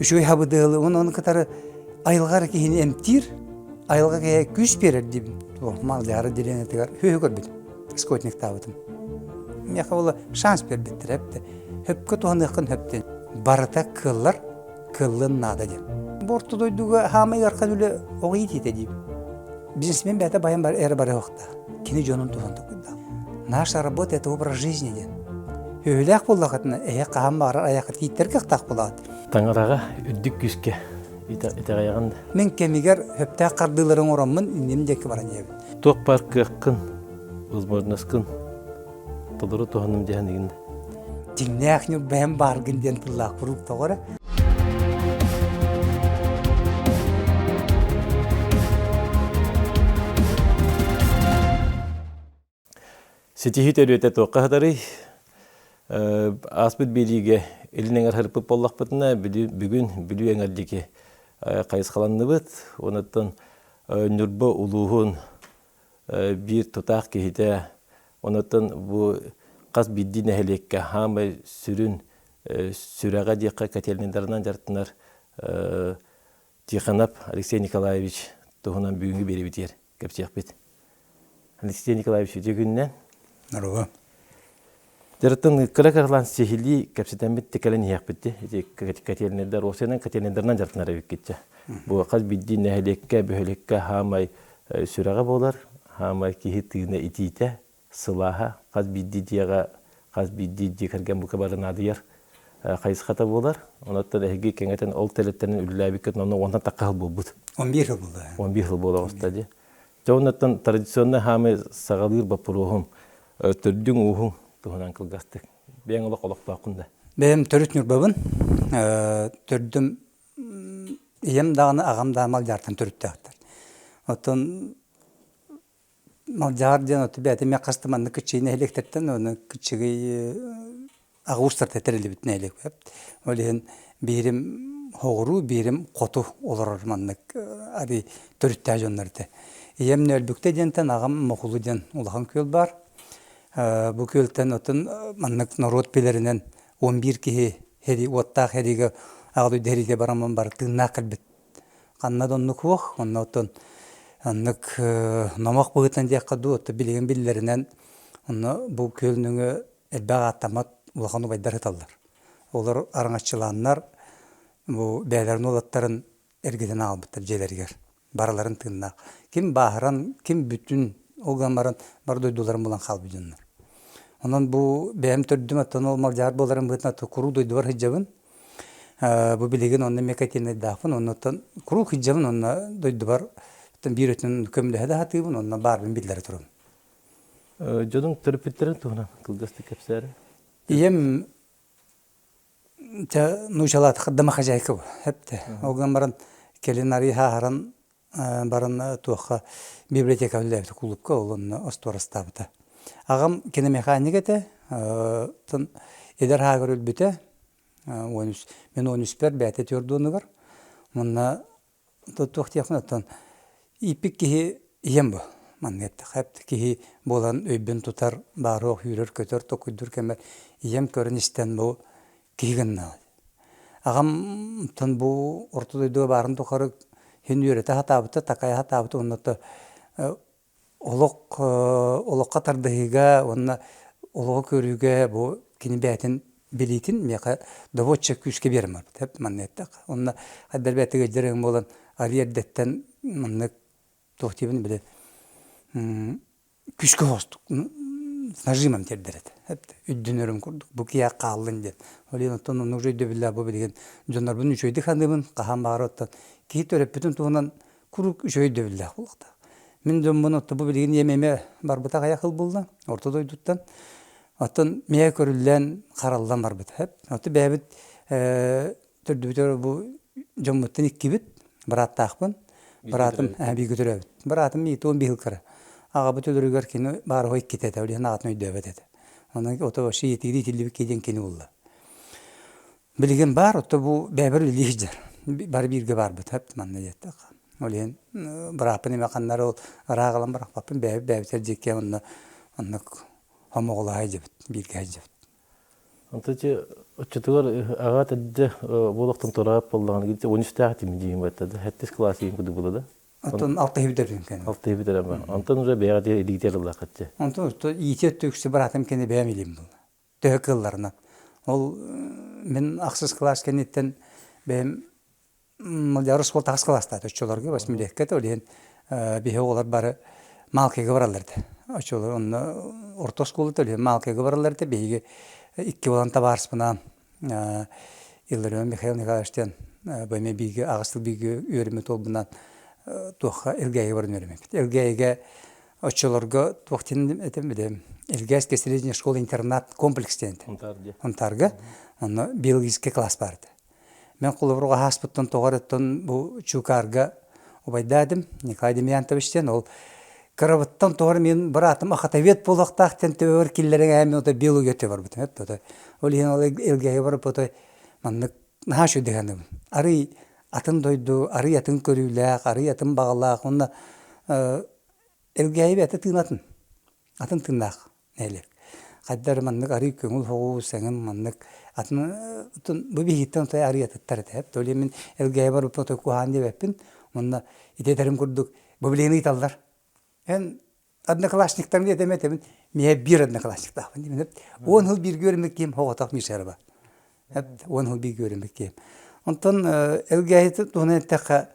Үчүгэй хабыдыалы уонна ону кытары айылҕа эрэ киһини эмтиир, айылҕа киһи күүс биэрэр диибин. Малдьаары отделениетыгар сүөһү көрбүтүм, скотниктаабытым. Миэхэ буола шанс биэрбиттэрэ эптэ. Хөпкө туһаныаххын хөп диэн. Барыта кыаллар, кыаллыан наада диэн. Бу орто дойдуга хаамай ыарахан үлэ оҕо иитиитэ диибин. Бизнесмен бэйэтэ байан бар эрэ барыахтаах. Кини дьонун туһан токуйдаах. Наша работа это образ жизни диэн. Үһүлээх буоллахытына эһэ хаһан баҕарар айахха тииттэр кыахтаах буолаҕыт. Таҥараҕа үрдүк күүскэ итэҕэйэҕин да? Мин кэмигэр сөптөөх хардыылары оҥороммун инним диэки баран иһэбин. Туох баар кыаххын, возможноскын толору туһаным диэн игин да? Дьиҥнээх ньурбэһэн бааргын диэн тыллаах куруук тоҕо эрэ. Ситиһии төрүөтэ туохха сытарый? Ааспыт биэриигэ илин эҥэр сырыппыт буоллахпытына, бүгүн Бүлүү эҥэр диэки хайысхаланныбыт. Онуттан Ньурба улууһун биир тутаах киһитэ, онуттан бу хас биирдии нэһилиэккэ хаамай сүрүн сүрэҕэ диэххэ котельнайдарынан дьарыктанар Тихонов Алексей Николаевич туһунан бүгүҥҥү биэриибитигэр кэпсиэхпит. Алексей Николаевич, үтүө күнүнэн. Здорово. Дьарыттан кыра кыралаан сиһилии кэпсэтэммит кэлэн иһиэхпит ити котельнайдар уопсайынан котельнайдарынан дьарыктанар эбиккит Бу хас биирдии нэһилиэккэ, бөһүөлэккэ хаамай сүрэҕэ буолар, хаамай киһи тыына итиитэ, сылааһа, хас биирдии дьиэҕэ, хас биирдии дьиэ кэргэн бука бары наадыйар хайысхата буолар. Онон эһиги кэҥэтэн ол тэрилтэнэн үлэлээбиккит онно уонтан тахха сыл буолбут. 11 сыл буолла. 11 сыл буола оҕуста дии. Дьэ оннуттан традиционнай хаамыы саҕалыыр боппуруоһум төрдүҥ ууһуҥ туһунан кылгастык. Бэйэҥ олох олохтооххун да. Бэйэм төрүт Ньурбабын. Төрдүм ийэм даҕаны аҕам даҕаны Малдьаартан төрүттээхтэр. Оттон Малдьаҕар диэн оту бэйэтэ эмиэ хас да маннык кыччыгый нэһилиэктэртэн уонна кыччыгый аҕа уустарта тэриллибит нэһилиэк. Ол иһин биирим соҕуруу, биирим хоту олорор маннык арый төрүттээх дьоннор этэ. Ийэм Нөөлбүктэ диэнтэн аҕам Мохулу диэн улахан күөл баар. Бу күөлтэн отун маннык норуот билэринэн 11 киһи һэрии уоттаах һэриигэ аҕа дойду һэриигэ бараммын бары тыыннаах кэлбит Ханна да оннук суох. Онно оттон оннук номох быһыытынан диэххэ дуу, оттон билигин биллэринэн онно бу күөл нөҥүө элбэх ааттаммат улахан убайдар сыталлар. Олор араҥаччылааннар бу бэйэлэрин уолаттарын эргитэн аҕалбыттар дьиэлэригэр. Барыларын тыыннаах. Ким бааһыран, ким бүтүн ол гынан баран бары дойдуларын булан хаалбыт дьоннор. Онон бу бэйэм төрдүм оттон ол Малдьаҕар буоларым быһыытынан куруук дойдубар сылдьабын. Бу билигин онно эмиэ котельнайдаахпын, оннуттан куруук сылдьабын, онно дойдубар биир өттүн көмөлөһө да сатыыбын, онно баарбын биллэрэ турабын. Дьонуҥ төрөппүттэрин туһунан кылгастык кэпсээрэ. Ийэм нуучалаатах домохозяйка эптэ. Ол гынан баран кэлин арый хааһаран баран туохха библиотека үлэлээбитэ кулуупка ол онно остуорастаабыта. Аҕам киномеханик этэ, эдэр ааҕар өлбүтэ, 13, мин 13-пэр бэйэтэ түөрт Манна туох диэхпин оттон ииппит киһи ийэм бу манна эттэххэ киһи буолан өйбүн тутар, бааруох үүрэр-көтөр, токуйдуур кэммэр ийэм көрөн истэн бу киһи гынна. Аҕам оттон бу орто дойдуга баарын тухары син үөрэтэ сатаабыта, такайа сатаабыта уонна олох олоххо тардыһыыга уонна олоҕу көрүүгэ бу кини бэйэтин билиитин миэхэ добуочча күүскэ биэрэн барбыта манна эттэххэ. Онно хайдах бэйэтэ ыалдьар буолан арыый эрдэттэн маннык туох диибин били күүскэ оҕустук с нажимом тиэрдэр этэ. Үрдүнэрим курдук бу киһи хааллын диэн. Ол иһин оттон оннук өйдөбүллээх бу билигин дьоннорбун үчүгэйдик саныыбын, хаһан баҕарар оттон киһи төрөппүтүн туһунан куруук үчүгэй өйдөбүллээх буолуохтаах. Мин дьоммун отто бу билигин ийэм эмиэ барбыта аҕыйах сыл буолла орто дойдуттан. Оттон миэхэ көрүллэн, хараллан барбыта. Оттон бэйэбит төрдүбүтүгэр бу дьоммуттан иккибит, бырааттаахпын. Быраатым бииргэ төрөөбүт. Быраатым иитуон биһил кыра. Аҕабыт өлөрүгэр кини баарыһа иккитэ этэ, ол иһин аҕатын өйдөөбөт этэ. Онон ото вообще иитиири итиллибит киһи диэн кини булла. Билигин баар, отто бу бэйэбэр үлэлии сылдьар. Бары бииргэ баарбыт, манна диэтэххэ. Ол иһин бырааппын эмэ ханна ол ыраах ылан бырахпаппын, бэйэбит бэйэбитигэр дьиэккэ онно оннук хомоҕолоһо сылдьабыт, бииргэ сылдьабыт. Онто чи оччотугар аҕа төрдө буолуохтан тураап буоллаҕына гитте он үстээх этим диим баттада сэттис класс иин кудук була да. Оттон алтыһы бүтэрдим кэнэ. Алтыһы бүтэрем. Онтон уже бэйэҕэ диэри илиитэ ыллаххытчы. Онтон иити өттө үксү быраатым кэнэ бэйэм илиим буолла. Төһө кыалларынан. Ол мин ахсыс класс кэнниттэн бэйэм Мадьяр оскуола тахс кылаастаата оччолорго восьмилетка ол иһин биһи оҕолор бары Маалкайга бараллар этэ. Оччолор онно орто оскуолата ол иһин Маалкайга бараллар этэ. Биһиги икки буолан табаарыспынаан Илларион Михаил Николаевич диэн бу эмиэ бииргэ аҕыс сыл бииргэ үөрэммит уолбунаан туохха Элгээйигэ баран үөрэммиппит. Элгээйигэ оччолорго туох диэн этим билэм Элгээйская средняя школа интернат комплекс диэн этэ. Унтаарга. Онно биологический класс баар этэ. Мин холобурга ааспыттан тоҕо эрэ бу Чуукаарга убайдаатым Николай Демьянович диэн ол кырабыттан тоҕо эрэ мин быраатым охотовед буолуохтаах диэн төбөбөр киллэрэн ээм ото биология өттө барбытым эт ол иһин ол Элгээйи барып ото маннык наһаа үчүгэй саныыбын арый атын дойду арый атын көрүүлээх арый атын баҕалаах уонна Элгээйи бэйэтэ тыынатын атын тыыннаах нэһилиэк. Хайда эрэ маннык арыы көҥүл соҕус эҥин маннык атын бу биһигиттэн отой арыы атыттар этэ. То ли мин Элгээйи барбыппын отой куһаҕан диэбэппин. Уонна ити этэрим курдук бу билигин ыйыталлар. Эн одноклассниктарым диэтим этэбин миэхэ биир одноклассниктаахпын диибин. 10 сыл бииргэ үөрэммит киһим соҕотох Мишерова. 10 сыл бииргэ үөрэммит киһим. Онтон Элгээйи туһунан эттэххэ,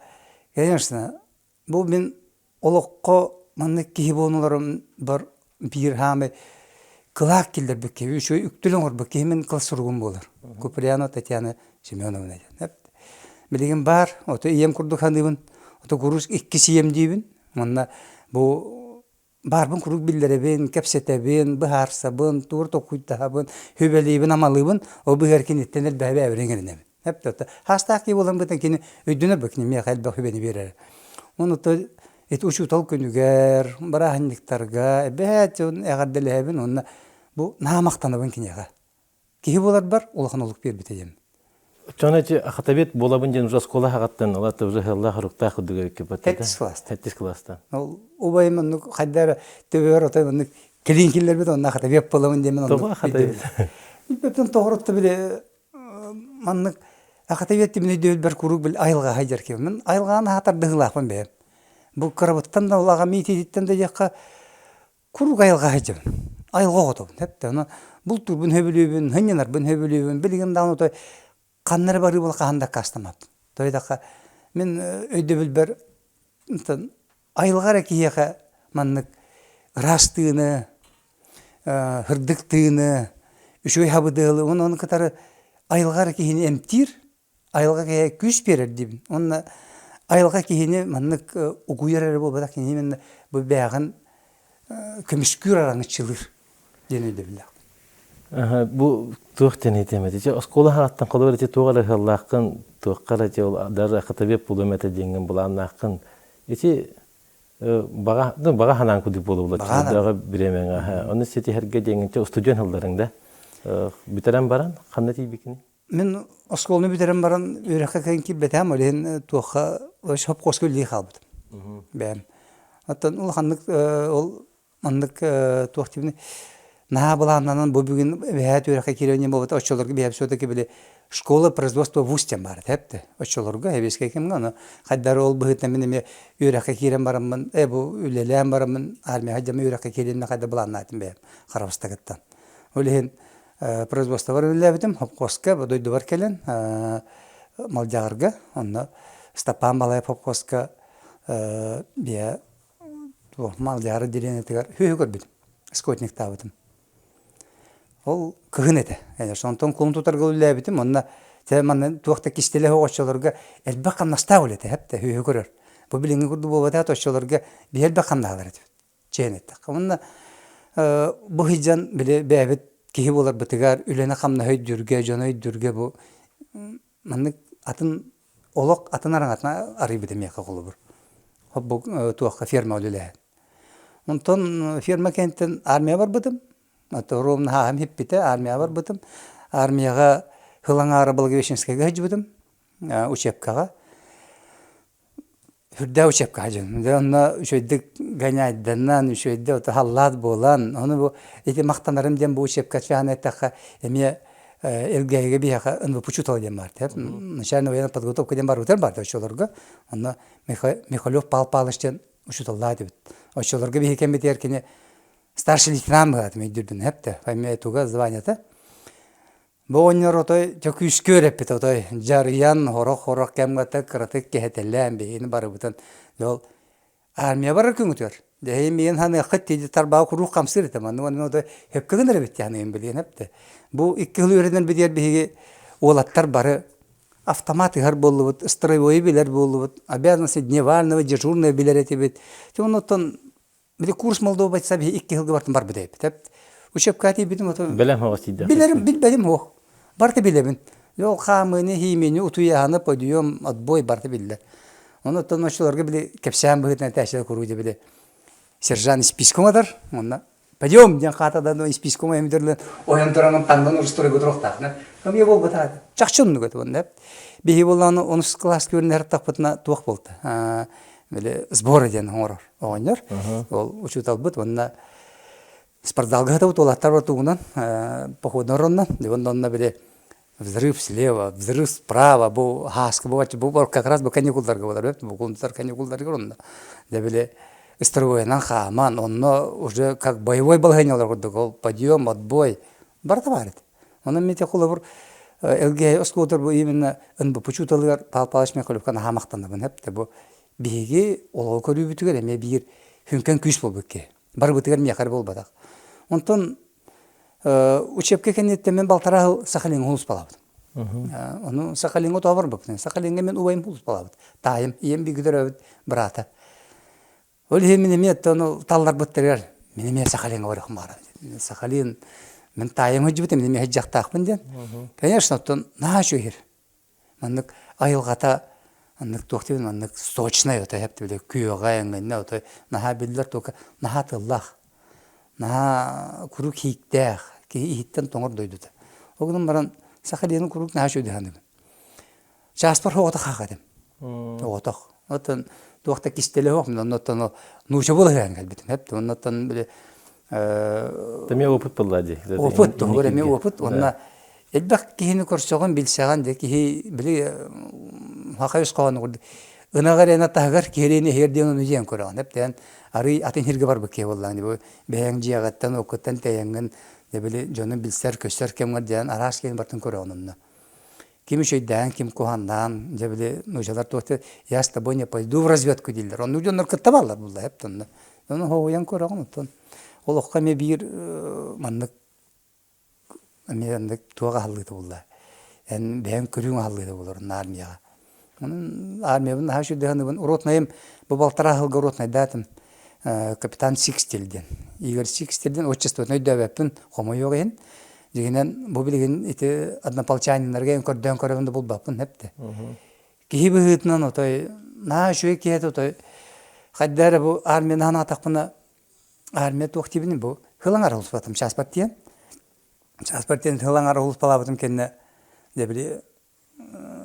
конечно, бу мин олоххо маннык киһи буолан бар биир хаамай кылаак киллэрбит киһи, үчүгэй үктэл оҥорбут киһи мин кыл суругум буолар. Куприянова Татьяна Семеновна диэн. Билигин баар, ото ийэм курдук саныыбын, ото курус иккис ийэм диибин. Манна бу баарбын куруук биллэрэбин, кэпсэтэбин, быһаарсабын, тугу толкуйдаһабын, сүбэлиибин, амалыыбын, ол быһыар киниттэн элбэҕи бэйэбэр иҥэринэбин. Эптэ хаастаах киһи буолан бытан кини өйдөнөр бу кини миэхэ элбэх сүбэни биэрэр. Ону ити учуутал күнүгэр, бырааһынньыктарга эбээт дьон эҕэрдэлэһэбин уонна бу наһаа махтанабын киниэхэ. Киһи буоларбар улахан олук биэрбитэ диэн. Чон эти охотовед буолабын диэн уже оскуола хаҕаттан ылата уже хыллаах руктаах курдук эбикки Тэттис класстан. Тэттис класстан. Ол убайым оннук хайда эрэ төбөөр отой оннук килин киллэрбит онно охотовед буолабын диэн оннук. Тоҕо охотовед? Билбэппин тоҕоротто били маннык охотовед мин өйдөбүлбэр куруук били айылҕа сылдьар киһи. Мин айылҕаны хатардыһыылаахпын бэйэм. Бу кырабыттан да улаҕам иитиититтэн да диэххэ куруук айылҕа сылдьабын. Айылҕа оҕотобун. Эптэ ону бултуурбун сөбүлүүбүн, сынньанарбын сөбүлүүбүн. Билигин даҕаны отой ханна эрэ барыы буола хаһан да аккаастаммаппын. Тоҕо мин өйдөбүлбэр айылҕа эрэ киһиэхэ маннык ыраас тыыны, сырдык тыыны, үчүгэй сабыдыалы уонна ону кытары айылҕа эрэ киһини эмтиир, айылҕа киһиэхэ күүс биэрэр диибин. Уонна айылҕа киһини маннык угуйар эрэ буолбатах, кини именно бу бээҕин көмүскүүр араҥаччылыыр диэн өйдөбүллээх. Бу туох диэн этиэм этэ? Оскуола ааттан холобур ити туох эрэ ыһыллааххын, туохха эрэ ити ол даже охотовед буолуом этэ диэҥҥин былааннааххын. Ити баҕа ну баҕа санаан курдук буолуо буолла бириэмэҥэ. Ону ситиһэргэ диэҥҥин устудьуон ылларыҥ да. Бүтэрэн баран ханна тиийбиккиний? Мин оскуоланы бүтэрэн баран үөрэххэ кэлин киирбэтэҕим, ол иһин туохха сопхуоска үлэлии хаалбытым. Бэйэм. Оттон улаханнык ол маннык туох диибиний наһаа былааннанан бу бүгүн эбэһээт үөрэххэ киириэн диэн буолбата оччолорго биһиэхэ все-таки били школа производства вуз диэн баар этэ эптэ оччолорго сэбиэскэй кэмҥэ ону хайдары ол быһыытынан мин эмиэ үөрэххэ киирэн бараммын э бу үлэлээн бараммын армияҕа дьэ үөрэххэ киириэн хайда былааннаатым бэйэм харабыстагыттан ол иһин производствобар үлэлээбитим хопхуоска бу дойдубар кэлэн Малдьаҕарга онно Степан Балаев хопхуоска биэ Малдьаҕар отделениетыгар сүөһү көрбүтүм скотниктаабытым ол кыһын этэ онтон кулун тутарга үлэлээбитим онно дьэ манна туох да кистэлэ суох оччолорго элбэх хамнастаах үлэ этэ эп сүөһү көрөр бу билиҥҥи курдук буолбатах оччолорго биһи элбэх хамнаһалар этибит чээн эттэххэ. Уонна бу сылдьан били бэйэбит киһи буоларбытыгар үлэни-хамнаһы өйдүүргэ, дьону өйдүүргэ бу маннык атын олох атын араҥатын арыйбыта миэхэ холобур. Бу туохха ферма үлэлээһин. Онтон ферма кэнниттэн армия барбытым. Ровно хааһым хиппитэ, армия барбытым. Армияҕа сыл аҥаара Благовещенскайга сылдьыбытым учебкаҕа. Сүрдээх учебка дьон. Дьэ онно үчүгэйдик гоняйданан, үчүгэйдик ото халлаат буолан, ону бу ити махтанарым диэн бу учебка чаһан эттэххэ эмиэ Элгээйигэ биһиэхэ НВП учуутала диэн баар. Начальная военная подготовка диэн барбытар баар оччолорго. Онно Михалев Павел Павлович диэн учууталлаах этибит. Оччолорго биһи кэммитигэр кини старший лейтенант быһаатым өйдүүрбүн эптэ. Фамилия туга званиета. Бу оҕонньор отой дьэ күүскэ үөрэппит отой дьарыйан хорох-хорох кэмҥэ кыратык кэһэтэлээн биһигини барыбытын дьол армия барар күҥүтүгэр дьэ миин ханыаххыт тиийди тарбаҕа куруук хамсыыр этэ манна уонна отой сөпкө гынар эбит диэн билиэн эптэ бу икки сыл үөрэнэн бүтэр биһиги уолаттар бары автомат ыһар буоллубут строевой билэр буоллубут обязанности дневального дежурного билэр этибит оннуттан Били курс молодого бойца биһи икки сылга бартын барбыт эбит. Учебка тиийбитим ото Бэлэм хоҕос тиийдэх. Билэрим, билбэтим суох. Барыта билэбин. Ол хаамыыны, химияны, утуйаһаны, подъем, отбой барыта биллэр. Онон оччолорго били кэпсээн быһыытынан этээччилэр куруук били сержант испиискэ оҥотор, онно пойдем диэн хаатадан испиискэ оҥойон ойон тураҥын таҥнан урустурга туруохтаахна. Эмиэ буолбатаа. Чахчы оннук этэ уонна. Биһи буоллаҕына онус кылааска үөрэнэр туох буолта. Били сборы диэн оҥорор оҕонньор. Ол учууталбыт уонна спортзалга сытабыт уолаттар ортугунан походно оронно. Онно онно били взрыв слева, взрыв справа, бу хааска бу бу как раз бу каникулдарга болар бу кунтар каникулдарга онно. Дэ били строевойынан хааман, онно уже как боевой балаһыанньалар курдук ол подъем, отбой барыта баар этэ. Онон мен холобур ЛГ оскуолатыгар бу именно НБП учууталыгар Павел Павлович Михайловка наһаа махтанабын эптэ бу биһиги олоҕу көрүүбүтүгэр эмиэ биир хүҥкэн күүс буолбут киһи. Барыбытыгар миэхэ эрэ буолбатах. Онтон учебка кэнниттэн мен балтараа сыл Сахалиҥҥа улууспалаабытым. Ону Сахалиҥҥа тоҕо барбыппын. Сахалиҥҥа мен убайым улууспалаабыт. Таайым, ийэм бииргэ төрөөбүт быраата. Ол иһин мин эмиэ оттон талларбыттарыгар мин эмиэ Сахалиҥҥа барыахым баҕарабын. Сахалин мин таайым сылдьыбытым, мин эмиэ сылдьыахтаахпын диэн. Конечно, оттон наһаа үчүгэй Маннык айылҕата маннык туох диибин маннык сочнай ото эһэп били күөҕэ эҥинэ ото наһаа биллэр тука наһаа тыллаах наһаа куруук иһиктээх киһи иһиттэн тоҥор дойдута. Ол гынан баран Сахалины куруук наһаа үчүгэй саныыбын. Чааспар оҕотох хаах этим. Оҕотох. Оттон туох да кистэлэ суох. Оннуттан нууча буолан кэлбитим. Эп оннуттан били Эмиэ опыт буолла дии. Опыт, туһугар эмиэ опыт. Уонна элбэх киһини көрсөҕүн, билсэҕин дии киһи били хахай өс хоһоону курдук ынаҕар эрэ таһыгар киһилиин иһигэр диэн ону дьиэн көрөҕүн. Эптэн арый атын сиргэ барбыт киһи буоллаҕын бу бэйэҥ дьиэҕиттэн, оккуттан тэйэҥҥин дьэ били дьону билсэр, көссөр кэмҥэр диэн араас киһини барытын көрөҕүн онно. Ким үчүгэйдээн, ким куһааннаан, дьэ били нуучалар туох я с тобой не пойду в разведку дииллэр. Оннук дьоннор кытта бааллар булла эп онно. Ону хоһуйан көрөҕүн оттон олоххо эмиэ биир маннык эмиэ оннук туох аһыллыыта булла. Эн бэйэҥ көрүүҥ аһыллыыта буолар онно армияҕа. Онон армиябын наһаа үчүгэй саныыбын. Ротнайым бу балтараа сылга ротнайдаатым. Капитан Сикстель диэн. Игорь Сикстель диэн отчествотын өйдөөбөппүн, хомойуох иһин. Дьиҥинэн бу билигин ити однополчаниннарга көрдөөн көрөбүн да булбаппын эптэ. Киһи быһыытынан отой наһаа үчүгэй киһи этэ отой хайда эрэ бу армияны санаатахпына армия туох диибиний бу хылаҥар улуспатым чааспар тиийэн чааспар тиийэн хылаҥар улуспалаабытым кэннэ дьэ били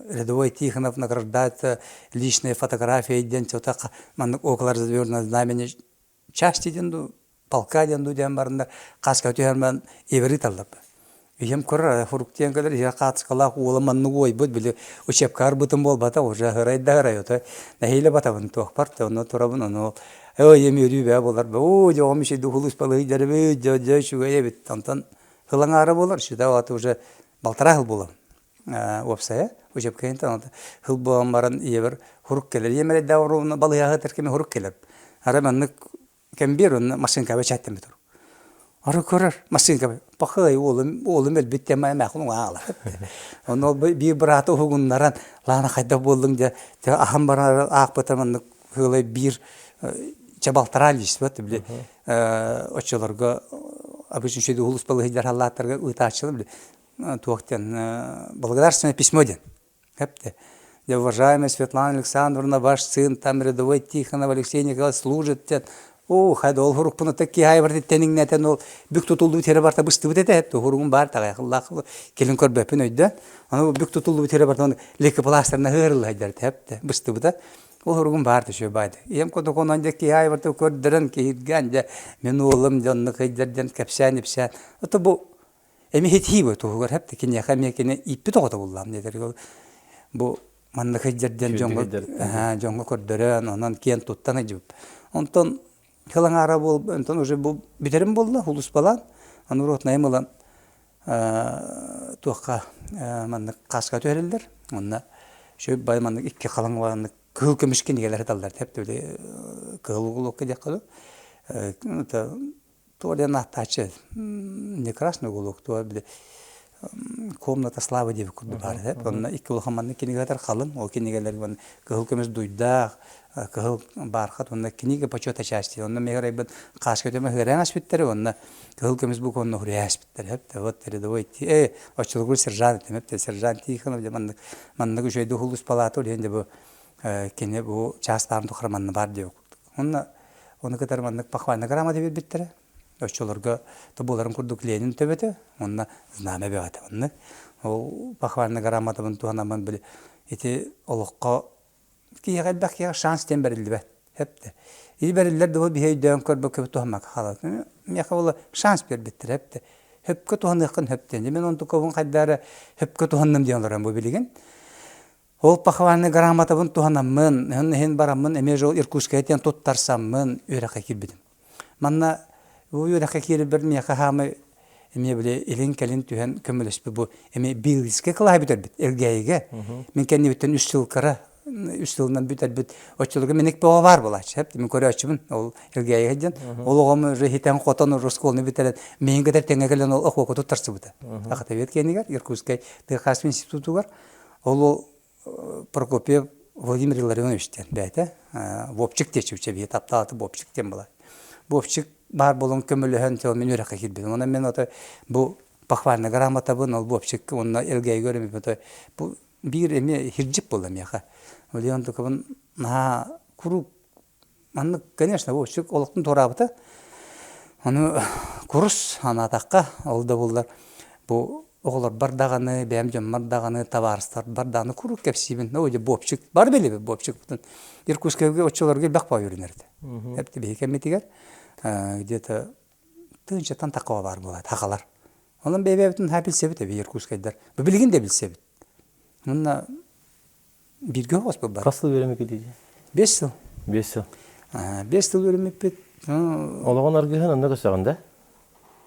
рядовой Тихонов награждается личной фотографией диэн что-то маннык около развернутого знамени части диэн дуу полка диэн дуу диэн бараннар хаска түһэн баран иври талларбыт. Ийэм көрөр фрукт диэн кэлэр ийэ хаатыскалаах уола маннык уойбут били учебка арбытым буолбата уже ырай да ырай ото нэһиилэ батабын туохпар да онно турабын ону ой ийэм үөрүү бээ буолар оо дьоҕум үчүгэй духулус балыйдарбыт дьэ дьэ үчүгэй эбит онтон ылаҥаара буолар сюда вот уже балтараа сыл буолабын уопсайа учебкайынтан сыл буолан баран ийэбэр хурук кэлэр ийэм эрэйдээх оруобуна балыыһаҕа сытар кэми хурук кэлэр арай маннык кэмбиэр онно массыынкаба чээттэммит турук ары көрөр массыынкаба пахай уолум уолум өлбүт диэн эмээхин уҥаалар онно ол биир бырааты уһугуннаран лаана хайдах буоллуҥ дьэ аһан баран аахпыта маннык сыалай биир чэ балтараа лист били оччолорго обычно үчүгэй улус балыһыйдар халлааттарга ыытааччылар били туох диэн благодарственное письмо диэн эпте уважаемая Светлана Александровна ваш сын там рядовой Тихонов Алексей Николаевич служит диэн оо хайда ол хурукпун ата киһи барта тэниҥнэтэн ол бүк тутуллубут сирэ барта быстыбыт этэ эпте хуругум баар таҕайахыллаах келин көрбөппүн өйдөөн аны бүк тутуллубут сирэ барта лейкопластырна ыһырыллайдар эпте быстыбыта ол хуругум баар түшө баайды ийэм курдук онон дьэ киһи барта көрдөрөн киһиргээн дьэ мин уолум дьонну кыйдар диэн кэпсээн ипсээн ото бу. Эми хитии бу туһугар хэп киниэхэ эмиэ кини ииппит оҕото буллаам диэтэр. Бу маннык сылдьар дьоҥҥо дьоҥҥо көрдөрөн, онон киэн туттан сылдьыбыт. Онтон сыл аҥаара буол, онтон уже бу бүтэрим буолла, улуспалаан, аны ротнайым ылан туохха маннык кааска түһэриллэр. Онно үчүгэй бай маннык икки халыҥ маннык кыһыл көмүс кинигэлэр сыталлар тэп кыһыл уголокка диэххэ дуу. Туох диэн ааттааччы не красный уголок, туох били комната славы диэбит курдук баар этэ. Онно икки улахан маннык кинигэлэр халыҥ, ол кинигэлэр кыһыл көмүс дуйдаах, кыһыл бархат уонна книга почета части. Онно миэхэ арайбын хааска өтөмө ыһыараан аспыттар уонна кыһыл көмүс буква онно хуруйа аспыттар. Вот рядовой оччолорго сержант этим, сержант Тихонов дьэ маннык маннык үчүгэйдик улууспалаата ол иһин дьэ бу кини бу чаастаан тухары манна баар диэбит курдук. Онно ону кытары маннык похвальная грамота биэрбиттэрэ. Оччолорго тобуларын курдук Ленин төбөтө, онно знамя бөҕөтө оннук. Ол похвальная грамотабын туһанаммын били ити олоххо киһиэхэ элбэх киһиэхэ шанс диэн бэриллибэт. Эптэ. Ити бэриллэр да биһи өйдөөн көрбөккө туһаммакка хаалабыт. Миэхэ буола шанс биэрбиттэрэ эптэ. Хөпкө туһаныаххын хөп диэн. Мин онтукабын хайдары хөпкө туһанным диэн олорон бу билигин. Ол похвальный грамотабын туһанаммын, иһин бараммын эмиэ же ол Иркутская диэн туттарсаммын үөрэххэ киирбитим. Манна бу үөрэххэ киирэрбэр миэхэ хаамай эмиэ били илин-кэлин түһэн көмөлөспүт бу эмиэ биологическай кылааһы бүтэрбит Элгээйигэ. Мин кэннибиттэн үс сыл кыра үс сылынан бүтэрбит оччолорго миник бөҕө баар буолааччы мин көрөөччүбүн ол Элгээйигэ диэн ол оҕом уже хитэн-хотон уже оскуоланы бүтэрэн миигин кытары тэҥҥэ кэлэн ол охуока туттарсыбыта. Ахатавет киэнигэр Иркутскай тыа институтугар Ол Прокопьев Владимир Илларионович диэн бэйэтэ Вовчик диэччи биһи таптаалата Вовчик диэн буолар. Вовчик баар буолан көмөлөһөн тыл мин үөрэххэ киирбитим. Онон мин ото бу похвальный грамотабын ол Вовчик уонна Элгээйгэ өрөмүппүт бу биир эмиэ хирдьик буолла миэхэ. Ол онтукабын наһаа куруук Маннык, конечно, Вовчик олохтон туораабыта. Ону курус анаатахха, ол да буоллар бу оҕолорбор даҕаны, бэйэм дьоммор даҕаны, табаарыстарбар даҕаны куруук кэпсиибин. Оо, дьэ, Вовчик, бары билэбит Вовчикпытын. Иркутскайга оччолорго элбэх баҕа үөрэнэр этэ. Эпти биһи кэммитигэр где-то тыынчаттан тахха баар буолаат, хахалар. Онон бэйэ-бэйэбитин наһаа билсэбит эби иркутскайдар. Бу билигин да билсэбит. Онно Бииргэ оҕоспут бар. Хас сыл үөрэммиккит дии? 5 сыл. 5 сыл. 5 сыл үөрэммиппит. Олоҕун аргыһын онно көрсөҕүн да?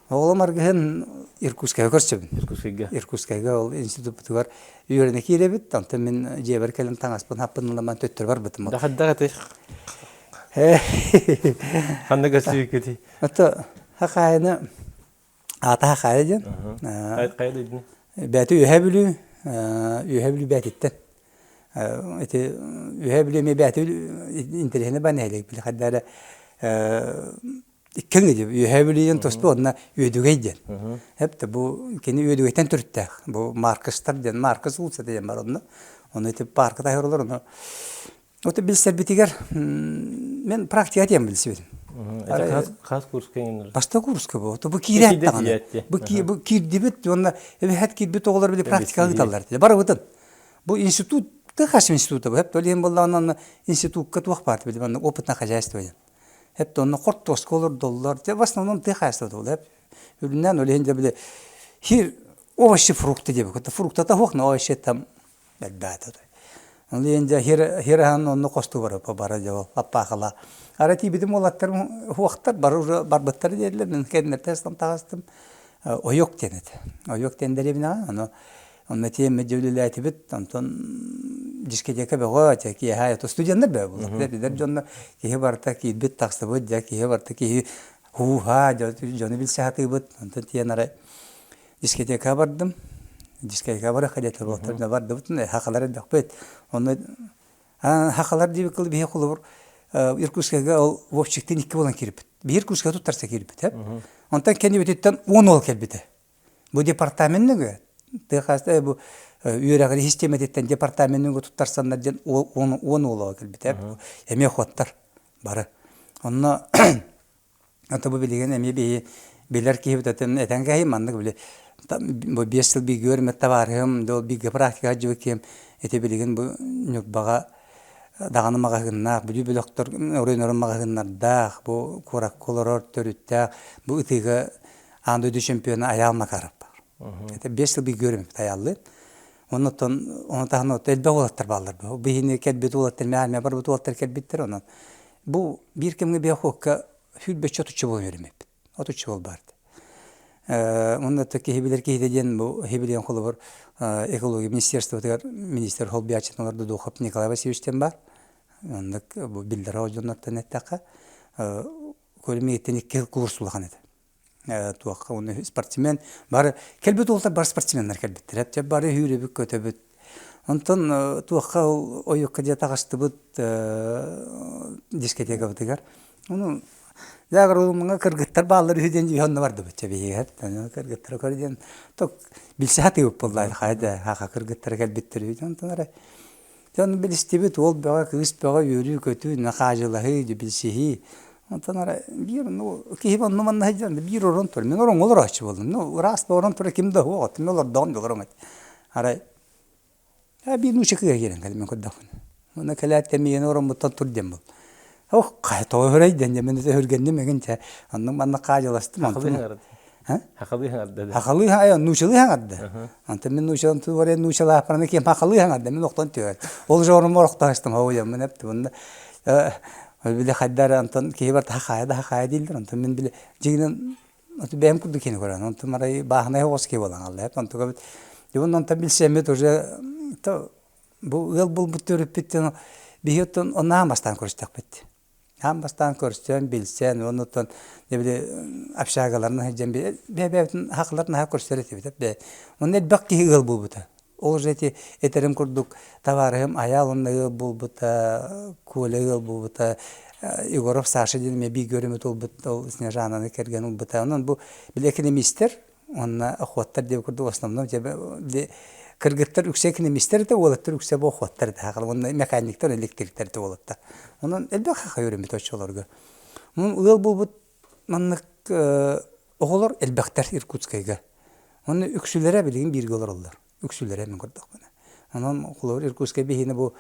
Оҕолом аргыһын Иркутскайга көрсөбүн. Иркутскайга. Иркутскайга ол институппутугар үөрэнэ киирэбит. Онтон мин дьиэбэр кэлэн таҥаспын хаппын ыламан төттөрү барбытым. Дахаддах этэй? Ханна көрсүбүккүтүй? Ото хахайны Аата Хахайа диэн. Хайа дойдуну? Бэти Үөһээ Бүлүү, Үөһээ Бүлүү бээтиттэн. Ити Үөһээ Бүлүү эмиэ бэти интэриэһинэй баар нэһилиэк били хайда эрэ икки диэн Үөһээ Бүлүү диэн туспа уонна Үөдүгэй диэн. Эп бу кини Үөдүгэйтэн төрүттээх. Бу Маркыстар диэн Маркыс уулуссата диэн бар онно. Ону ити парка таһырылар ону Вот билсэрбитигэр мен практика диэн билсибитим. Хас курска иҥнэр? Баста курска бу. Бу киирээт даҕаны. Бу бу киирдибит уонна эбэһэт киирбит оҕолор били практикаҕа ыыталлар. Барыбытын. Бу институт ТХ института бу. Хэп толиен буоллаҕына институкка туох баар били манна опытное хозяйство диэн. Хэп онно хортуоска олордоллор. В основном тыа хаһаайыстыбата буолла. Хэп үрүннээн ол иһин дьэ били хир овощи фрукты диэбит. Фруктата суох, но овощи там Элбээтэ Ол иһин дьэ хираһан онно хостуу барыппа бара дьэ ол лаппаахала. Ара тиийбитим уолаттарым уохтар бары уже барбыттар диэллэр мин кэннэртэн таҕыстым ойок диэн этэ. Ойок диэн дэриэбинэҕэ ону онно тиэммит дьэ үлэлээтибит онтон дискотека бөҕө дьэ киэһэ студеннар бөҕө буоллар эдэр дьоннор киһи барыта киирбит тахсыбыт дьэ киһи барыта киһи һуу-һаа дьону билсэ сатыыбыт онтон тиийэн арай Дискотекаҕа бардым. Дискотекаҕа барыахха диэтэ уолаттар бардыбыт хахалар элбэхпит. Онно хахалар диэбит кыл биһи холобур Иркутскайга ол Вовчиктыын икки буолан киирбит. Биир Иркутскайга туттарса киирбит. Онтон кэннибититтэн 10 уол кэлбитэ. Бу департаменныгы тыа бу үөрэҕи систиэмэтиттэн департаменныгы туттарсаннар диэн 10 уолуга кэлбитэ. Эмиэ охоттар бары. Онно Ото бу билигин эмиэ биһи билэр киһибит этэн этэн кэһиим маннык били бу 5 сыл бииргэ үөрэммит табаарыһым да ол бииргэ практика сылдьыбыт киһим ити билигин бу Ньурбаҕа даҕаны маҕаһыыннаах Бүлүү бөлөхтөр оройуоннарын маҕаһыыннардаах бу куоракка олорор төрүттээх бу ытыыга аан дойду чемпиона Айаал Макаров баар. Это 5 сыл бииргэ үөрэммиппит Айааллыын. Оннуттан ону таһынан элбэх уолаттар бааллар. Биһини кэлбит уолаттар, армия барбыт уолаттар кэлбиттэр. Онон бу биир кэмҥэ биохокка сүүрбэччэ отучча буолан үөрэммиппит. Отучча буол баарда. Онно киһи билэр киһитэ диэн бу билиэн холобур экология министерствотыгар министр холбуйааччытын олордо Духов Николай Васильевич диэн баар. Оннук бу биллэр дьоннортон эттэххэ, көрүмиэттэн икки курс улахан этэ. Туохха уонна спортсмен бары кэлбит уолаттар бары спортсменнар кэлбиттэр. Эптэ бары үүрүбүт көтөбүт. Онтон туохха ол ойукка дьэ таҕыстыбыт дискотекабытыгар. Ону дьэ кыргыттар бааллар үһү диэн дьиһэ онно бардыбыт чэ биһиги кыргыттары көр диэн то билсэ сатыыбыт буолла хайа да хаха кыргыттара кэлбиттэр үһү онтон эрэ Дьон билистибит, уол бөҕө, кыыс бөҕө, үөрүү-көтүү, хаадьылаһыы, билсиһии. Онтон арай биир ну киһи онно манна сылдьан биир орон турар. Мин ороҥҥо олорооччу буоллум. Ну ыраас да орон турар ким да суох. Мин олордоҕум да олорон Арай биир нуучча кыыһа киирэн кэллим мин көрдөхпүнэ. Уонна кэлээт кэмийэн ороммуттан тур диэн буол. Ох, хайа тоҕо өһөрөй диэн дьэ мин өһүргэнним эҥин чэ. Оннук манна хаадьыластым. Онтон Хахалыы хаҥарда. Хахалыы айан нуучалыы хаҥарда. Онтон мин нуучалан туорен нуучалаахпараны ким хахалыы хаҥарда мин охтон түһэр. Ол жорум орохтоостум хоуйаммын эпти мунна били хайдар онтон киһи барта хахаайа да хахаайа дииллэр онтон мин били дьигинэн бэйэм курдук кини көрөн онтон арай бааһынай оҕус киһи буолан хаалла онтуга бит дьон онтон билсэммит уже то бу ыал булбут төрүппүт биһи оттон оннаан бастаан көрүстэхпит Аан бастаан көрсөн, билсэн, оннуттан били общагаларынан сылдьан бэйэ-бэйэбитин хахалар наһаа көрсөр этибит. Бэйэ. Онно элбэх киһи ыал буолбута. Ол уже эти этэрим курдук табаарыһым Айаал онно ыал буолбута, Коля ыал буолбута, Егоров Саша диэн эмиэ бииргэ үөрэммит уолбут ол Снежананы кэргэн ылбыта. Онон бу били экономистэр уонна охуоттар диэн курдук основном били кыргыттар үксэ экономистэр этэ, уолаттар үксэ бу охуоттар этэ хахал уонна механиктар, электриктэр этэ уолаттар. Онон элбэх хаха үөрэммит оччолорго. Ыал буолбут маннык оҕолор элбэхтэр Иркутскайга. Онно үксүлэрэ билигин бииргэ олороллор. Үксүлэрэ мин көрдөхпүнэ. Онон холобур Иркутскай биһиэнэ бу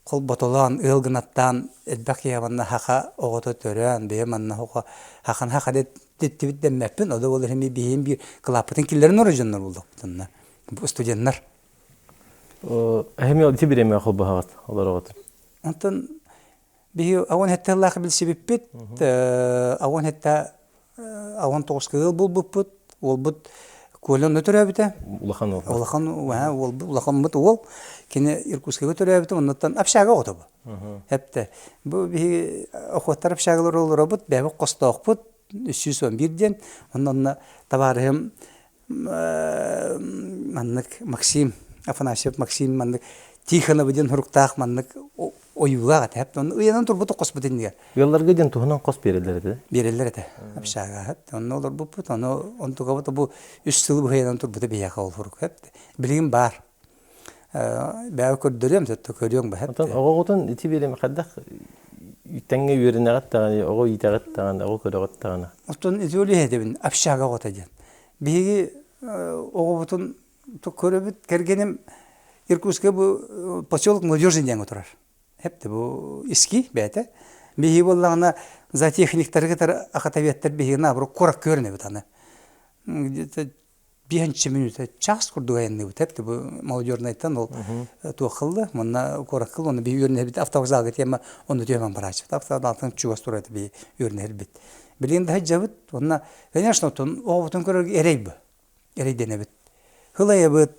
холботолоон, ыал гынаттаан элбэх киһи манна хаха оҕото төрөөн, бэйэ манна хоко хахан хаха диттибит дэммэппин, о да буолар эмиэ биһиэн биир кылааппытын киллэрин орой дьоннор буоллахпытынна. Бу студеннар. Эһэми ити бириэмэ холбоһоҕут олороҕут. Онтон Биһи ауан хэтте сыллаах билсибиппит, ауан хэтте ауан тоҕуска ыал булбуппут, уолбут Коля онно төрөөбүтэ. Улахан уол. Улахан уолбут, улахаммыт уол. Кини Иркутскайга төрөөбүтэ, оннуттан общага оҕото бу. Эптэ. Бу биһи охоттар общагалар олоробут, бэйэбит хостоохпут, 311 диэн. Онно онно табаарыһым маннык Максим Афанасьев Максим маннык Тихонова диэн суруктаах маннык ойуулаах этэ. Онно ыйанан турбут хоспут иннигэр. Ыалларга диэн туһунан хос биэрэллэр этэ. Биэрэллэр этэ. Общага. Онно олорбуппут. Ону онтукабыт бу үс сыл быһыйанан турбута биһиэхэ ол сурук. Билигин баар. Бэйэ көрдөрүөм, сөттө көрүөҥ баһат. Оттон оҕоҕутун ити биэрэм хайдах тэҥҥэ үөрэнэҕит даҕаны, оҕо иитэҕит даҕаны, оҕо көрөҕүт даҕаны. Оттон ити ол иһэтэбин общага оҕото диэн. Биһиги оҕобутун көрөбүт, кэргэним Иркутскай бу поселок Молодежный диэн турар. Эпте бу иски бэйэтэ. Биһиги буоллаҕына зоотехниктары кытары охотоведтар биһиги наоборот куоракка көрүнэбит аны. Где-то биэһинчи мүнүүтэ час курдук айанныыбыт эбит бу молодежнайтан ол туох манна куоракка уонна биһи үөрэнэрбит автовокзалга тиэмэ онно түһэн барааччыбыт автовокзалтан чугас турар биһи үөрэнэрбит билигин да сылдьабыт уонна конечно оттон оҕобутун көрөргө эрэй бу эрэйдэнэбит һылайабыт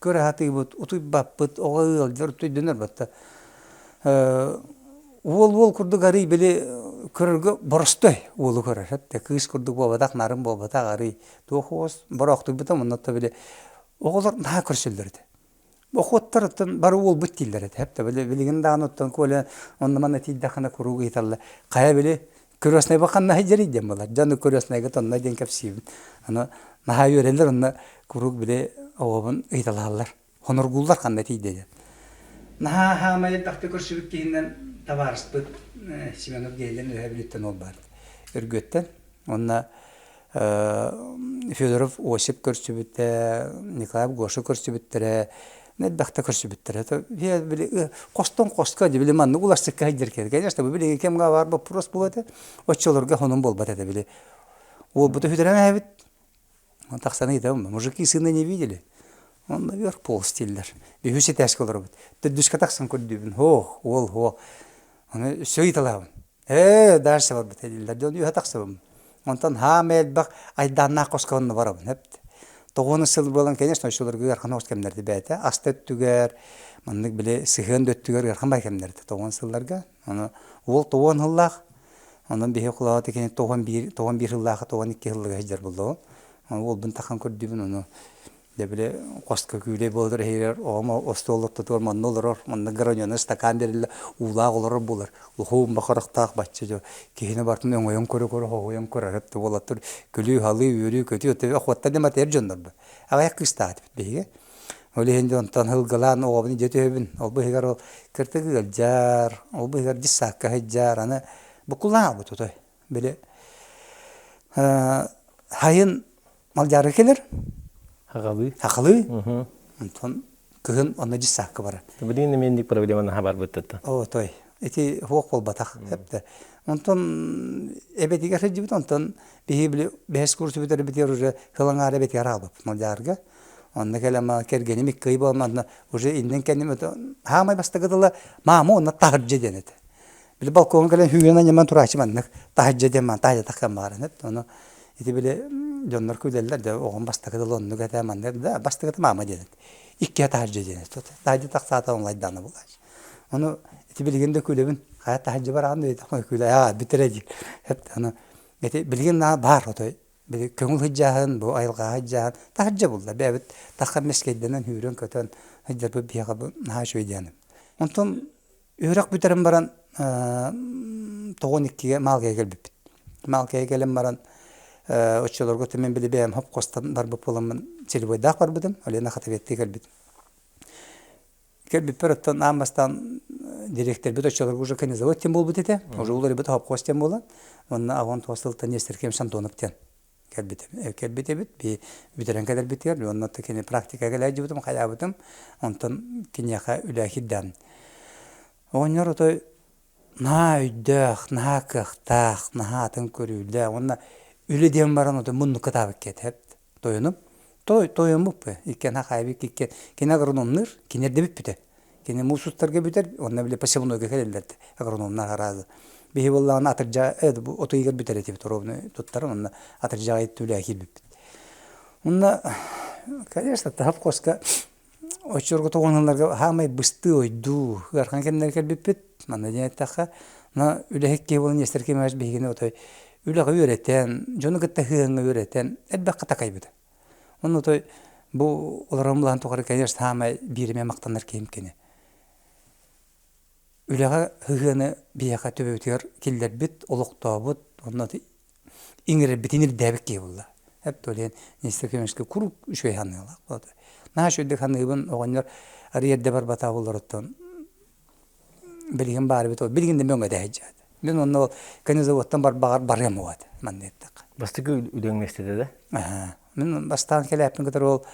көрө сатыыбыт, утуйбаппыт, оҕо ыалдьар, утуйдунар батта. Уол уол курдук арый били көрөргө боростой уолу көрөр. Эптэ кыыс курдук буолбатах, нарын буолбатах арый туох уос бороохтуйбутам онно били оҕолор наһаа көрсөллөр этэ. Охоттар оттон бары уолбут дииллэр этэ. Эптэ били билигин даҕаны оттон Коля онно манна тиийдэххинэ куруук ыйыталлар. Хайа били Крестнайга ханна сылдьарый диэн буолар. Дьону крестнайга тонно диэн кэпсиибин. Аны наһаа үөрэллэр онно куруук били оҕобун ыйыталаһаллар. Хоноргууллар ханна тиийдэ диэн. Наһаа хаамай элбэхтик көрсүбүт киһинэн табаарыспыт Семенов Гейлен Үөһээ Бүлүүттэн уол баар. Өргүөттэн. Уонна Федоров Осип көрсүбүтэ, Николаев Гоша көрсүбүттэрэ, элбэхтэ көрсүбүттэрэ. Били хостон хоско били маннык уларсыкка сылдьар киһи. Конечно, бу билиҥҥи кэмҥэ баар боппуруос буолуо этэ. Оччолорго хонун буолбат этэ били. Уолбуту сүтэрэн эһэбит. Тахсан ыйытабын, мужики сына не видели? Он наверх полз дииллэр. Үһүс этээскэ олоробут. Төрдүскэ тахсан көрдүүбүн. Һоох, уол, һоох. Аны өссө ыйыталаабын. Ээ, дальше барбыта дииллэр. Дьон үөһэ тахсабын. Онтон хаама элбэх айдааннаах хоско онно барабын. Эпт. Тоҕуону сыл буолан, конечно, оччолорго ыарахан оҕус кэмнэрди бэйэтэ. Ас да өттүгэр, маннык били сыһыан да өттүгэр ыарахан бай кэмнэрди тоҕуон сылларга. Аны уол тоҕуон сыллаах, онон биһи кулаҕа кини тоҕон биир, тоҕон биир сыллаах, тоҕон икки сыллыга сылдьар буоллаҕым. Уолбун тахан көрдүүбүн, ону Дьэ били хоско күүлэй буолар иһигэр оҕом остуол ортотугар манна олорор, манна граненый стакан бэриллэ уулаах олорор буолар. Лухуум бахарахтаах бачча дьо киһини барытын өҥөйөн көрө-көрө хоһуйан көрөр эбит уолаттар күлүү-халыы, үөрүү-көтүү өттө охуоттан да матыйар дьоннорбут. Аҕыйах кыыстаах этибит биһиги. Ол иһин дьонтон сылгылаан оҕобун илдьэ түһэбин. Ол быыһыгар ол кыртык ыалдьар, ол быыһыгар дьыссаакка сылдьар, аны буккулаабыт отой. Били сайын Малдьаарга кэлэр. Хагалыы. Хахалыы. Онтон кыһын онно дьыссаакка барар. Билигин эмиэ инник проблема наһаа барбыт Оо, той. Ити суох буолбатах. Эптэ. Онтон эбэтигэр сылдьыбыт, онтон биһи били бэһис курсу бүтэрбитигэр уже сыл аҥаара эбэтигэр хаалбыппыт Малдьаарга. Онно кэлэн кэргэним икки ый буолан уже иннин кэнним хаамай бастакы тыла маама уонна таһырдьа диэн этэ. Били балкоҥҥа кэлэн хүүгэн анньаман турааччы маннык таһырдьа диэн маан таһырдьа тахсан баҕаран эт. Ону ити били дьоннор күлэллэр да оҕом бастакы тыл оннук этэ маннык да бастакыта маама диэн эт. Иккиһэ таһырдьа диэн эт. Таһырдьа тахсаата онлайдаана булааччы. Ону ити билигин да күлэбин. Хайа таһырдьа бараҕын да күлэ аа бүтэрэ диир. Эт аны ити билигин наа баар отой били көҥүл сылдьааһын, бу айылҕаҕа сылдьааһын таһырдьа булла. Бэйэбит таххан мэскэйдэнэн сүүрэн-көтөн сылдьарбыт биһиэхэ бу наһаа үчүгэй диэн. Онтон Үөрэх бүтэрэн баран тоҕон иккигэ Маалкайга кэлбиппит. Маалкайга кэлэн баран оччолорго мин били бэйэм хоп-хостон барбыт буоламмын целевойдаах барбытым, Алена Хатабеттыы кэлбитим. Кэлбиппэр оттон аан бастаан дириэктэрбит оччолорго уже конезавод диэн буолбут этэ. Уже уларыйбыт хопхуос диэн буолан. Уонна аҕан тоҕус сылтан Нестер Кемш Антонов диэн кэлбитим. Кэлбит эбит, би бүтэрэн кэлэрбитигэр, уонна кини практикаға кэлээдьибитим, хайаабытым, онтон киниэхэ үлэ киирдэм. Оҕонньор отой наһаа өйдөөх, наһаа кыахтаах, наһаа атын көрүүлээх уонна үлэ диэн баран отой муннукка таабыт киэтэ тойонум. Той тойоммуп иккиэн хахаайбыт иккиэн кини агрономныыр, кини эрдэ бүппүтэ. Кини муус устарга бүтэр, уонна били посевнойга кэлэллэр агрономнар араазы. Биһи буоллаҕына атырдьа бу от ыйыгар бүтэр этибит ровно туттар онно атырдьаҕа үлэ киирбиппит. Онно конечно тахап хоска оччолорго тоҕонолорго хаамай быстыы ойдуу ыарахан кэмнэргэ кэлбиппит. Манна диэн эттэххэ, но үлэһит киһи буолан Нестер Кимович биһигини отой үлэҕэ үөрэтэн, дьону кытта сыһыаҥҥа үөрэтэн элбэххэ такайбыта. Онно той бу олорон булаан тухары, конечно, саамай бииримэ махтанар киһим кини. Үлэҕэ сыһыаны биһиэхэ төбөбүтүгэр киллэрбит, олохтообут, онно иҥэрэрбитин ирдээбит киһи буолла. Эп то Нестер Кимовичка куруук үчүгэй саныылаах буолла. Наһаа үчүгэйдик саныыбын, оҕонньор арыый эрдэ барбатаа буолларуттан билигин баар эбит, билигин да мөҥө дэһэдьэт. Мин онно ол конезаводтан барбаҕар барыам уот манна эттэххэ. Бастакы үлэҥ миэстэтэ да? Мин бастаан кэлээппин кытары ол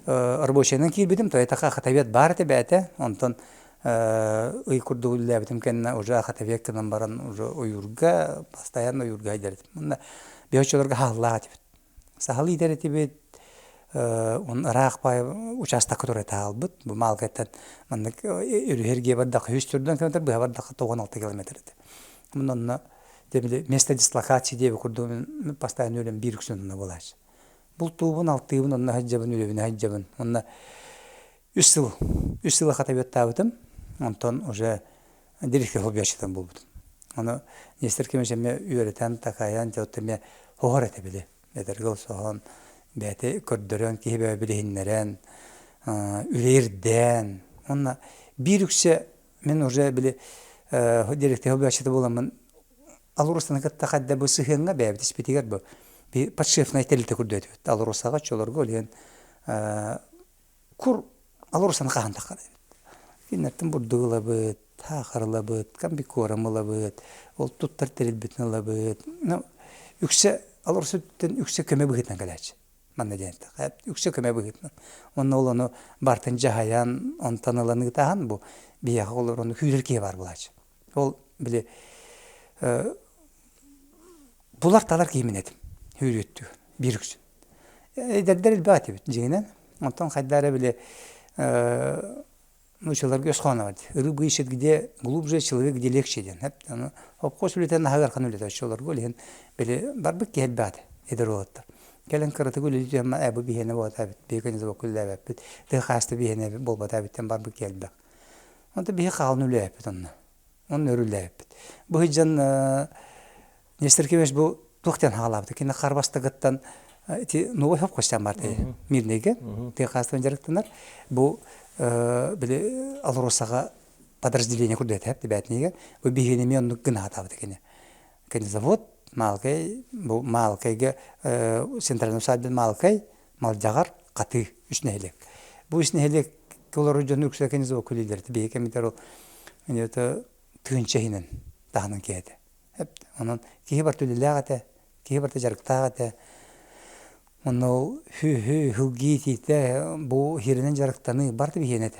рабочайынан киирбитим, то это охотовед баар этэ бэйэтэ. Онтон ый курдук үлэлээбитим кэннэ уже охотовед гынан баран уже ойуурга, постоянно ойуурга сылдьар этим. Онно биһи оччолорго хааллаах этибит. Сахал иитэр этибит, он ыраах баай учаастакка турар таалбыт. Бу Маалгаттан маннык өрүһү эргийэ бардахха үс түрдэн километр, быһа бардахха 96 километр этэ. Онно место дислокации диэби курдук мин постоянно үлэм биир үксүн онно буолааччы. Бултуубун, алтыыбын, онно сылдьабын, үлэбин сылдьабын. Онно үс сыл, үс сыл хатабыаттаабытым. Онтон уже директор хоббиаччытан буолбутум. Ону Нестер Кимович эмиэ үөрэтэн, такайан, дьэ эмиэ хоһор этэ били. Эдэргэ соһон, бэйэтэ көрдөрөн, киһи бэйэ билиһиннэрэн, үлэ ирдээн. Уонна биир үксэ мин уже били директор хоббиаччыта буоламмын Алросаны кытта хайда бу сыһыаҥҥа бэйэбит испитигэр бу подшефнай тэрилтэ курдук этибит. Алросаҕа оччолорго ол иһин кур Алросаны хаһан таххар эбит. Кинилэртэн бурдук ылабыт, саахар ылабыт, комбикорм ылабыт, ол туттар тэрилбитин ылабыт. Ну, үксэ Алроса өттүттэн үксэ көмө быһыытынан кэлээччи. Манна диэн эттэххэ, үксэ көмө быһыытынан. Онно ол ону бартын дьаһайан, онтон ылан ыытаһан бу биһиэхэ олор ону күүрэр киһи баар буолааччы. Ол били булар-талар киһи мин этим. Үүрүөттүгэр биир үксүн. Эдэрдэр элбэх этибит дьиҥинэн. Онтон хайда эрэ били нууччаларга өс хоһооно бар дии. Рыба ищет где глубже, человек где легче диэн. Аны хопхуос үлэтэ наһаа ыарахан үлэтэ оччолорго ол иһин били барбыт киһи элбэх этэ эдэр уолаттар. Кэлэн кыратык үлэлии түһэн ээ бу биһиэнэ буолбата эбит, биһиги заводка үлэлээбэппит, тыа хааста биһиэнэ буолбата эбит диэн барбыт киһи элбэх. Онто биһи хаалан үлэлээбиппит онно. Онно өр үлэлээбиппит. Бу сылдьан Нестор Кимович бу туох диэн хаалаабыта. Кини хар бастакыттан ити новый хопкостян бар Мирнэйгэ тыа хаастан дьарыктанар. Бу били Алросаҕа подразделение курдук этэ бээтинигэ. Бу биһигини эмиэ оннук гына сатаабыта кини. Кини завод Маалкай, бу Маалкайга центральный усадьба Маалкай, Малдьаҕар, Хатыы үс нэһилиэк. Бу үс нэһилиэк олорор дьону үксэ кини заводка үлэлиир. Биһиги кэмитэр ол тыынча иһинэн таһынан киһи этэ. Онон киһи барыта үлэлээх этэ, киһи барыта дьарыктаах этэ. Онно ол сүөһү, сылгы иитиитэ, бу сиринэн дьарыктаныы барыта биһиэнэ этэ.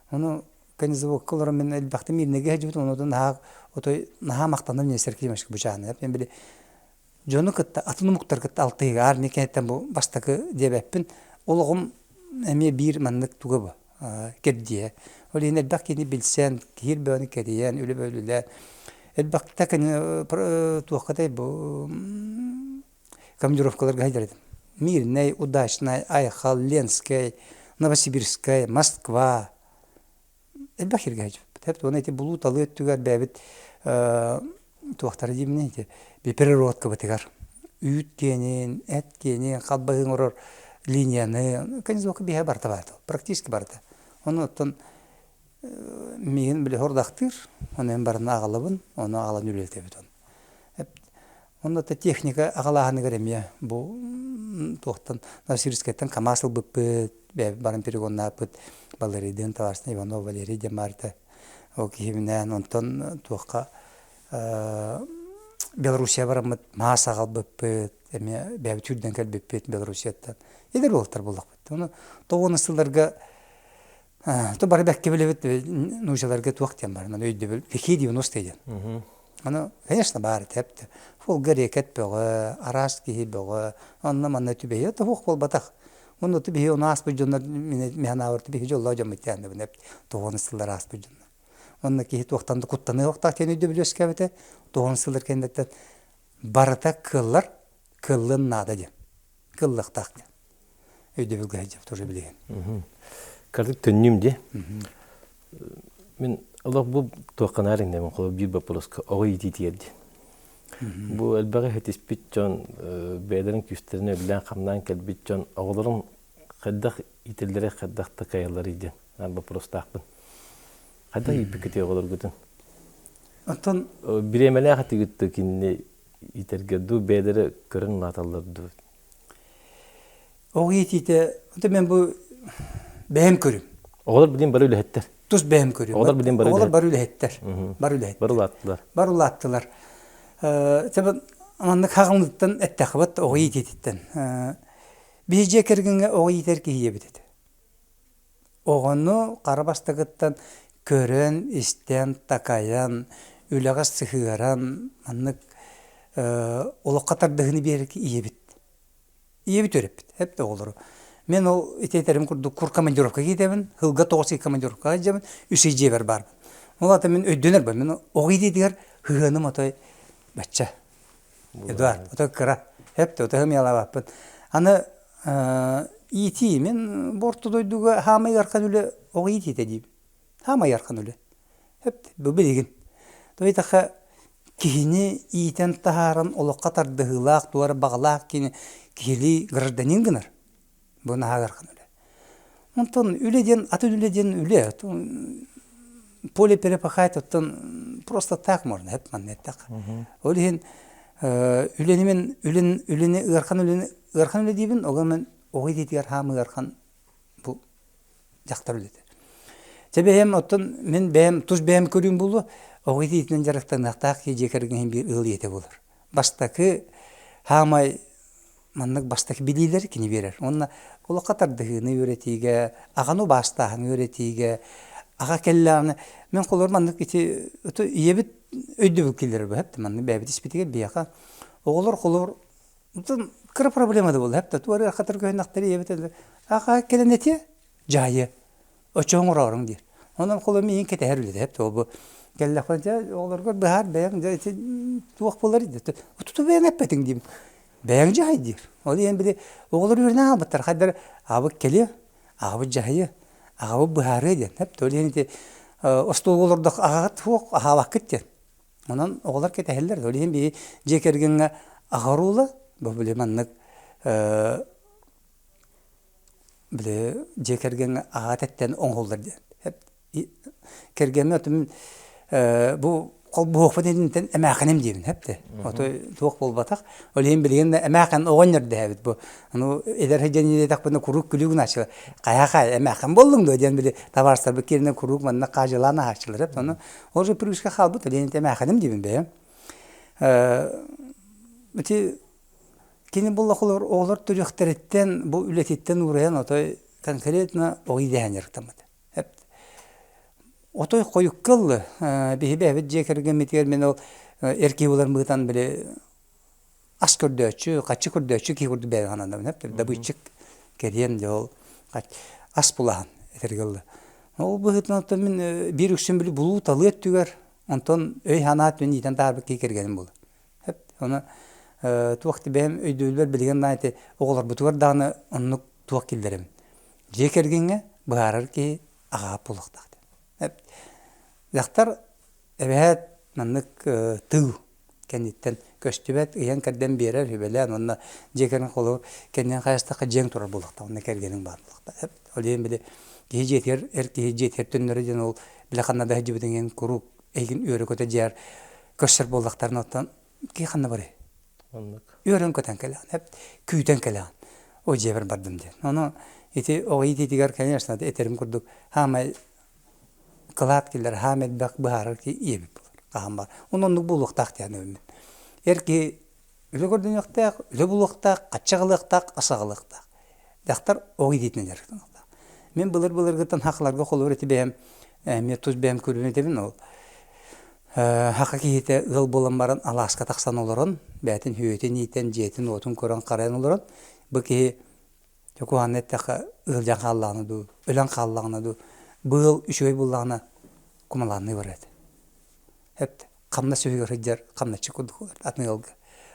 Ону конезаводка олорон мин элбэхтик миирнэйгэ сылдьыбытым, онуота наһаа отой наһаа махтанным Нестер Кимовичка бу чааһына. Мен били дьону кытта, атын омуктары кытта алтыһыыга армия кэнниттэн бу бастакы диэбэппин, олоҕум эмиэ биир маннык туга бу кэрдииһэ. Ол иһин элбэх киһини билсэн, киһи бөҕөнү кэрийэн, үлэ бөҕө элбэхтэ кини туохха да бу командировкаларга сылдьар этим. Мирнэй, Удачнай, Айхал, Ленскэй, Новосибирскай, Москва элбэх сиргэ сылдьыбыппыт. Уонна ити булуу-талыы өттүгэр бэйэбит туохтара диибиний ити переработкабытыгар үүт киэнин, эт киэнин, халбаһыы оҥорор линияны конезовка биһэ барыта баар практически барыта. Ону оттон миигин били хордахтыыр, ону эн барыны аҕалабын, ону аҕалан үлэлэтэбит оны. Онно техника аҕалааһыныгар эмиэ бу туохтан Новосибирскайтан КАМАЗ ылбыппыт, баран перегоннааппыт Валерийдыын табаарыстан Иванов Валерий диэн баарта. Ол киһибинээн онтон туохха Белоруссия бараммыт маас аҕалбыппыт, эмиэ бэйэбит сүүрдэн кэлбиппит Белоруссияттан. Эдэр уолаттар буоллахпыт. Ону тоҕуона сылларга то бары бэккэ билэбит нуучаларга туох диэн бар, өйдөбүл лихие 90-е диэн. Ону, конечно, баар этэ. Фолга рэкет бөҕө, араас киһи бөҕө, онно-манна түбэһиэ тоһуох буолбатах. Онно биһи ону ааспыт дьоннор мин аабар биһи дьоллоох дьоммут диэн тоҕуон сыллар ааспыт дьоннор. Онно киһи туохтан да куттаныа диэн өйдөбүл үөскээбитэ. Тоҕуон сыллар кэнниттэн барыта кыаллар, кыаллыан наада диэн. Кыаллыахтаах диэн. Өйдөбүлгэ сылдьабыт уже билигин. Кырдык төннүүм дии. Мин олох бу туохханаар иҥнэбин холобур биир боппуруоска оҕо иитиитигэр диэн. Бу элбэҕи иһитиспит дьон бэйэлэрин күүстэрин үлэлээн-хамнаан кэлбит дьон оҕолорун хайдах иитэллэрэ хайдах такайалларый диэн боппуруостаахпын. Хайдах ииппиккитий оҕолоргутун? Оттон бириэмэлээх этигит дуу кинини иитэргэ дуу бэйэлэрэ көрөн улааталлар дуу? Оҕо иитиитэ, онтон мен бу бэйэм көрүм. Оҕолор билин бары үлэһиттэр. Тус бэйэм көрүм. Оҕолор билин бары Оҕолор бары үлэһиттэр. Бары үлэһиттэр. Бары улааттылар. Бары улааттылар. Маннык хаҕылыттан эттэххибит оҕо иитиититтэн. Биһи дьиэ кэргэҥҥэ оҕо иитэр киһи эбит этэ. Оҕону хара бастакыттан көрөн, истэн, такайан, үлэҕэ сыһыаран, маннык олоххо тардыһыыны биэрэр ийэбит. Ийэбит үөрэппит, эп оҕолору. Мен ол ити этэрим курдук кур командировка киитэбин, сылга тоҕус ый командировкаҕа илдьэбин, үс ый дьиэбэр баарбын. Ол аата мин өйдөнөр ба, мин оҕо иитиитигэр сыһыаным отой бачча. Эдуард, отой кыра. Эп отой ымыйалаабаппын. Аны иитии, мин бу орто дойдуга хаамай ыарахан үлэ оҕо иитиитэ диибин. Хаамай ыарахан үлэ. Эп бу билигин. То этахха киһини иитэн таһааран олоххо тардыһыылаах, туора баҕалаах кини киһилии гражданин гынар. Бу наһаа ыарахан үлэ. Онтон үлэ диэн атын үлэ диэн үлэ. Поле перепахать оттон просто так можно, эп манна эттэххэ. Ол иһин үлэни мен үлэн үлэни ыарахан үлэни ыарахан үлэ диибин, ол мен оҕо иитиитигэр хаам ыарахан бу дьахтар үлэтэ. Чэ бэйэм оттон мин бэйэм тус бэйэм көрүүм буолуо, оҕо иитиитинэн дьарыктаныахтаах киһи дьиэ кэргэн биир ыал ийэтэ буолар. Бастакы хаамай маннык бастакы билиилэри кини биэрэр. Уонна олоххо тардыһыыны үөрэтиигэ, аҕаны убаастааһыны үөрэтиигэ, аҕа кэллэҕинэ мин холобур маннык ити ийэбит өйдөбүл киллэрэр быһап маннык бэйэбит испитигэр биһиэхэ оҕолор холобур. Кыра проблема да буолла. Хэп туары хатыр көһүннэхтэр ийэбит аха кэлэн этиэ дьаһайы оччоҕо оҥорооруҥ диир. Онон холом иин кэтэһэр үлэтэ хэп бу кэллэхпинэ дьэ оҕолоргор быһаар бэйэҥ дьэ ити туох буолар дии туту бэйэҥ эппэтиҥ диим. Бэйэҥ дьаһай диир. Ол иһин били оҕолор үөрэнэн хаалбыттар хайдары аҕабыт кэлиэ, аҕабыт дьаһайыа, аҕабыт быһаарыа диэн. Хэп ол иһин ити остуолга олордох аҕаҕыт суох аһаабаккыт диэн. Онон оҕолор кэтэһэллэр. Ол иһин биһи дьиэ кэргэҥҥэ аҕа оруола бу били маннык били дьиэ кэргэҥҥэ аҕа тэттэн оҥоһуллар диэн. Кэргэммин отум бу холбоһуохпут инниттэн эмээхиним диибин хэпте. Отой туох буолбатах. Ол иһин билигин да эмээхин оҕонньор дэһэбит бу. Ону эдэр сылдьан диэтэхпинэ куруук күлүү гынааччылар. Хайа-хайа эмээхин буоллуҥ дуо диэн били табаарыстарбыт кииринэн куруук манна хаадьылаан аһааччылар. Ону ол же привычка хаалбыт. Ол иһин эмээхиним диибин бэйэм. Ити кини буолла оҕолор төрүөхтэриттэн бу үлэтиттэн уурайан отой конкретно оҕо идэһэн дьарыктаммыт. Отой хойукка ылла. Биһи бэйэбит дьиэ кэргэммитигэр мин ол эр киһи буоларым быһыытынан били ас көрдөөччү, хаччы көрдөөччү киһи курдук бэйэм сананабын. Добытчик кэриэн дьэ ол ас булаһан этэргэ ылла. Ол быһыытынан оттон мин биир үксүн били булуу-талыы өттүгэр, онтон өй-санаа өттүнэн иитэн таһаарбыт киһи кэргэним буолар. Ону туох да бэйэм өйдөбүлбэр билигин даҕаны ити оҕолорбутугар даҕаны оннук туох киллэрэбин. Дьиэ кэргэҥҥэ быһаарар киһи аҕаһа буолуохтаах диэн. Дьахтар эбэһээт маннык тыл кэнниттэн көстүбэт, ыйан-кэрдэн биэрэр, сүбэлээн уонна дьиэ кэргэн холобур кэннин хайастахха дьиэҥ турар буолуохтаах, онно кэргэниҥ баар буолуохтаах. Ол иһин били киһи дьиэтигэр, эр киһи дьиэтигэр төннөрө диэн ол били ханна да сылдьыбытыҥ иһин куруук эйигин үөрэ-көтө дьиэр көрсөр буоллахтарына оттон киһи ханна барыай? Оннук. Үөрэн-көтөн кэлэҕин, күүтэн кэлэҕин. О дьиэбэр бардым диэн. Ону ити оҕо иитиитигэр, конечно, этэрим курдук, хаамай кылаат киллэр, хаам элбэх быһаарар киһи ийэбит буолар. Хаһан баар. Ону оннук буолуохтаах диэн эбиммин. Эр киһи үлэ көрдөнүөхтээх, үлэ булуохтаах, хаччах ылыахтаах, ас аҕалыахтаах. Дьахтар оҕо иитиитинэн дьарыктаныахтаах. Мин былыр-былыргыттан хахаларга холобур ити бэйэм эмиэ тус бэйэм көрүүнү этэбин ол. Хаха киһитэ ыал буолан баран алааска тахсан олорон, бэйэтин сүөһүтүн иитэн, дьиэтин-уотун көрөн-харайан олорон, бу киһи куһаҕанна эттэххэ ыалдьан хааллаҕына дуу, өлөн хааллаҕына дуу, быыл үчүгэй буоллаҕына кумалаанныы барар этэ. Эп хамнас үһүгэр сылдьар хамначчы курдук атын ыалга.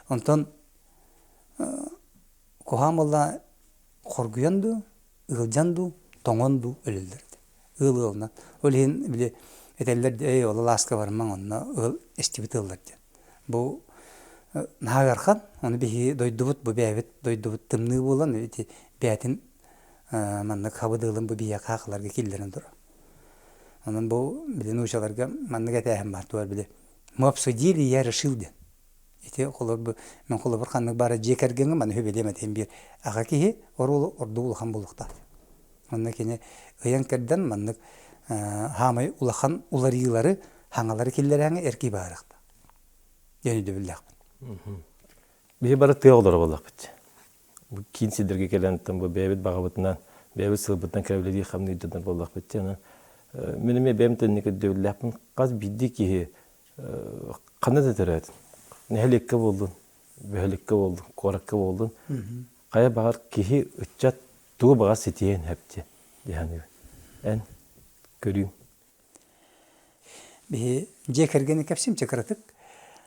Онтон куһаҕан буоллаҕына хоргуйан дуу, ыалдьан дуу, тоҥон дуу өлөллөр этэ. Ыал ыалынан. Ол иһин били этэллэр эй ол алааска барымаҥ онно ыал эстибит ыаллар диэн. Бу наһаа ыарахан. Ону биһиги дойдубут бу бэйэбит дойдубут тымныы буолан ити бэйэтин маннык хабыдыалын бу биһиэхэ хаахыларга киллэрэн турар. Онон бу били нуучаларга маннык этээһин баар туар били мы обсудили я решил диэн. Ити холобур мин холобур ханнык баара дьиэ кэргэҥҥэ маны үһү этим биир аҕа киһи оруолу ордук улахан буолуохтаах. Онно кини ыйан-кэрдэн маннык хаамай улахан уларыйыылары, хаҥалары киллэрээҥи эр киһи баарыахта диэн өйдөбүллээхпин. Биһи бары тыа оҕолоро буоллахпыт. Бу киин сирдэргэ кэлэн бу бэйэбит баҕабытынан, бэйэбит сылбытынан кэрэбилэрии хамныы дьоннор буоллахпыт. Онон мин эмиэ бэйэм тэнник өйдөбүллээхпин. Хас биирдии киһи ханна да төрөөтүн, нэһилиэккэ буоллун, бөһүөлэккэ буоллун, куоракка буоллун, хайа баҕар киһи ыччат тугу баҕар ситиһиэн сөп дии саныыбын. Эн көрүүҥ. Биһи дьиэ кэргэни кэпсиим кыратык.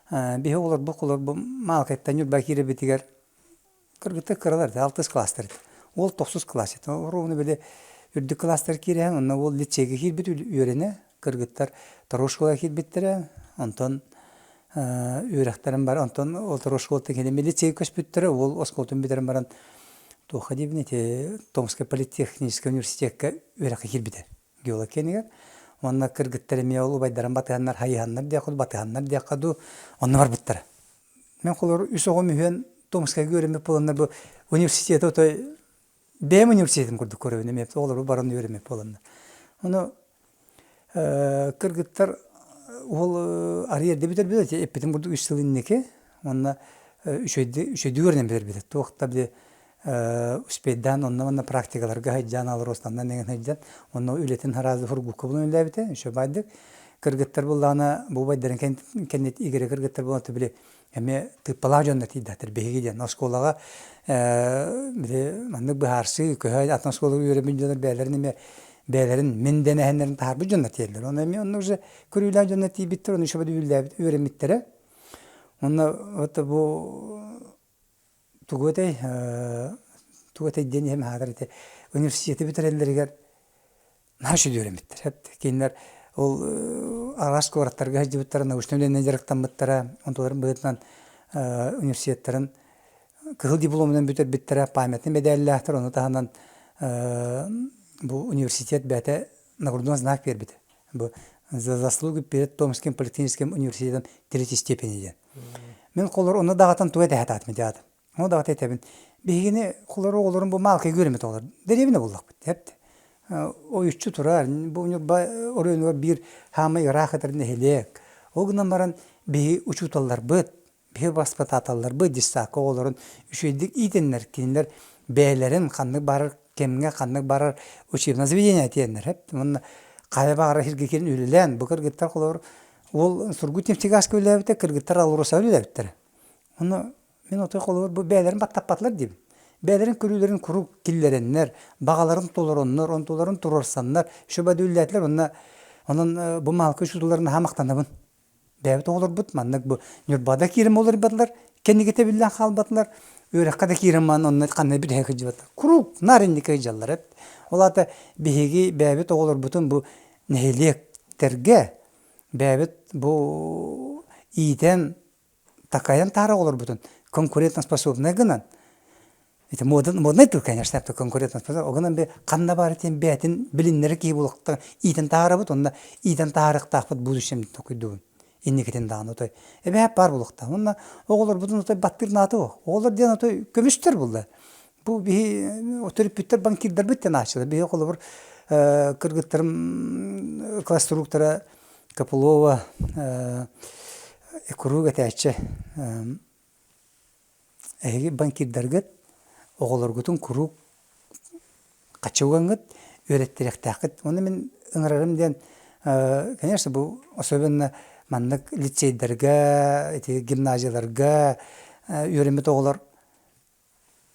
Биһи оҕолорбут холорбу Маалыкайттан Ньурба киирэрбитигэр кыргыттар кыралар этэ, алтыс кылаастар этэ. Уол тохсус кылаас этэ. Оруобуна били үрдүк кылаастар киирэһэн, онно уол лицейгэ киирбит үөрэнэ, кыргыттар второй школаҕа киирбиттэрэ, онтон үөрэхтэрин бар, онтон ол второй школаттан кэлин лицейгэ көспүттэрэ, уол оскуолатын бүтэрэн баран туохха диибин ити Томскай политехническай университекка үөрэххэ киирбитэ геолог киэнигэр. Уонна кыргыттар эмиэ ол убайдарын батыһаннар, хайыһаннар диэххэ дуу, батыһаннар диэххэ дуу, онно барбыттара. Мин холобур үс оҕом үһүөн Томскайга үөрэммит буоланнар бу университеты отой бэйэм университетым курдук көрөбүн эмиэ оҕолорбут баран үөрэммит буоланнар. Ону кыргыттар уол арыйа эрдэ бүтэрбит эппитим курдук үс сыл инники уонна үчүгэйдик үчүгэйдик үөрэнэн бүтэрбитэ. Туох да били успейдаан онно-манна практикаларга сылдьан алростаннан эҥин сылдьан онно үлэтин араас фургукка булан үлэлээбитэ үчүгэй баайдык. Кыргыттар буоллаҕына, бу убайдарын кэннит игирэ кыргыттар буолан били эмиэ тыыппалаах дьоннор тиийдэхтэр биһиги диэн оскуолаҕа били маннык быһаарсыы көһө атын оскуолаҕа үөрэммит дьоннор бэйэлэрин эмиэ бэйэлэрин мин дэнэһэннэрин таһаарбыт дьоннор тиийэллэр. Онно эмиэ онно уже көрүүлээх дьоннор тиийбиттэр, ону еще үлэлээбит үөрэммиттэрэ. Онно вот бу тугу этэй тугу этэй диэн иһэм аһаатар ити университеты бүтэрэллэригэр наһаа үчүгэй үөрэммиттэр. Кинилэр ол араас куораттарга сылдьыбыттара, научнай үлэнэн дьарыктаммыттара, онтуларын быһыытынан университеттарын кыһыл дипломунан бүтэрбиттэрэ, памятный мэдээллээхтэр, ону таһынан бу университет бэйэтэ нагрудной знак биэрбитэ. Бу за заслуги перед Томским политехническим университетом третьей степени диэн. Мин холор онно даҕатан тугу этэ сатаатым дьаатым. Ону даҕата этэбин. Биһигини холор оҕолорун бу маалкайга үөрэммит оҕолор. Дэриэбинэ буллахпыт. Эпт. Ойуччу турар. Бу Ньурба оройуонугар биир хаамай ыраах этэр нэһилиэк. Ол гынан баран биһи учууталларбыт, биһи баспытааталларбыт детсадка оҕолорун үчүгэйдик иитэннэр, кинилэр бэйэлэрин ханнык барар кэмҥэ ханнык барар учебное заведение тиэннэр эп. Уонна хайа баҕарар сиргэ киирэн үлэлээн, бу кыргыттар холобур уол Сургутнефтегазка үлэлээбитэ, кыргыттар Алроса үлэлээбиттэрэ. Ону мин отой холобур бу бэйэлэрин баттаппатылар диибин. Бэйэлэрин көрүүлэрин куруук киллэрэннэр, баҕаларын толороннор, онтуларын туруорсаннар, сүбэдүүллээтилэр уонна онон бу маалка учууталларын наһаа махтанабын. Бэйэбит оҕолорбут маннык бу Ньурбада киирэн олорбатылар, кэнникитэ биллэн хаалбатылар, үөрэххэ да киирэн маан онно ханна бүтэһик сылдьыбаттар. Куруук наар инники сылдьаллар эбит. Ол аата биһиги бэйэбит оҕолорбутун бу нэһилиэктэргэ бэйэбит бу иитэн такайан таара оҕолорбутун конкурентоспособнай гынан это модный тыл конечно это конкурентоспособный огынан би ханна баар этин бээтин билиннэри киһи булуктан иитэн таарабыт онно иитэн таарыктаахпыт будущем токуйдубун инникитин даҕаны отой эбээп баар булуктаах уонна оҕолорбутун отой баттыыр наата оҕолор диэн отой көмүстэр булла бу биһи төрүппүттэр банкирдарбыт диэн ааччылар биһи холобур кыргыттарым класструктора Копылова куруук этээччи эһиги банкирдаргыт оҕолоргутун куруук хаччы угаҥҥыт үөрэттэриэхтээххит. Уонна мин ыҥырарым диэн, конечно, бу особенно маннык лицейдэргэ, ити гимназияларга үөрэммит оҕолор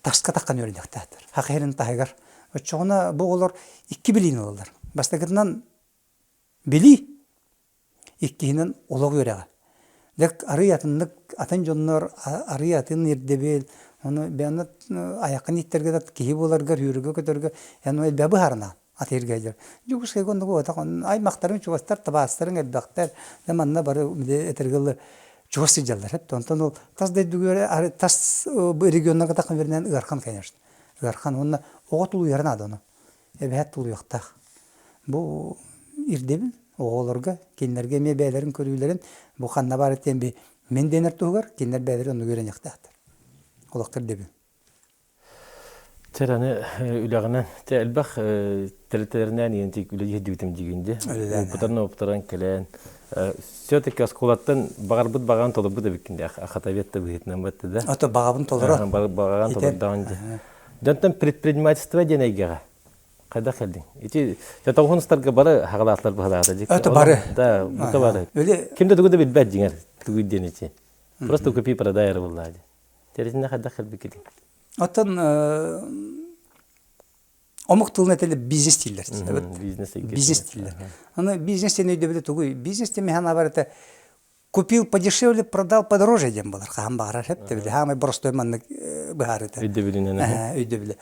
таска таххан үөрэниэхтээхтэр. Хах иһэрин таһыгар. Оччоҕуна бу оҕолор икки билиини ылаллар. Бастакытынан Билии, иккиһинэн олох үөрэҕэ. Дьэ арыый атыннык атын дьоннор арыый атын ирдэбил, ону бэйэни айаххын ииттэргэ да киһи буоларгар, үөрүүгэ-көтөргө эн элбэҕи быһаарынаҕын атыырга дьэ. Дьокуускайга оннук буолбатах, аймахтарыҥ чугастар, табаарыстарыҥ элбэхтэр, дьэ манна бары этэргэ дылы чугас сылдьаллар эбит. Онтон ол тас дойдуга тас регионнарга тахсан үөрэнэн ыарахан конечно, ыарахан уонна оҕо тулуйара наада ону. эбэһээт тулуйуохтаах. Бу ирдэбил оҕолорго, кинилэргэ эмиэ бэйэлэрин көрүүлэрин бу ханна баар этиэн би мин дэнэр туһугар кинилэр бэйэлэрин оннук үөрэниэхтээхтэр. Олохтор ирдэбил. Чэр аны үлэҕинэн чэ элбэх тэрилтэлэринээн иэнтик үлэлии сылдьыбытым дигин дии. Опытарын опытаран кэлэн все-таки оскуолаттан баҕарбыт баҕаҕын толорбут эбиккин дии ахатавет да быһыытынан батты да. Ото баҕабын толоро. Баҕаҕын толордоҕун дии. Дьонтон предпринимательство диэн эйгэҕэ хайдах кэлдиҥ? Ити тоҕуһун устарга бары хаҕалаатылар быһалаата дии. Это бары. Да, бука бары. Ким да тугу да билбэт дьиҥэр тугу диэн ити. Просто купи продай эрэ буоллаа дии. Тэритинэ хайдах кэлбиккитий? Оттон омук тылын этэлэр бизнес дииллэр. Бизнес Бизнес дииллэр. Аны бизнес диэн өйдөбүлэ тугуй? Бизнес диэн миһан абар это купил подешевле, продал подороже диэн буолар. Хаһан баҕарар сөп да хаамай боростой маннык быһаарыта. Өйдөбүлүнэн. Өйдөбүлэ.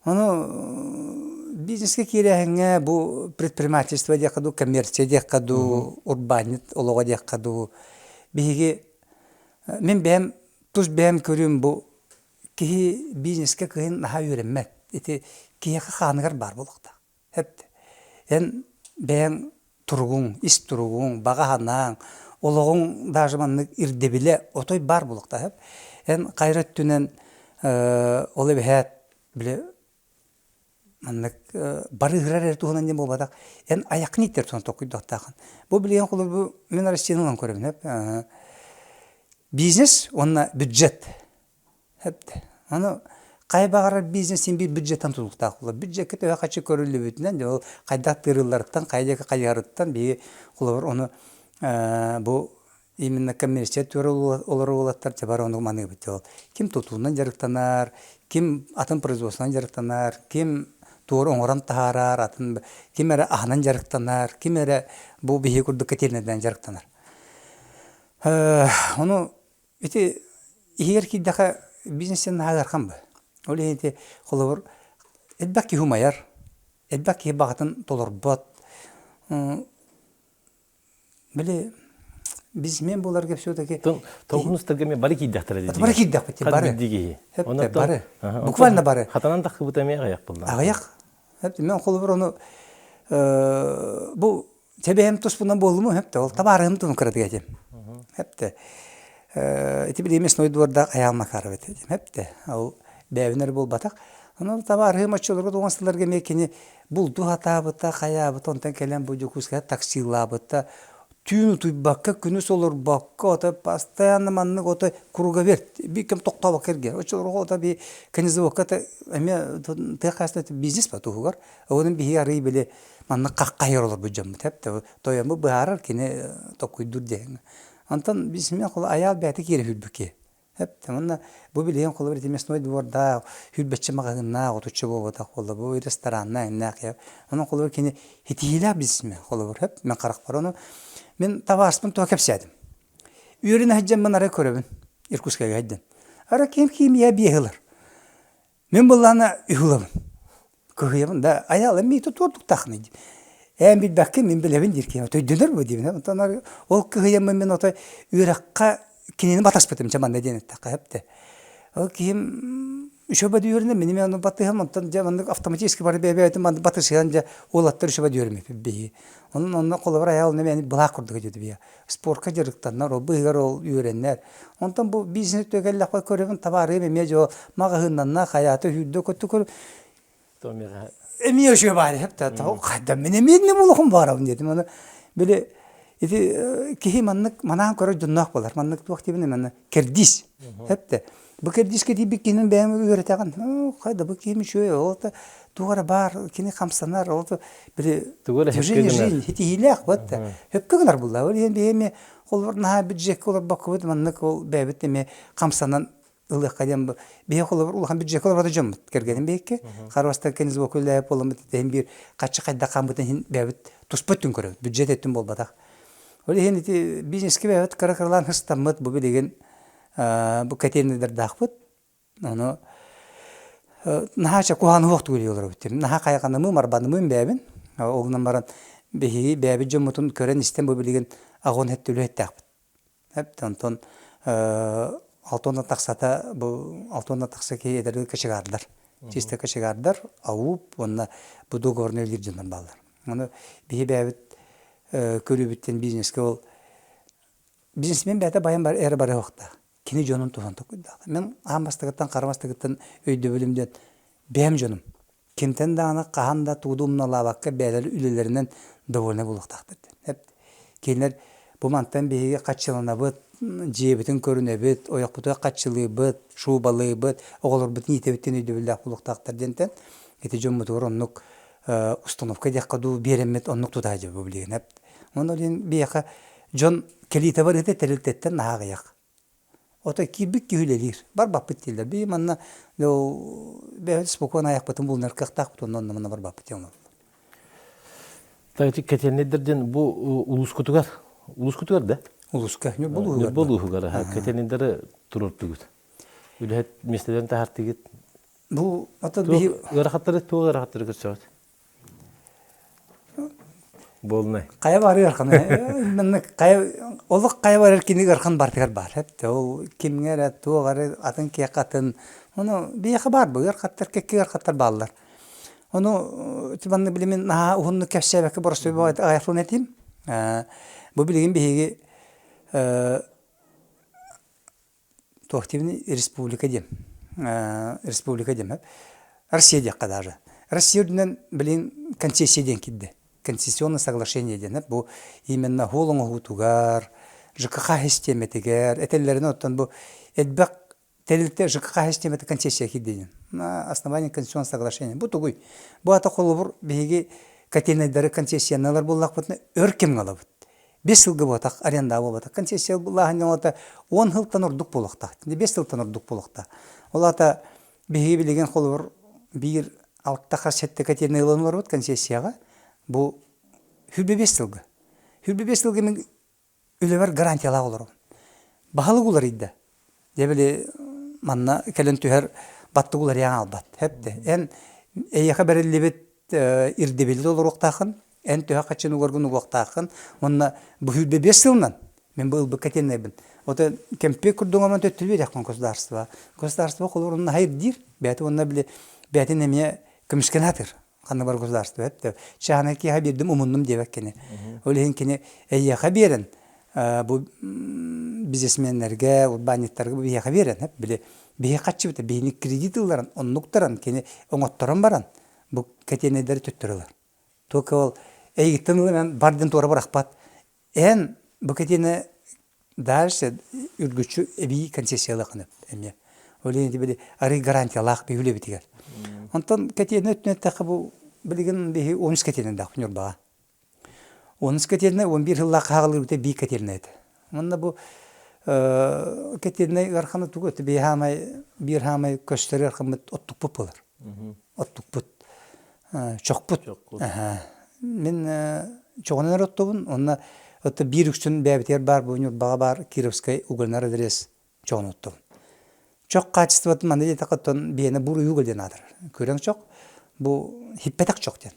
Ону бизнеске киирээһиҥҥэ бу предпринимательство диэххэ дуу, коммерция диэххэ дуу, урбаанньыт олоҕо диэххэ дуу. Биһиги мин бэйэм тус бэйэм көрүүм бу киһи бизнеске кыһын наһаа үөрэммэт. Ити киһиэхэ хааныгар баар буолуохтаах. Эп эн бэйэҥ туругуҥ, ис туругуҥ, баҕа санааҥ, олоҕуҥ даже маннык ирдэбилэ отой баар буолуохтаах. Эн хайра өттүнэн ол эбэһээт били маннык барыыһырар эрэ туһунан диэн буолбатах, эн айаххын ииттэр туһунан толкуйдуохтааххын. Бу билигин холобур мин Россияны ылан көрөбүн. Бизнес уонна бюджет. Аны Хайа баҕарар бизнес син биир бюджеттан тутулуктаах буолар. Бюджекка төһө харчы көрүллүбүтүнэн, дьэ ол хайдах тыырылларыттан, хайа диэки хайыһарыттан биһиги холобур ону бу именно коммерция түөрэ олорор уолаттар дьэ бары ону маныыбыт дьэ ол. Ким тутуунан дьарыктанар, ким атын производствонан дьарыктанар, ким туора оҥорон таһаарар, атын ким эрэ аһынан дьарыктанар, ким эрэ бу биһиги курдук котельнайдан дьарыктанар. Ону Ити иһигэр киирдэххэ бизнестэн наһаа ыарахан бу. Ол иһин ити холобур элбэх киһи умайар, элбэх киһи баҕатын толорбот. Били бизнесмен буоларга все-таки Толкунустарга эмиэ бары киирдэхтэрэ дии. Бары киирдэхпит бары. киһи. бары. Буквально бары. Хатанан таххыбыта эмиэ аҕыйах буолла. Аҕыйах. Мен холобур ону бу Сэбэһим туспунан буоллуму хөптө ол табаарыһым тун кыратыга этим. Хөптө. Ити билии мясной двордаах Айаал Макаров этим. Хөптө. Ол бэйэбин эрэ буолбатах. Онон табаарыһым оччолорго туган сылларга эмиэ кини булду хатаабыта, хайаабыта, онтон кэлэн бу Дьокуускайга таксилаабыта, түүн утуйбакка, күнүс олорбокко, ото постоянно маннык ото круговерт, биир кэм тохтообокко эргийэр. Оччолорго ото би конезаводка эмиэ тыа хаһаайыстыбата бизнес ба туһугар. Онон биһиги арыый били маннык хаххайар олорбут дьоммут эп тойоммут быһаарар кини токкуйдуур диэҥ. Онтон бизнесмен холо айаал бэйэтэ киирэ хүрбүт киһи. Эп уонна бу билигин холобур ити мясной двордаах, хүрбэччэ маҕаһыыннаах, отучча буолбатах буолла, бу рестораннаах, иннээх Онон холобур кини итиилээх бизнесмен холобур эп мен харахпар ону мин табаарыспын туох кэпсээтим. Үөрэнэ сылдьаммын арай көрөбүн Иркутскайга сылдьан. Ара ким химия биэһи ылар. Мин былаана үһүлабын. Кыһыйабын да айаал эмиэ туордуктааххыный диир. Эн билбэккин мин билэбин диир киһи өйдөнөр бу диибин. Онтон ол кыһыйаммын мин отой үөрэххэ кинини батаспытым чэ манна диэн эттэххэ сөптө. Ол киһим үчүгэй үөрэнэ мин эмиэ ону батыһам онтон дьэ маннык автоматически бары бэйэ-бэйэтин маннык батысыһан дьэ уолаттар үчүгэй үөрэммиппит биһиги. Онон онно холобур айаал эмиэ былаах курдук этэ биһиги. Спортка дьарыктаннар, ол быыһыгар ол үөрэннэр. Онтон бу бизнес өттүгэр кэллэххэ көрөбүн табаарыым эмиэ дьо маҕаһыыннанна, хайаата сүүрдэ көттө көр эмиэ үчүгэй баар эһэп хайда мин эмиэ инним улахан баарабын диэтим. Аны били ити киһи маннык манаан көрөр дьонноох буолар. Маннык туох диибин манна кэрдиис. Эптэ. Бу кэрдиискэ тиийбит киһини бэйэм үөрэтэҕин. Хайда бу киһим үчүгэй, ол да туох эрэ баар, кини хамсанар, ол да били движение жизнь ситиһиилээх вот хөпкө гынар булла. Ол иһин биһи эмиэ холобур наһаа бюджекка олорбоккубут маннык ол бэйэбит эмиэ хамсанан ылыахха диэн бу биһи холобур улахан бюджекка олорбото дьоммут кэргэним биһикки харвастан кенизбоку үлэлээбит буоламмыт иһин биир хаччы хайдах хааммытын иһин бэйэбит туспа өттүн көрөбүт бюджет өттүн буолбатах ол иһин ити бизнеске бэйэбит кыра кыралаан ыстаммыт бу билигин бу кэтиэннэрдаахпыт ону наһаа ча куһаҕаны суох тугу олоробут наһаа хайҕанымыым арбанымыым бэйэбин ол гынан баран биһиги бэйэбит дьоммутун көрөн истэн бу билигин аҕон хэттэ үлэһиттээхпит онтон алтонна тахсата бу алтонна тахса киһи эдэр кочегардар чисто кочегардар АУП уонна бу договорный үлэлиир дьоннор бааллар ону биһи бэйэбит көрүүбүттэн бизнеске ол бизнесмен бэйэтэ байан эрэ барыахтаах кини дьонун туһунан толкуйдаах мен аан бастакыттан хара бастакыттан өйдөбүлүм диэн бэйэм дьонум кимтэн даҕаны хаһан да тугу да умналаабакка бэйэлэр үлэлэринэн довольны буолуохтаахтар диэн. Кинилэр бу мантан биһиги хаччыланабыт, дьиэбитин көрүнэбит, ойохпутугар хаччылыыбыт, шубалыыбыт, оҕолорбутун иитэбит диэн өйдөбүллээх буолуохтаахтар диэнтэн ити дьоммутугар оннук установка диэххэ дуу биэрэммит оннук тутааччы бу билигин. Онон илин биһиэхэ дьон кэлиитэ барыыта тэрилтэттэн наһаа аҕыйах. Ото киирбит киһи үлэлиир. Барбаппыт дииллэр. Биһи манна бэйэбит спокойно айахпытын булунар кыахтаахпыт онно онно манна барбаппыт диэн олороллор. Так кэтиэннэйдэр диэн бу улуускутугар улуускутугар да? Улууска. Ньурба улууһугар. Ньурба улууһугар кэтиэннэйдэри туруортугут. Үлэһит миэстэлэрин таһаартыгыт. Бу ото биһи ыарахаттары туох ыарахаттары көрсөҕүт? Буолунай. Хайа бар ыархан. Маннык хайа олох хайа барар кини ыархан бартыгар баар. Эптэ ол кимҥэ эрэ туох эрэ атын киэхэ атын. Ону биһиэхэ баар бу ыархаттар кэккэ ыархаттар бааллар. Ону маннык билимин наһаа уһуннук кэпсээбэккэ боростуой аҕыйахтан этим. Бу билигин биһиги туох диибиний республика диэн республика диэн Россия диэххэ даже Россия үрдүнэн билин концессия диэн киирдэ концессионное соглашение диэн бу именно хуол оҥоһуутугар ЖКХ систиэмэтигэр этэллэринэн оттон бу элбэх тэрилтэ ЖКХ систиэмэтэ концессия киирдэ диэн. На основании конституционного соглашения. Бу тугуй? Бу ата холобур биһиги котельнайдары концессияналар буоллахпытына өр кэмҥэ ылабыт. Бес сылга буотах аренда буолбатах. Концессия былааһын оҥото 10 сылтан ордук буолуохтаах. Бес сылтан ордук буолуохтаах. Ол аата биһиги билигин холобур биир алта хас сэттэ котельнай ылан олоробут концессияҕа. Бу 25 сылга. 25 сылга мин үлэбэр гарантиялаах олоробун. Баһылык уларыйда. Дьэ били манна кэлэн түһэр баттык уларыйан аалбат. Хэпте. Эн эйиэхэ бэриллибит ирдэбили толоруохтааххын, эн төһө хаччын угаргын угуохтааххын уонна бу 25 сылынан мин бу ылбыкка тиэннэйбин. Ото кэмпиэ курдук онон төттү биэриэхпин государство. Государство холобур наһаа ирдиир. Бэйэтэ уонна били бэйэтин эмиэ көмүскэнэ сатыыр. Ханна бар государство эптэ. Чааһынай киһи биэрдим умуннум диэбэт кини. Ол иһин кини эйиэхэ биэрэн бу бизнесменнэргэ, урбаанньыттарга бу биһиэхэ биэрэн, били биһи хаччыбыта биһини кредит ылларан, оннуктаран кини оҥотторон баран бу кэтиэнэйдэри төттөрү ылар. Только ол эйигиттэн ылан бар диэн туора бырахпат. Эн бу кэтиэнэ дальше үргүччү эбии концессиялаах эмиэ. Ол иһин били арый гарантиялаах биһи үлэбитигэр. Онтон кэтиэнэ өттүнэн эттэххэ бу билигин биһи 13 кэтиэнэдээх Ньурбаҕа. 13 кэтиэнэ 11 сыллаах хаалыыбыта бии кэтиэнэ этэ. Манна бу кэтиэнэ ыархана тугу это биир хаамай биир хаамай көстөр ыархаммыт оттукпут буолар. Оттукпут. Чохпут. Мин чоҕунан эрэ оттубун. Онно отто биир үксүн бэйэбитигэр баар бу Ньурбаҕа баар Кировскай угольнай разрез чоҕун оттубун. Чох качествотын манна диэтэххэ оттон биэнэ буруйуга диэн аатырар. Күрэҥ чох бу хиппэтэх чох диэн.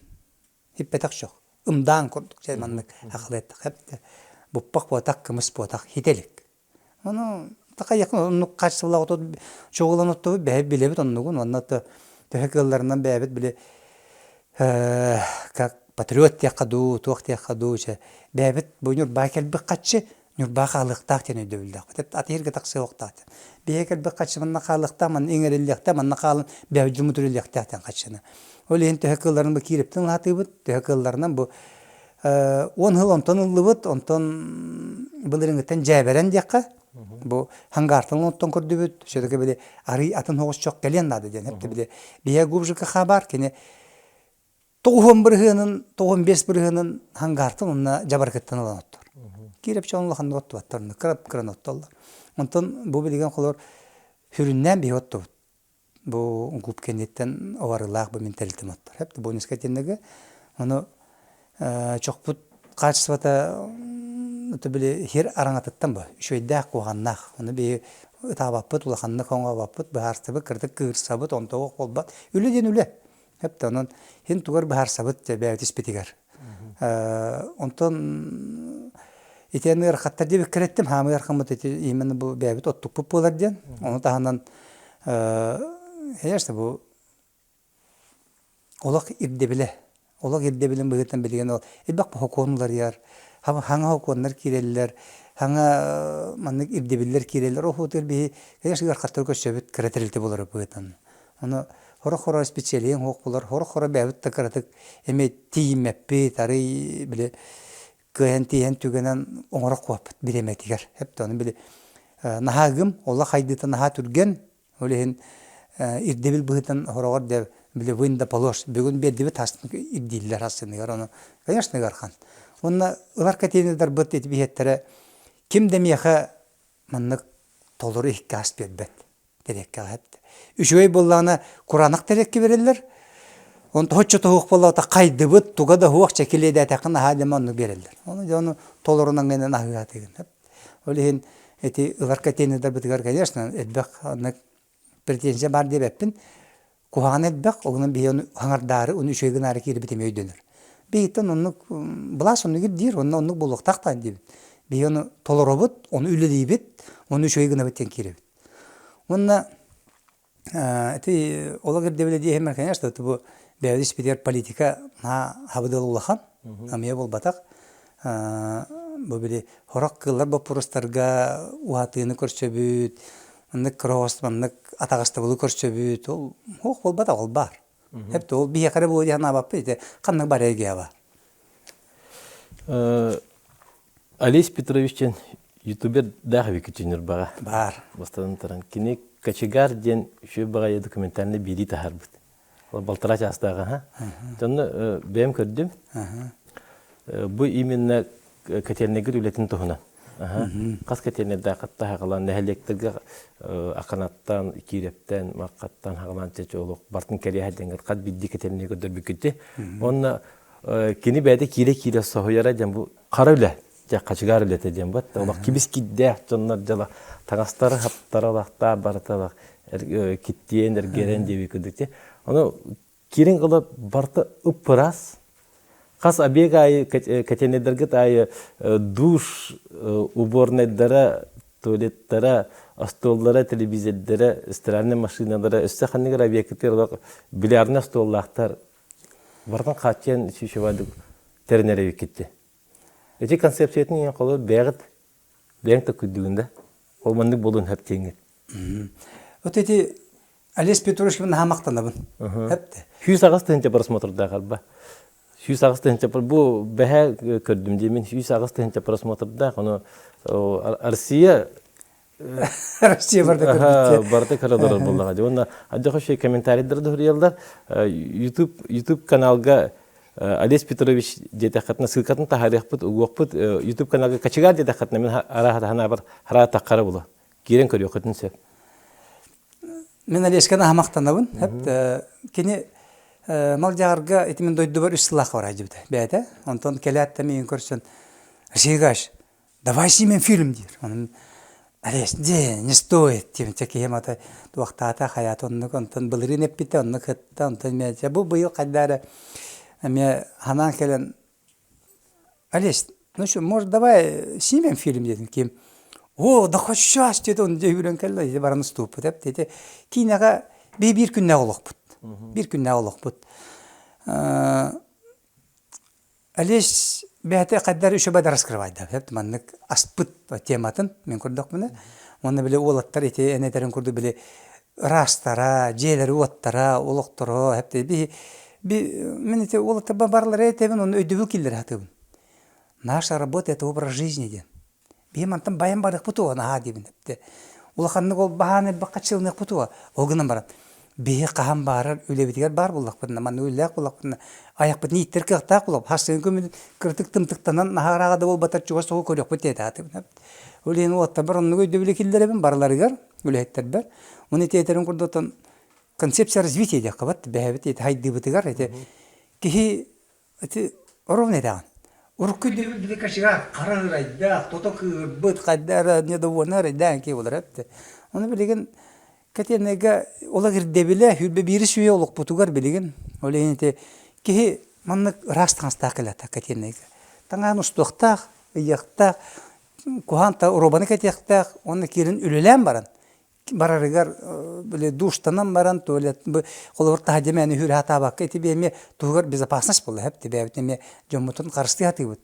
Хиппэтэх чох. Ымдаан курдук дьэ маннык ахылыаттах эптэ. Буппах буотах, кымыс буотах хитэ илик. Ону такайыахын оннук хаачыстыбалаах отут чоҕулан оттубут бэйэбит билэбит оннугун уонна төһө кыалларынан бэйэбит били как патриот диэххэ дуу, туох диэххэ дуу чэ бэйэбит бу Ньурбаа кэлбит хаччы Ньурбаа хаалыахтаах диэн өйдөбүллээх. Атыырга тахсыахтаах диэн. Биһиги кэлбит хаччы манна хаалыахтаах, манна иҥэриллиэхтээх, манна хаалан бэйэбит дьоммут үлэлиэхтээх диэн хаччыны. Ол иһин төһө кыалларынан бу киириптэн улаатыыбыт, төһө кыалларынан бу 10 сыл онтон ыллыбыт, онтон былырыыҥҥыттан дьээбэрэн диэххэ, бу Хангаартан онтон көрдүбүт, все-таки били арый атын соҕус чох кэлиэн наада диэн эптэ били биһиэ губжика хабар кини 90 бырыһыанын, 95 бырыһыанын Хангаартан уонна Дьабарыкыттан ылан оттор. Киирэп чоҕун улаханнык оттубаттар, кыра-кыран оттоллор. Онтон бу билигин холор сүрүннээн биһи оттубут. Бу губ кэнниттэн оварылаах бу менталитем оттор. Хэп бонуска теннеге. Ону чохпут качествота это били хир араҥатыттан бу үчүгэйдээх куһаҕаннаах. Ону биһи ытаабаппыт, улаханнык оҥообоппут, быһаарсыбыт, кырдык кыырсабыт, онто буолбат. Үлэ диэн үлэ. Хэп онон хин тугар быһаарсабыт бэйэбит испитигэр. Онтон итиэн ыарахаттар диэбиккэр эттим, хаамыы ыарахаммыт ити именно бу бэйэбит оттукпут буолар диэн. Ону таһынан конечно бу олох ирдэбилэ олох ирдэбилин быһыытынан билигин ол элбэх хокуон уларыйар, хаҥа хокуоннар киирэллэр, хаҥа маннык ирдэбиллэр киирэллэр. Ол хоһуутугар биһи конечно ыарахаттары көрсөбүт кыра тэрилтэ буолар быһыытынан. Ону хоро-хоро специалиһын суох буолар, хоро-хоро бэйэбит да кыратык эмиэ тиийиммэппит, арый били кыайан тиийэн түгэнэн оҥоро куоппут бириэмэтигэр. Эптэ ону били наһаа ыгым, олох хайдыыта наһаа түргэн, ол иһин ирдэбил быһыытынан хороҕор да били вынь да положь бүгүн биэрдибит астын ирдииллэр астыныгар ону конечно ыархан. Уонна ылар кэтиэнилэрбит ити биһиэттэрэ ким да миэхэ маннык толору иһиккэ ас биэрбэт. Тэриэккэҕэ эптэ. Үчүгэй буоллаҕына кураанах тэриэккэ биэрэллэр. Онто оччо тоһуох буоллаҕына хайдыбыт, туга да суох чэкилиэдээтэххин наһаа диэн оннук биэрэллэр. Ону дьэ ону толорунан гынан аһыаатыгын. Ол иһин ити ылар контейнердарбытыгар, конечно, элбэх оннук претензия баар диэбэппин. Куһаҕан элбэх, онон биһи ону хаҥардаары, ону үчүгэй гынаары киирбит эмиэ өйдөнөр. Биһиттэн оннук былаас оннук ирдиир, онно оннук буолуохтаах даҕаны диибин. Биһи ону толоробут, ону үлэлиибит, ону үчүгэй гынабыт диэн киирэбит. Уонна ити олох ирдэбилэ диэһимэр, конечно, бу бэйэбит испитигэр политика наһаа хабыдыал улахан, амыйа буолбатах. Бу били сорох кыыллар боппуруостарга уһатыыны көрсөбүт, маннык кроос, маннык атаҕастабылы көрсөбүт, ол суох буолбатах, ол баар. Эптэ ол биһиэхэ эрэ буолуо дии санаабаппыт, ити ханнык баар эйгэҕэ баар. Олесь Петрович диэн Ютубер даах эбиккит Ньурбаҕа. Баар. Бастатан туран, кини Кочегар диэн үчүгэй баҕайы документальнай биэрии таһаарбыт. Ол балтараа чаастааҕа, ха. Онно бэйэм көрдүм. Бу именно котельнайгыт үлэтин туһунан. Хас котельнайдааххытта хаҕалаан нэһилиэктэргэ Аканаттан, Киирэптэн, Мархаттан хаҕалаан чэчи олох бартын кэриэһэ диэн хат биирдии котельнай көрдөрбүккүтү. Уонна кини бэйэтэ киирэ-киирэ соһуйара диэн бу хара үлэ дьэ хачыгаар үлэтэ диэн бат олох кибис кирдээх дьоннор дьала таҥастары хаптара лахтаа барыта киттиэн эргэрэн диэби курдук ону киирин кыла барыта ыппырас хас объект аайы котельнайдаргыт аайы душ уборнайдара туалеттара остуоллара телевизордара стиральный машиналара өссө ханнык эрэ объектытыгар олох бильярдный остуоллаахтар барытын хааччыйан сүүсүбадык тэринэр эбиккитти Ити концепциятын иһин холобур бэйэҕит бэйэҥ төккүйдүгүн да ол маннык буолуон сөп диэҥҥит. Вот эти Олесь Петрович наһаа махтанабын. Эпте. 108 тыһыынча просмотрдаах арба. 108 тыһыынча бу бэһэ көрдүм диэмин 108 тыһыынча просмотрдаах ону Россия Россия барыта көрбүттэр. Барыта көрө олорор буоллаҕа дии. Уонна адьах үчүгэй комментарийдары да суруйаллар. YouTube YouTube каналга Олесь Петрович диэтэххитинэ ссылкатын таһаарыахпыт, угуохпут. YouTube каналга Кочегар диэтэххитинэ мин арааһа таһанаабар хараа таххара була. Киирэн көрүөххүтүн сөп. Мин Олеська наһаа махтанабын. Кини Малдьаҕарга ити мин дойдубар үс сыллаах бараа дьибитэ бэйэтэ. Онтон кэлээт да миигин көрсөн Сергаш, давай снимем фильм диир. Онон Олесь, дьэ, не стоит диэбитэ киһим ата туохтаата хайаата оннук онтон былырыын эппитэ оннук кытта онтон эмиэ бу быйыл хайда эрэ эмиэ ханаан кэлэн Олесь, ну что, может, давай снимем фильм диэтим ким о, да хоть сейчас диэт он дьэ үүрэн кэллэ ити баран устууппут эп ити киинэҕэ биир күннээх олохпут биир күннээх олохпут Олесь бэйэтэ хайдах үчүгэй да раскрывайда маннык аспыт тематын мин көрдөхпүнэ уонна били уолаттар ити эн этэрин курдук били ыраастара дьиэлэри-уоттара олохторо би мин ити уолаттарбар барылара этэбин уонна өйдөбүл киллэрэ сатыыбын наша работа это образ жизни диэн Биһи мантан байан барыахпыт уо наһаа диибин эптэ. Улаханнык ол баһаан элбэххэ чылыныахпыт уо. Ол гынан баран биһи хаһан баарар үлэбитигэр баар буоллахпытына, манна үлэлээх буоллахпытына, айахпытын ииттэр кыахтаах буолуох. Хас күммүт кыратык тымтыктанан наһаа ырааҕа да буолбатар чугас соҕу көрүөхпүт диэтэ аатыбын. Ол иһин уолаттарбар оннук өйдөбүлү киллэрэбин барыларыгар, үлэһиттэрбэр. Уну ити этэрин курдук концепция развития диэххэ бат бэһэбит ити хайдыыбытыгар ити киһи Ити ровно этэҕин. Урукку били кочегар хара ырайдаах, тото кыырбыт, хайда эрэ недовольна ырайдаан киһи буолар эбит. Ону билигин котельнайга олох ирдэбилэ сүүрбэ биирис үйэ олохпутугар билигин ол иһин ити киһи маннык ыраас таҥастаах кэлээтэ котельнайга. Таҥаһын устуохтаах, ыйыахтаах, куһаан робаны кэтиэхтээх уонна киирэн үлэлээн баран барарыгар били душтанан баран туалет холобур таһырдьа мээнэ үүрэ сатаабакка ити эмиэ туһугар безопасность буолла эп бэйэбит эмиэ дьоммутун харыстыы сатыыбыт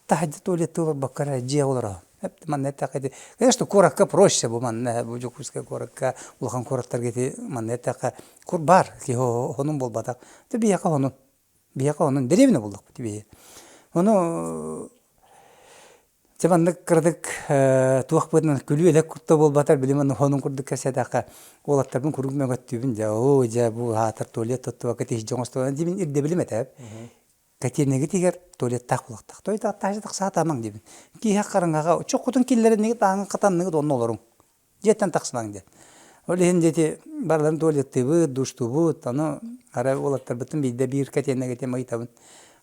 таһырдьа туалеттыы олорбокко эрэ дьиэ олороһун эп манна эттэххэ ити конечно куоракка проще бу манна бу Дьокуускай куоракка улахан куораттарга ити манна эттэххэ кур баар киһи хонун буолбатах биһиэхэ хонун биһиэхэ онон дэриэбинэ буллахпыт биһи ону Дьэ маннык кыратык туох быһыытынан күлүү-элэк курдук буолбатар, били маннык хонун курдук кэпсээтэххэ, уолаттарбын куруук мөҥөттүүбүн дьэ, оо дьэ бу аатар туалет туттубакка тиһирдьэ оҥостубан диибин ирдэбилим этэ. Котельныйгытыгар туалеттаах буолуохтаах. Той таһырдьа тахсаатаамаҥ диибин. Киэһэ хараҥаҕа чоххутун киллэриннигит ааҥҥын хатанныгыт онно олоруҥ. Дьиэттэн тахсымаҥ диэн. Ол иһин диэти барыларын туалеттыыбыт, душтуубут, ону арай уолаттарбытын биирдэ биир котельнайга тиийэн ыйытабын.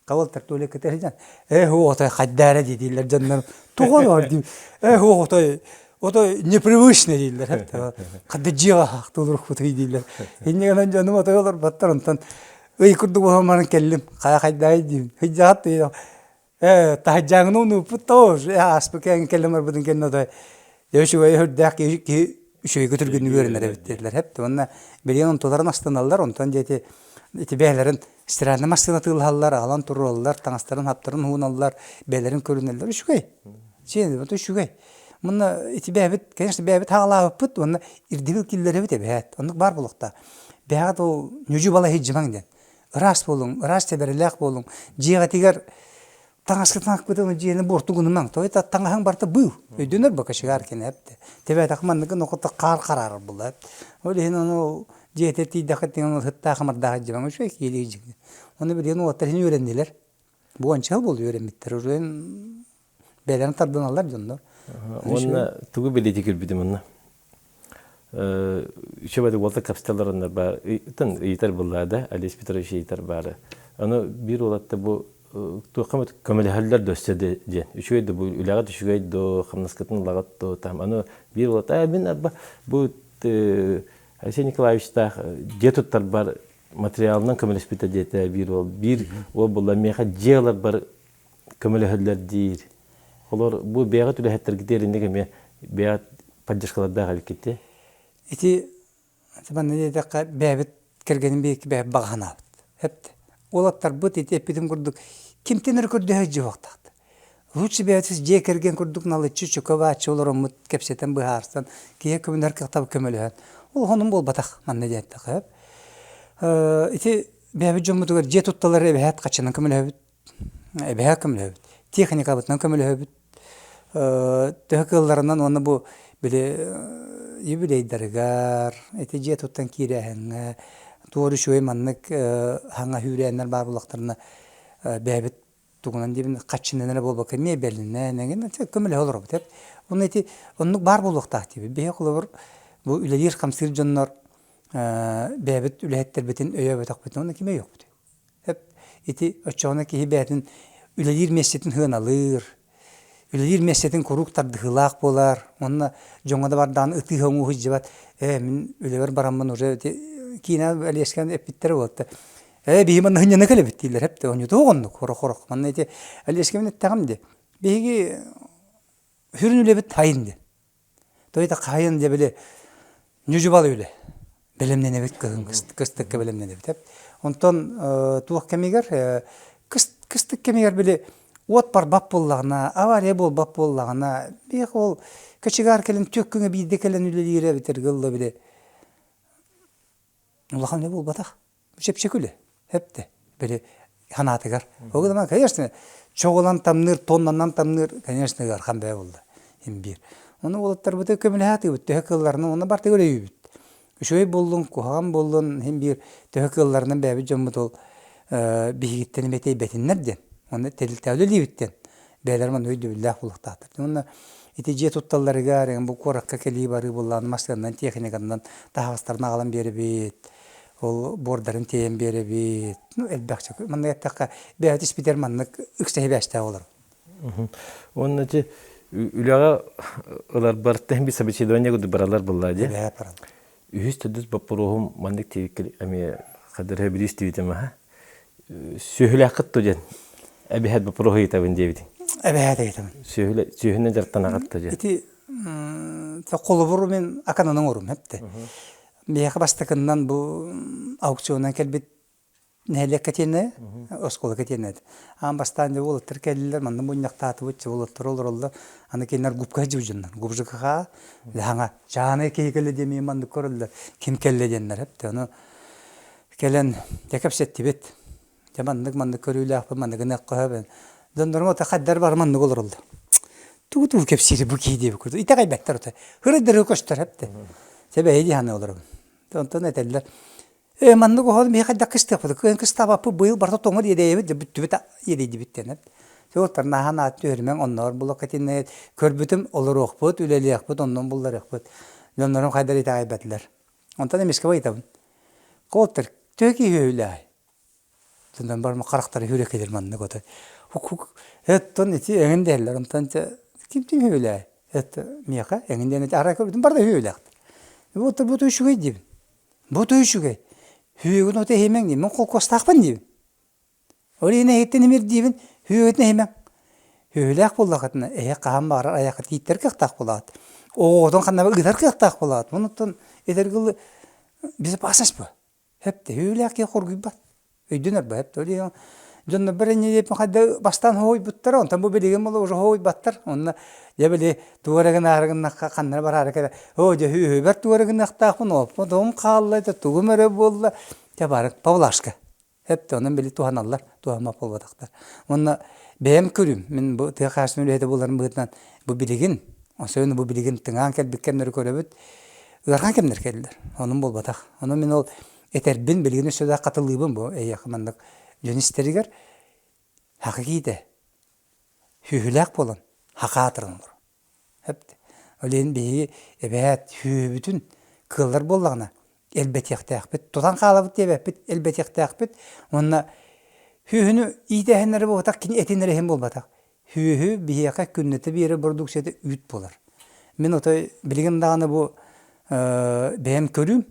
Уолаттар туалекка сылдьан, «Эх, отой хайда эрэ» дииллэр дьоннор. Тоҕо олоор диим. «Эх, отой, отой непривычно» дииллэр. Хадда дьиэҕэ ахтылырхутуй дииллэр. Инньэ гынан дьонум отой олорботтор, онтон ый курдук буолан баран кэллим. Хайа хайдаай диим. Сылдьаҕыт Ээ, таһырдьааҥҥын унууппут тоҕус, ээ ааспыт кэлэн кэлэн барбытын кэннэ отой дьэ үчүгэй үрдээх киһи киһи үчүгэйгэ түргэнник үөрэнэр эбит диэтилэр эп уонна билигин онтуларын астаналлар онтон дьэ ити ити бэйэлэрин стиральнай массыына атыылаһаллар аҕалан туруораллар таҥастарын хаптарын ууналлар бэйэлэрин көрүнэллэр үчүгэй сиэн үчүгэй мунна ити бэйэбит конечно бэйэбит хаалаабыппыт уонна ирдэбил киллэрэбит эбээт оннук баар буолуохтаах бэйэҕит ол ньүдьү балай сылдьымаҥ диэн ыраас буолуҥ, ыраас сэбэрэлээх буолуҥ. Дьиэҕитигэр Таҥаскытын акпытын дьиэни буорту гынымаҥ. Той таҥаһыҥ барыта быыл. Өйдөнөр бу кочегар кини эпти. Тэбээтэх манныгын охото хаар хараарар буолла. Ол иһин ону дьиэтэ тиийдэххэ тиҥэн ыһыттаах ымардаах дьибаҥ үчүгэй киилии дьиҥ. Ону билигин уолаттар иһин үөрэннилэр. Бу уонча буолу үөрэммиттэр. Уже бэйэлэрин тардыналлар дьоннор. Уонна тугу билити кирбитим онно? Үчүгэй уолта кэпсэтэллэр баар ыйытар буллаада Олесь Петрович ыйытар баары. Аны биир уолатта бу туохха эмит көмөлөһөллөр да өссө диэн. Үчүгэй да бу үлэҕит үчүгэй до, хамнаскытын ылаҕыт до там. Аны биир уолатта мин арба бу Алексей Николаевичтаах дьиэ туттарбар материалынан көмөлөспүтэ диэтэ биир уол. Биир уол буолла миэхэ дьиэ ыларбар көмөлөһөллөр диир. Олор бу бэйэҕит үлэһиттэргитигэр инник эмиэ бэйэҕит поддержкалардаах эбиккит Ити манна диэтэххэ бэйэбит кэргэним биһикки бэйэбит баҕа санаабыт. Эпт. Уолаттарбыт ити эппитим курдук кимтэн эрэ көрдөһө дьиэ Лучше бэйэбит дьиэ кэргэн курдук налыччы чөкө бааччы олороммут кэпсэтэн быһаарсан киһи көмөлөһөр кыахтаах көмөлөһөн. Ол онон буолбатах манна диэтэххэ. Ити бэйэбит дьоммутугар дьиэ тутталар эбэһээт хаччынан көмөлөһөбүт эбэһээ көмөлөһөбүт, техникабытынан көмөлөһөбүт. Төһө кыалларынан уонна бу били юбилейдарыгар, ити дьиэ туттан киирээһиҥҥэ туор үчүгэй маннык хаҥа үүрээннэр баар буоллахтарына бэйэбит тугунан диэбин хаччынан эрэ буолбакка миэбэлинэн эҥин көмөлөһө олоробут эп. Уонна ити оннук баар буолуохтаах диибит. Биһиги холобур бу үлэлиир-хамсыыр дьоннор бэйэбит үлэһиттэрбитин өйөөбөтөхпүтүнэ уонна ким өйүөхпүтүй? Ити оччоҕуна киһи бэйэтин үлэлиир миэстэтин сыаналыыр, үлэлиир миэстэтин куруук тардыһыылаах буолар уонна дьоҥҥо да бардаҕына ытыы-хоҥуу сылдьыбат ээ мин үлэбэр бараммын уже ити киинэ Олесканы эппиттэрэ буолта ээ биһи манна сынньана кэлэбит дииллэр эп онньутуох оннук хорох-хорох манна ити Олескабын эттэҕим дии биһиги сүрүн үлэбит хайын диэн То это хаһайын дьэ били ньүдьү-балы үлэ. Бэлэмнэнэбит кыһын кыстыкка бэлэмнэнэбит. Онтон туох кэмигэр кыстык кэмигэр били уот барбат буоллаҕына, авария буолбат буоллаҕына, биэх ол кочегар кэлэн түөрт күҥҥэ биирдэ кэлэн үлэлиирэ эбэтэр ылла били улахан үлэ буолбатах. Чэпчэки үлэ. Эптэ. Били санаатыгар. Ол гынан, конечно, чоҕулан тамныыр, тоннанан тамныыр, конечно, ыарахан бэйэ буолла. Имбиир. Ону уолаттарбыты көмөлөһө атыыбыт, төһө кыалларынан, уонна бартыгар өйүүбүт. Үчүгэй буоллун, куһаҕан буоллун, иһин биир төһө кыалларынан бэйэбит дьоммут ол биһигиттэн эмиэ тэйбэтиннэр диэн. Уонна тэрилтэҕэ үлэлиибит диэн. Бэйэлэрэ манна өйдөбүллээх буолуохтаахтар. Уонна ити дьиэ тутталларыгар, бу куоракка кэлии-барыы буоллаҕына, массыынанан, техниканан таһаҕастарын аҕалан биэрэбит. Ол буордарын тиэйэн биэрэбит. Ну, элбэх Манна эттэххэ, бэйэбит испитигэр маннык ыкса сибээстээх олорор. Уонна ити үлэҕэ ыларбар тэһин собеседование курдук баралар буолла дии. Үлэҕэ бараллар. Үһүс төрдүс боппуруоһум маннык тиэбиккэ эмиэ хадырыһа билиис тибитим аха. Сүөһүлээххит ту диэн эбиһэт боппуруоһу ыйытабын диэбитиҥ. Эбэһээт ыйытабын. Сүөһүнэн дьарыктанаҕыт ту диэн. Ити холобур мин аканан оҥорум эпте. Миэхэ бастакыннан бу аукционан кэлбит нэһилиэк кэтиэнэ, оскуола кэтиэнэ этэ. Аан бастаан дьэ уолаттар кэллилэр, манна мунньахтаатыбыт, чэ уолаттар олороллор. Аны кинилэр губка сылдьыбыт дьоннор. Губ ЖКХ, хаҥа чааһынай киһи кэллэ диэн миигин маннык көрөллөр. Ким кэллэ диэннэр эптэ. Ону кэлэн дьэ кэпсэттибит. Дьэ маннык-маннык көрүүлээхпин, маннык гыныахха сөп. Дьоннорум ото хайдар бары маннык олороллор. Тугу-тугу кэпсиири бу киһи диэбит курдук. Итэҕэйбэттэр ото. Хырыйдары көстөр эптэ. Сэбэһи дии саныы олоробун. Онтон этэллэр, ээ маннык оһон миэхэ хайдах кыстыахпыт, кыайан кыстаабаппыт, быйыл барыта тоҥор иэдэйэбит, дьэ бүттүбүт иэдэйдибит диэн. Суоттар наһаа аат түһэримэҥ, онноор булаккытиннэйэт көрбүтүм олоруохпут, үлэлиэхпит, оннун булларыахпыт. Дьоннорум хайдар итэҕэйбэтилэр. Онтон эмискэ ыйытабын. Коттер, төһө киһи үһүлээй? Тунан барма харахтара хүрэ кэлэр маннык ото. Эттон ити эҥин дэһэллэр, онтон ким ким үһүлээй? Эт миэхэ эҥин диэн арай көрбүтүм барда үһүлээхтэр. Бу бу үчүгэй диибин. Бу үчүгэй. Үһүгүн ото иһимэҥ диибин. Мин холкуостаахпын диибин. Ол иһин эһиттэн имир диибин, үһүгүтүн иһимэҥ. Үһүлээх буоллахытына, эһэ хаһан баҕарар айахха тииттэр кыахтаах буолаҕыт. Оҕоҕутун ханна ыытар кыахтаах буолаҕыт. Онуттан этэргэ безопасность бу. Хэп киһи хоргуйбат. Өйдөнөр бу хэп. Ол дьоннорбор инньэ диэппин хайда бастаан хоһуйбуттара, онтон бу билигин була уже хоһуйбаттар. Онно дьэ били тугу эрэ гынаары гыннахха ханна эрэ бараары кэлэ оо дьэ үһүбэр тугу эрэ гыныахтаахпын оппун тугум хаалла это тугум эрэ буолла дьэ бары поблажка Эптэ онон били туһаналлар, туһаммат буолбатахтар. Уонна бэйэм көрүүм, мин бу тыа хаһаайыстыбатын үлэһитэ буоларым быһыытынан бу билигин, особенно бу билигин тыҥаан кэлбит кэмнэри көрөбүт, ыарахан кэмнэр кэллилэр. Онон буолбатах. Онон мин ол этэрбин билигин өссө да хатылыыбын бу эйиэхэ маннык дьон истэригэр хакы киитэ сүөһүлээх буолан хакаатыран олорор. Ол иһин биһиги эбээт сүөһүбүтүн кыаллар буоллаҕына элбэтиэхтээхпит, тутан хаалабыт диэбэппит, элбэтиэхтээхпит уонна сүөһүнү иитээһиннэрэ буолбатах, кини этин эрэ иһин буолбатах. Сүөһү биһиэхэ күннэтэ биэрэр бородууксуйата үүт буолар. Мин отой билигин даҕаны бу бэйэм көрүүм,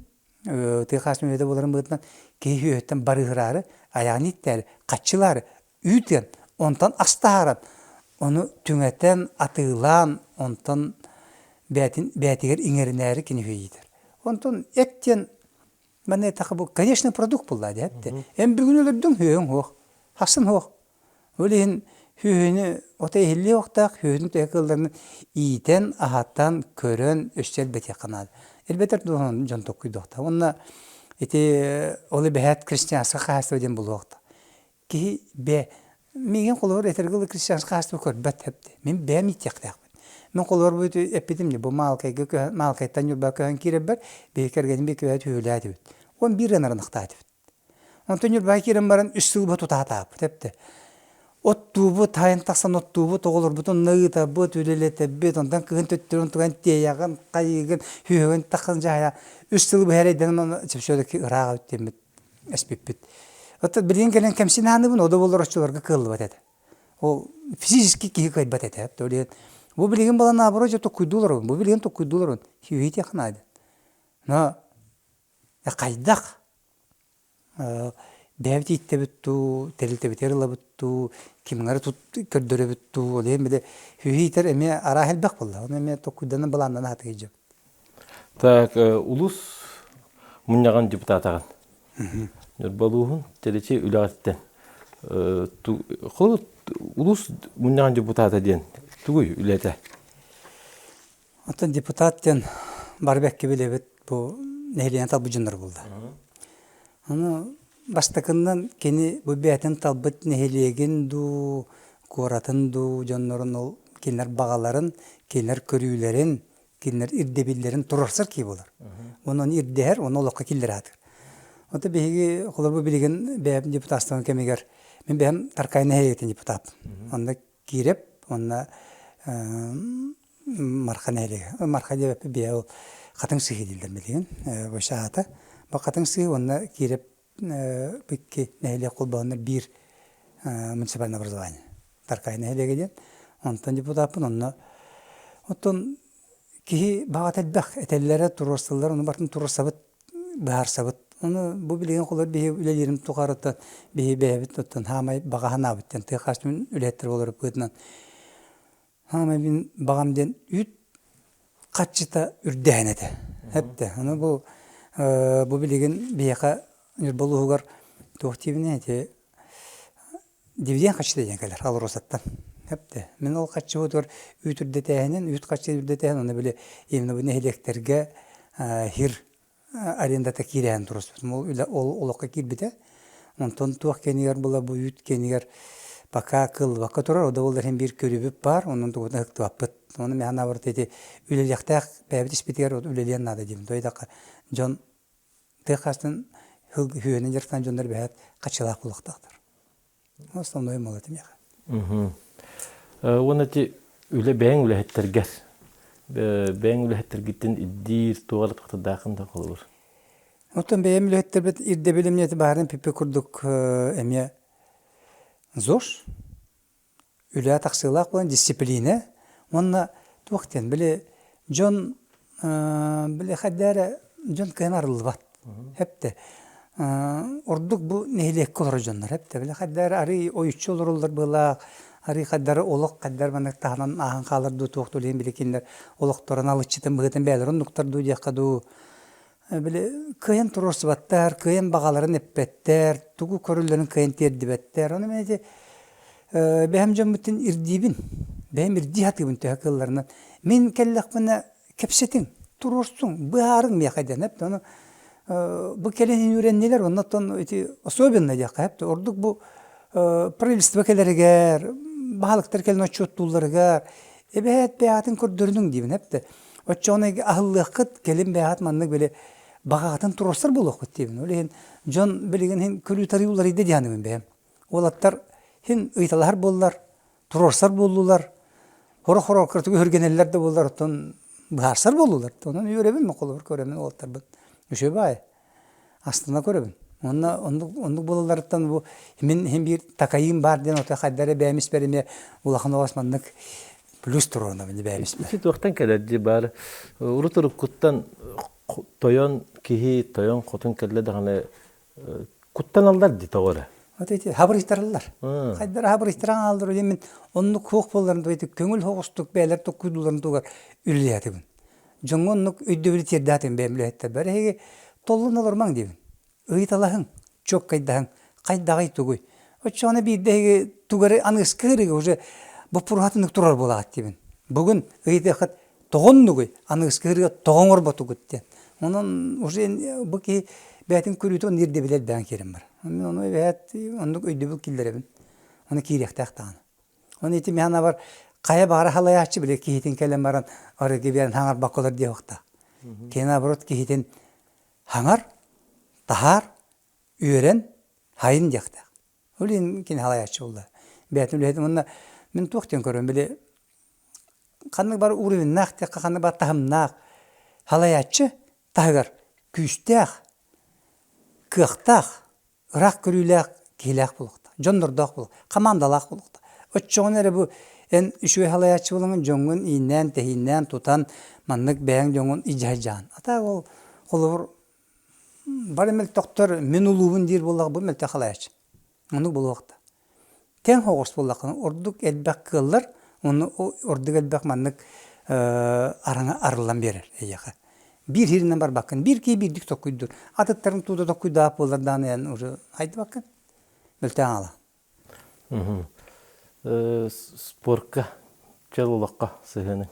тыа хаһаайыстыбатын үлэһитэ буоларым быһыытынан киһи сүөһүттэн барыыһыраары, айаҕын ииттээри, хаччылаары үүт ыан, онтон ас таһааран, ону түҥэтэн, атыылаан, онтон бэйэтин бэйэтигэр иҥэринээри кини үһүйүтэр. Онтон эт диэн манна эттэххэ бу конечный продукт буолла дии эттэ. Эн бүгүн өлөрдүҥ сүөһүҥ суох, хассын суох. Ол иһин сүөһүнү ото иһиллиэ уохтаах, сүөһүнү төһө кыалларынан иитэн, аһатан, көрөн өссө элбэтиэххэ наада. Элбэтэр туһунан дьон толкуйдуохтаах. Уонна ити ол эбэһээт крестьянское хаһаайыстыба диэн буолуохтаах. Киһи бээ миигин холобур этэргэ дылы крестьянскай хаһаайыстыба көрбөт эбит. Мин бэйэм иитиэхтээхпин. Мин холобур бу эппитим дии бу Маалкайга көһөн Маалкайтан Ньурба көһөн киирэрбэр биһиги кэргэним биир көһөөт үһүлээтибит. 11 ынырынахтаатыбыт. Онтон Ньурбаҕа киирэн баран үс сыл бу тутаатаабыт эбит. Оттуубут, тайын тахсан оттуубут, оҕолорбутун ыытабыт, үлэлэтэбит, онтон кыһын төттөрүн туган тиэйэҕин, хайыыгын, сүһүгүн тахсан дьаһайа үс сыл быһа эрэйдэнэн все-таки ыраах эбит диэммит эспиппит. Оттон билигин кэлэн кэмсин ааныбын, о да буоллар оччолорго кыаллыбат этэ. Ол физически киһи кыайбат этэ. То ли бу билигин балан наоборот же токкуйдуулар, бу билигин токкуйдуулар, хүйүтиэх наада. Но хайдах бэйэбит ииттэбит дуу, тэрилтэбитигэр ылабыт дуу, кимҥэ эрэ көрдөрөбүт дуу, ол иһин били сүөһү иитэр эмиэ араас элбэх буолла. Ону эмиэ толкуйданан былааннана сатыы дьон. Так, улус мунньаҕын депутатаҕын. Ньурба улууһун Чэличи үлэҕиттэн. Улус мунньаҕын депутата диэн тугуй үлэтэ? Оттон депутат диэн бары бэккэ билэбит бу нэһилиэнньэ талбыт дьоннор буолла. Ону бастакыннан кини бу бэйэтин талбыт нэһилиэгин дуу, куоратын дуу дьоннорун ол кинилэр баҕаларын, кинилэр көрүүлэрин, кинилэр ирдэбиллэрин туруорсар киһи буолар. Онон ирдэһэр, ону олоххо киллэрэ сатыыр. Ото биһиги холобур билигин бэйэм депутаттан кэмигэр мин бэйэм Таркай нэһилиэгин депутат. Онно киирэп уонна Марха нэһилиэгэ. Марха диэбэппит бэйэ ол Хатыҥ Сыһыы дииллэр билигин вообще аата. Бу Хатыҥ Сыһыы уонна Киирэп икки нэһилиэк холбоһоннор биир муниципальное образование. Таркай нэһилиэгэ диэн. Онтон депутаппын онно оттон киһи баҕата элбэх этэллэрэ туруорсаллар ону барытын туруорсабыт быһаарсабыт. Ону бу билигин холобур биһи үлэлиирим тухары биһи бэйэбит оттон хаамай баҕа санаабыт диэн тыа хаһаайыстыбатын үлэһиттэрэ буолар быһыытынан хаамай мин баҕам диэн үүт хаччыта үрдээһин этэ. Эптэ. Ону бу бу билигин биһиэхэ Ньурба улууһугар туох диибиний ити дивиденд хаччыта диэн кэлэр Алросаттан. Эптэ. Мин ол хаччыбытыгар үүт үрдэтээһинин, үүт хаччы үрдэтээһин, ону били именно бу нэһилиэктэргэ хир арендата киирээн туруспутум. Ол үлэ ол олоххо киирбитэ. Онтон туох кэнигэр була бу үүт кэнигэр пока кыллыбакка турар, о да буоллар иһин биир көрүүбүт баар, онон тугутун ыһыктыбаппыт. Ону мин наоборот ити үлэлиэхтээх бэйэбит испитигэр үлэлиэн наада диибин. Тоҕо дьон тыа хаһаайыстыбатын үһүөнэн дьарыктанар дьоннор бэһээт хаччылаах буолуохтаахтар. Основной мол это миэхэ. Уонна ити үлэ бэйэҥ үлэһиттэргэр бэйэҥ үлэһиттэргиттэн ирдиир туох эрэ тахтардааххын да холобур. Оттон бэйэм үлэһиттэрбит ирдэбилим ньиэти баарын пиппи курдук эмиэ ЗОЖ үлэ тахсыылаах буолан дисциплинэ уонна туох диэн били дьон били хайда эрэ дьон кыайан арыллыбат эптэ ордук бу нэһилиэккэ олорор дьоннор эптэ били хайда эрэ арый ойуччу олороллор быһыылаах арый хайда эрэ олох хайда эрэ маннык таһынан ааһан хаалар дуу туох дуу били кинилэр олохторун алыччытын быһыытын бэйэлэрин оннуктар дуу диэххэ дуу Били кыайан туруорсубаттар, кыайан баҕаларын эппэттэр, тугу көрөллөрүн кыайан тиэрдибэттэр. Ону мин ити бэйэм дьоммуттан ирдиибин. Бэйэм ирдии сатыыбын төһө кыалларынан. Мин кэллэхпинэ кэпсэтиҥ, туруорсуҥ, быһаарыҥ миэхэ диэн эп. Ону бу кэлин үөрэннилэр, оннуттан ити особенно диэххэ эп. Ордук бу правительство кэлэригэр, баһылыктар кэлэн отчуоттуулларыгар эбээт бэйэҕитин көрдөрүнүҥ диибин эптэ. Оччоҕуна аһыллыаххыт, кэлин бэйэҕит маннык били баҕаҕытын туруорсар буолуоххут диибин. Ол иһин дьон билигин иһин көрүү-тарыы уларыйда дии саныыбын бэйэм. Уолаттар иһин ыйыталаһар буоллар, туруорсар буоллулар, хоро-хоро кыртык өһүргэнэллэр да буоллар, оттон быһаарсар буоллулар. Онон үөрэбин, холобур көрөмүн уолаттарбын. Үчүгэй баайы. Астына көрөбүн. Уонна оннук, оннук буолалларыттан бу мин иһин биир такайыым баар диэн ото хайда эрэ бэйэм испэр эмиэ улахан оҕус маннык плюс туруорунабын бэйэм испэр. Ити туохтан кэлэр дии баар урут уруккуттан тойон киһи тойон хотун кэллэ даҕаны куттаналлар дии тоҕо эрэ. Вот эти хабырыйтараллар. Хайдара хабырыйтаран хааллар диэн мин оннук суох буолларын тугу көҥүл соҕустук бэйэлэр токкуйдууларын тугар үлэлээтибин. Дьоҥҥо оннук өйдөбүлү тиэрдээтим бэйэм үлэһиттэрбэр. Эһиги толлон олорумаҥ диибин. Ыйыталаһыҥ, чуоккайдаһыҥ, хайдаҕый тугуй. Оччоҕуна биирдэ эһиги тугу эрэ аныгыскы ырыга уже боппуруоһатыннык турар буолаҕыт диибин. Бүгүн ыйытыаххыт тоҕо оннугуй, аныгыскы ырыа тоҕо оҥорботугут диэн. Онон уже бу киһи бэйэтин көрүүтэ онно ирдэбилэ элбээн киирэн барар. Мин ону эбээт оннук өйдөбүл киллэрэбин. Ону киириэхтээх даҕаны. Оны ити мин бар хайа баҕара халайааччы били киһитин кэлэн баран арыгы биэрэн хаҥарбакка олор диэхтаах. Кини наоборот киһитин хаҥар, таһаар, үөрэн, хайын диэхтээх. Ол иһин кини халайааччы буолла. Бэйэтин үлэһитин уонна мин туох диэн көрөм били ханнык бар уровеннаах диэххэ ханнык бар таһымнаах халайааччы таһыгар күүстээх, кыахтаах ыраах көрүүлээх киһилээх буолуохтаах, дьоннордоох буолуох, хамаандалаах буолуохтаах. Оччоҕуна эрэ бу эн үчүгэй салайааччы буолаҥын дьоҥҥун ииннээн-тэһииннээн тутан маннык бэйэҥ дьоҥҥун илдьэ А так ол холобур бары мөлтөхтөр мин улуубун диир буоллаҕа бу мөлтөх салайааччы. Оннук буолуохтаах. Тэҥ соҕус буоллаххына ордук элбэх кыаллар, уонна ордук элбэх маннык араҥа арыллан биэрэр эйиэхэ. Биир сиринэн барбаккын, биир киһи биирдик токкуйдуур. Атыттарын туута токкуйдаах буоллар даҕаны эн уже хайдыбаккын. Мөлтөөн аала. Спорка, чөл олоххо сыһыаныҥ.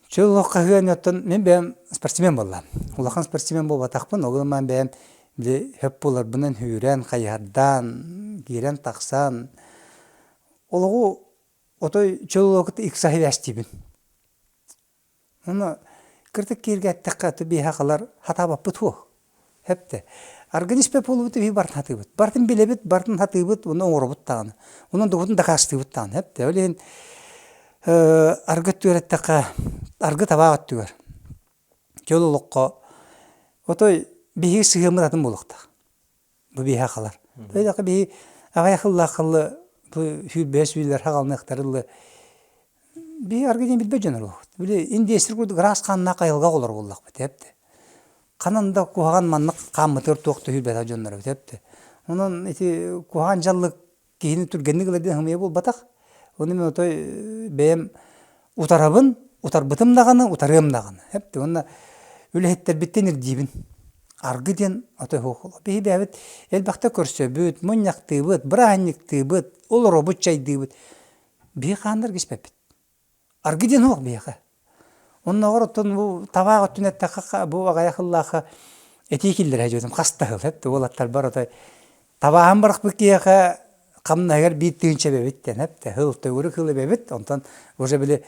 Чөл олоххо сыһыан оттон мин бэйэм спортсмен буоллаам. Улахан спортсмен буолбатахпын, ол гынан бэйэм били хөп буоларбынан сүүрэн, хайыһардаан, киирэн-тахсан олоҕу отой чөл олоҕу кытта икки сибээстиибин. Ону кырдьык кииргэ эттэххэ, биһиэхэ халар хатаабаппыт суох. Хэптэ. Организм буолбут биһи барытын хатыыбыт. Барытын билэбит, барытын хатыыбыт, уонна оҥоробут даҕаны. Онон дубутун дакаастыыбыт даҕаны. Хэптэ. Ол иһин аргы өттүгэр эттэххэ, аргы табаах өттүгэр чөл олоххо отой биһиги сыһыаммыт атын буолуохтаах. Бу биһиэхэ халар. Өйдөххө биһи аҕыйах ыллаах хыллы бу сүүрбэһис үйэлэр хаҕалыныахтар Биһи аргы диэн билбэт дьон олоробут. Били индиэстэр курдук ыраас хааннаах айылҕа оҕолоро буоллахпыт эбит. Ханан да куһаҕан маннык хааммытыгар туох да сүүрбэтэх дьоннор эбит эбит. Онон ити куһаҕан дьаллык киһини түргэнник ылар диэн сымыйа буолбатах. Ону мин отой бэйэм утарабын, утарбытым даҕаны, утарыам даҕаны. Эбит. Уонна үлэһиттэрбиттэн ирдиибин. Аргы диэн отой суох. Биһи бэйэбит элбэхтэ көрсөбүт, мунньахтыыбыт, бырааһынньыктыыбыт, олоробут, чайдыыбыт. Биһи хааннарга испэппит. Аргы диэн суох биһиэхэ. Оннооҕор оттон бу табаах өттүн эттэххэ бу аҕыйах сыллаахха этии киллэрэ дьиэтим хас да сыл эт уолаттарбар отой табааһын бырахпыт киһиэхэ хамнаһыгар биир тыһыынча эбэбит диэн эптэ сыл төгүрүк сыл эбэбит онтон уже били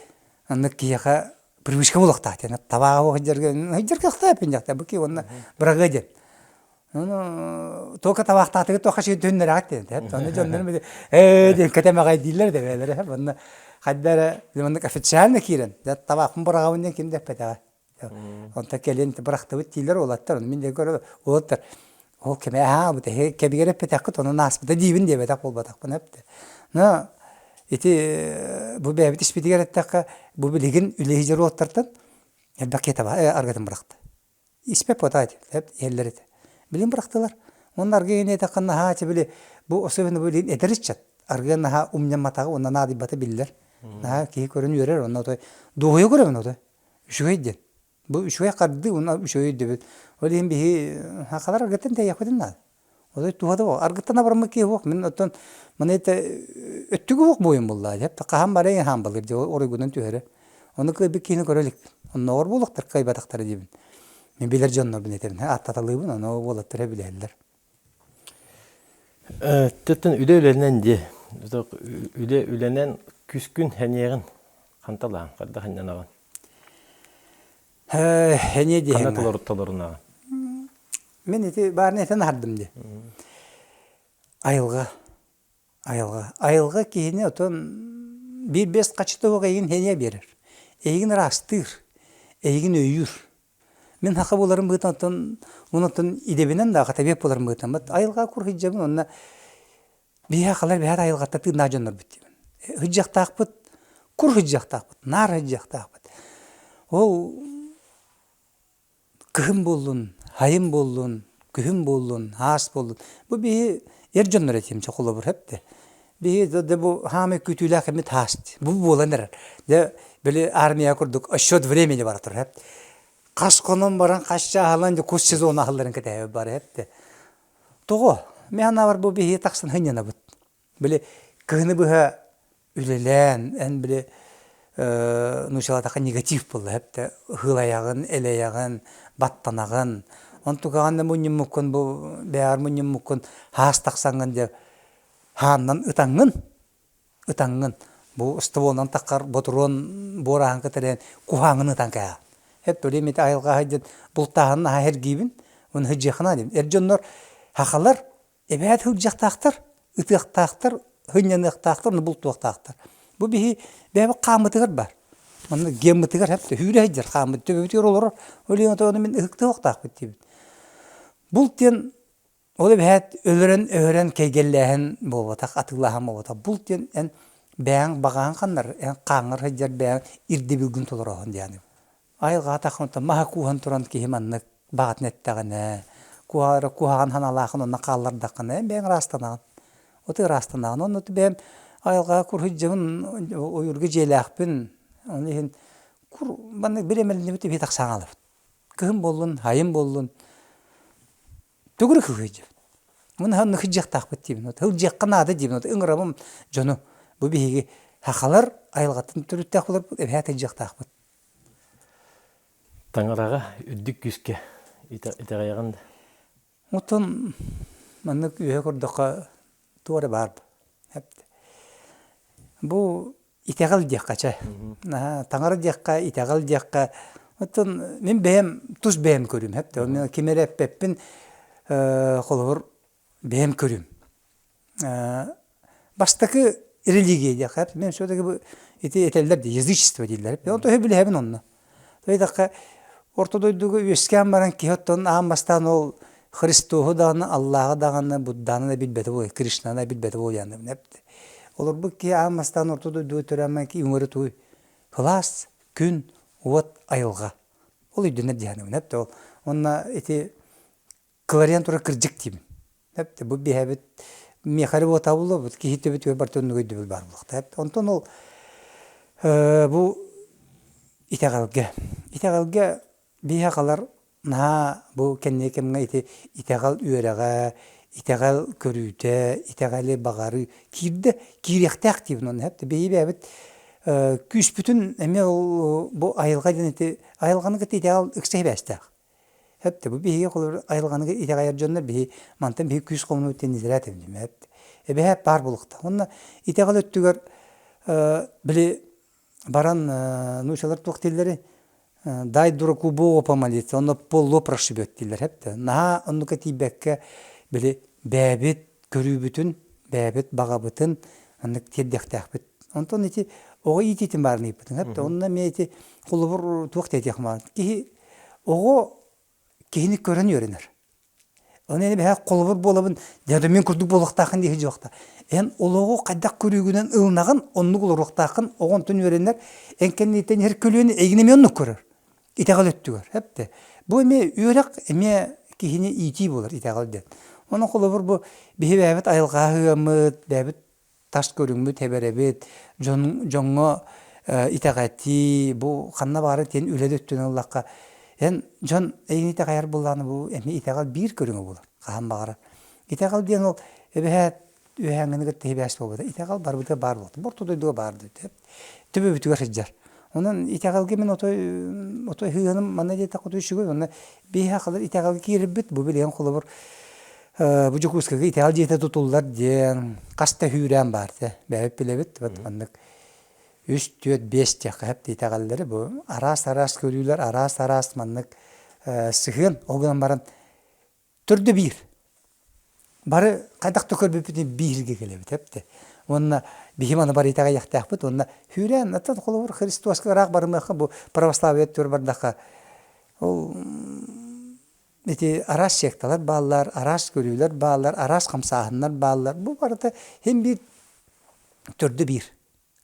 оннук киһиэхэ привычка буолуохтаах диэн табааҕы сылдьарга сылдьар кыахтаах эппин бу ки уонна бырагыа диэн Ону туохха табаахтаатыгыт туохха сир түһүннэрэҕит диэн. Ону дьоннорум били ээ диэн кэтэмэҕэй дииллэр да бэйэлэрэ. Манна хайда эрэ маннык официально киирэн табаахпын быраҕабын диэн ким да эппэтэҕэ. Онтон кэлин бырахтыбыт дииллэр уолаттар. Ону мин диэн уолаттар ол кэмэ аһаабыт эһи кэбигэр эппэтэххит онон ааспыта диибин диэбэтэх буолбатахпын эптэ. Но ити бу бэйэбит испитигэр эттэххэ бу билигин үлэһит уолаттартан элбэх киһи таба аргытын бырахта. Испэт буотаа этэ, иһэллэр этэ. Билин бырахтылар. Уонна аргыый эттэххэ наһаа били бу особенно билин эдэр ыччат аргыа наһаа умньамматаҕа уонна наадыйбата биллэр. Наһаа киһи көрөн үөрэр онно отой дуоһуйа көрөбүн отой. Үчүгэй диэн. Бу үчүгэй хардыы уонна үчүгэй өйдөбүл. Ол иһин биһи сахалар аргыттан тэйиэхпитин наада. Отой туһата буо. Аргыттан абыраммыт киһи суох. Мин оттон маны это өттүгү суох буойун буллаа. Дьэ хаһан барайын хаан балыр дьэ оройгунан түһэрэ. Ону кыайбыт киһини көрө иликпин. Оннооҕор буолуохтар кыайбатахтара диибин. Мин билэр дьоннорбун этэбин. Ааттаталыыбын, ону уолаттар билэллэр. Төттөн үлэ үлэнэн дии. Үлэ үлэнэн күскүн хэниэҕин ханталаан, хайдах ханнанаҕын? Хэниэ Ханна диэһиҥ. толору толорунаҕын? Мин ити баарына этэн аһардым дии. Айылҕа. Айылҕа. Айылҕа киһини отон биир бэс хаччыта суох эйигин хэниэ биэрэр. Эйигин ыраастыыр. Эйигин өйүүр. Мин саха буоларым быһыытынан оттон онон идэбинэн да хатабиэт буоларым быһыытынан айылҕа кур сылдьабын уонна биһиэхэ халар биһиэхэ айылҕатта тыыннаах дьоннорбут диибин. Сылдьыахтаахпыт, кур сылдьыахтаахпыт, наар сылдьыахтаахпыт. Ол кыһын буоллун, сайын буоллун, күһүн буоллун, аас буоллун. Бу биһи эр дьоннор этиим чэ холобур эптэ. Биһи да бу хаамай күүтүүлээх эмит аас бу буолан эрэр. Дьэ били армия курдук отсчет времени бара турар эп. Хас хонон баран хас чааһылан дьэ кус сезона аһылларын кэтэһэбит бары эптэ. Тоҕо? Мин санаабар бу биһи тахсан сынньанабыт. Били кыһыны быһа үлэлээн, эн били нуучалаатахха негатив буолла эптэ ыһыылайаҕын, элэйэҕин, баттанаҕын. Онтукаҕын да мунньуммуккун бу бэйэҕэр мунньуммуккун хаас тахсаҥҥын дьэ хааннан ытаҥҥын ытаҥҥын бу стволунан таххар ботуруон буорааһын кытары куһааҥҥын ытан кээһэҕин. Эп өлүөм ити айылҕа диэн бултааһын наһаа эргиибин уонна сылдьыаххына диэн. Эр дьоннор сахалар эбээт сылдьыахтаахтар, ытыахтаахтар, сынньаныахтаахтар, уонна бултуохтаахтар. Бу биһи бэйэбит хааммытыгар бар. Манна геммытыгар хэп түүрэ сылдьар хааммыт төбөбүтүгэр олорор. Ол иһин отону мин ыһыктыахтаахпыт диибин. Булт диэн ол эбээт өлөрөн өһөрөн кэйгэллээһин буолбатах, атыылааһын буолбатах. Булт диэн эн бэйэҥ баҕаһын ханнар, эн хааҥҥар сылдьар бэйэҥ ирдэбилгин толороһун диэн. Айылҕаҕа тахсан маһы кууһан туран киһи маннык баҕатын эттэҕинэ, куһаҕан санаалаахын онно хааллардаххына, эн бэйэҥ ыраастанаҕын. Оты ыраастанаҕын. Онно бэйэм айылҕаҕа кур сылдьабын, ойуурга дьиэлээхпин. Ону иһин кур маннык бириэмэлэннибит эбии тахсан хаалабыт. Кыһын буоллун, сайын буоллун Төгүрүк сылдьабыт. Уонна онно сылдьыахтаахпыт диибин. Сылдьыахха наада диибин. Ыҥырабын дьону. Бу биһиги сахалар айылҕаттан төрүттээх буоларбыт эбэһээт сылдьыахтаахпыт. Таҥараҕа үрдүк күүскэ итэҕэйэҕин да? Оттон маннык үөһэ көрдөххө туох эрэ баар. Бу итэҕэл диэххэ чэ. Таҥара диэххэ, итэҕэл диэххэ. Оттон мин бэйэм тус бэйэм көрүүм эп Мин ким эрэ эппэппин холобур бэйэм көрүүм. Бастакы религия диэххэ мен все-таки бу ити этэллэр дии язычество дииллэр. Мен онто билэһэбин онно. Тоҕо орто дойдуга үөскээн баран киһи оттон аан бастаан ол Христоһу даҕаны, Аллааҕы даҕаны, Будданы да билбэтэ буолуо, Кришнаны да билбэтэ буолуо эпти. Олорбут киһи аан бастаан орто дойдуга төрөөн баран үҥэрэ тугуй? Кылаас, күн, уот, айылҕа. Ол өйдөнөр дии саныыбын эпти ол. Уонна ити кыларыйан турар кырдьык диибин. Эпти бу биһэбит миэхэ эрэ буотаа буолуо, киһи төбөтүгэр барыта оннук өйдөбүл баар буолуохтаах. Онтон ол бу итэҕэлгэ. Итэҕэлгэ биһи халар наһаа бу кэнники кэмҥэ ити итэҕэл үөрэҕэ, итэҕэл көрүүтэ, итэҕэли баҕарыы киирдэ, киириэхтээх диибин онно эп биһи бэйэбит күүспүтүн эмиэ ол бу айылҕа диэн ити айылҕаны кытта итэҕэл ыкса сибээстээх. Эп бу биһиги холобур айылҕаны итэҕэйэр дьоннор биһи мантан биһи күүс хомунуу диэн изрээт эбит эбэһээт баар буолуохтаах. Уонна итэҕэл өттүгэр били баран нуучалар туох дииллэрий дай дураку Богу помолиться, он полло прошибет дииллэр эптэ. Наһаа оннука тиийбэккэ били бэйэбит көрүүбүтүн, бэйэбит баҕабытын оннук тиэрдиэхтээхпит. Онтон ити оҕо иитиитин баарын ыйыппытыҥ эптэ. Онно эмиэ ити холобур туох диэтиэх баар. Киһи оҕо киһини көрөн үөрэнэр. Ону эн эбэһээ холобур буолабын, дьэ мин курдук буолуохтааххын дии сылдьыахта. Эн олоҕу хайдах көрүүгүнэн ылынаҕын, оннук олоруохтааххын, оҕо онтон үөрэнэр, эн кэнниттэн иһэр көлүөнэ эйигин эмиэ оннук көрөр. Итэҕэл өттүгэр. Эптэ. Бу эмиэ үөрэх эмиэ киһини иитии буолар итэҕэл диэн. Онон холобур бу биһи бэйэбит айылҕаҕа ыаммыт, бэйэбит тас көрүҥмүт эбэрэбит, дьон, дьоҥҥо итэҕэтии, бу ханна баара диэн үлэ да өттүнэн ыллахха, эн дьон эйигин итэҕэйэр буоллаҕына бу эмиэ итэҕэл биир көрүҥэ буолар, хаһан баҕарар. Итэҕэл диэн ол эбэһээт үөһээҥҥини кытта сибээс буолбата. Итэҕэл барыбытыгар баар буолта. Бу орто дойдуга баар дойду. Төбөбүтүгэр сылдьар. Онон итэҕэлгэ мин отой отой сыһыаным манна диэтэххэ отой үчүгэй. Онно биһи сахалар итэҕэлгэ киирэрбит бу билигин холобур. Бу Дьокуускайга итэҕэл дьиэтэ тутуллар диэн хас да үүрээн баар этэ. Бэйэбит билэбит. Вот маннык үс, түөрт, биэс диэххэ сөп итэҕэллэри бу араас-араас көрүүлэр, араас-араас маннык сыһыан ол гынан баран төрдө биир. Бары хайдах да көрбүппүтүн бииргэ кэлэбит эптэ. Уонна биһи маны бары итэҕэйиэхтээхпит уонна үүрээн оттон холобур Христоска ыраах барымыахха бу православие өттүгэр бардахха ол Ити араас секталар бааллар, араас көрүүлэр бааллар, араас хамсааһыннар бааллар. Бу барыта син биир төрдө биир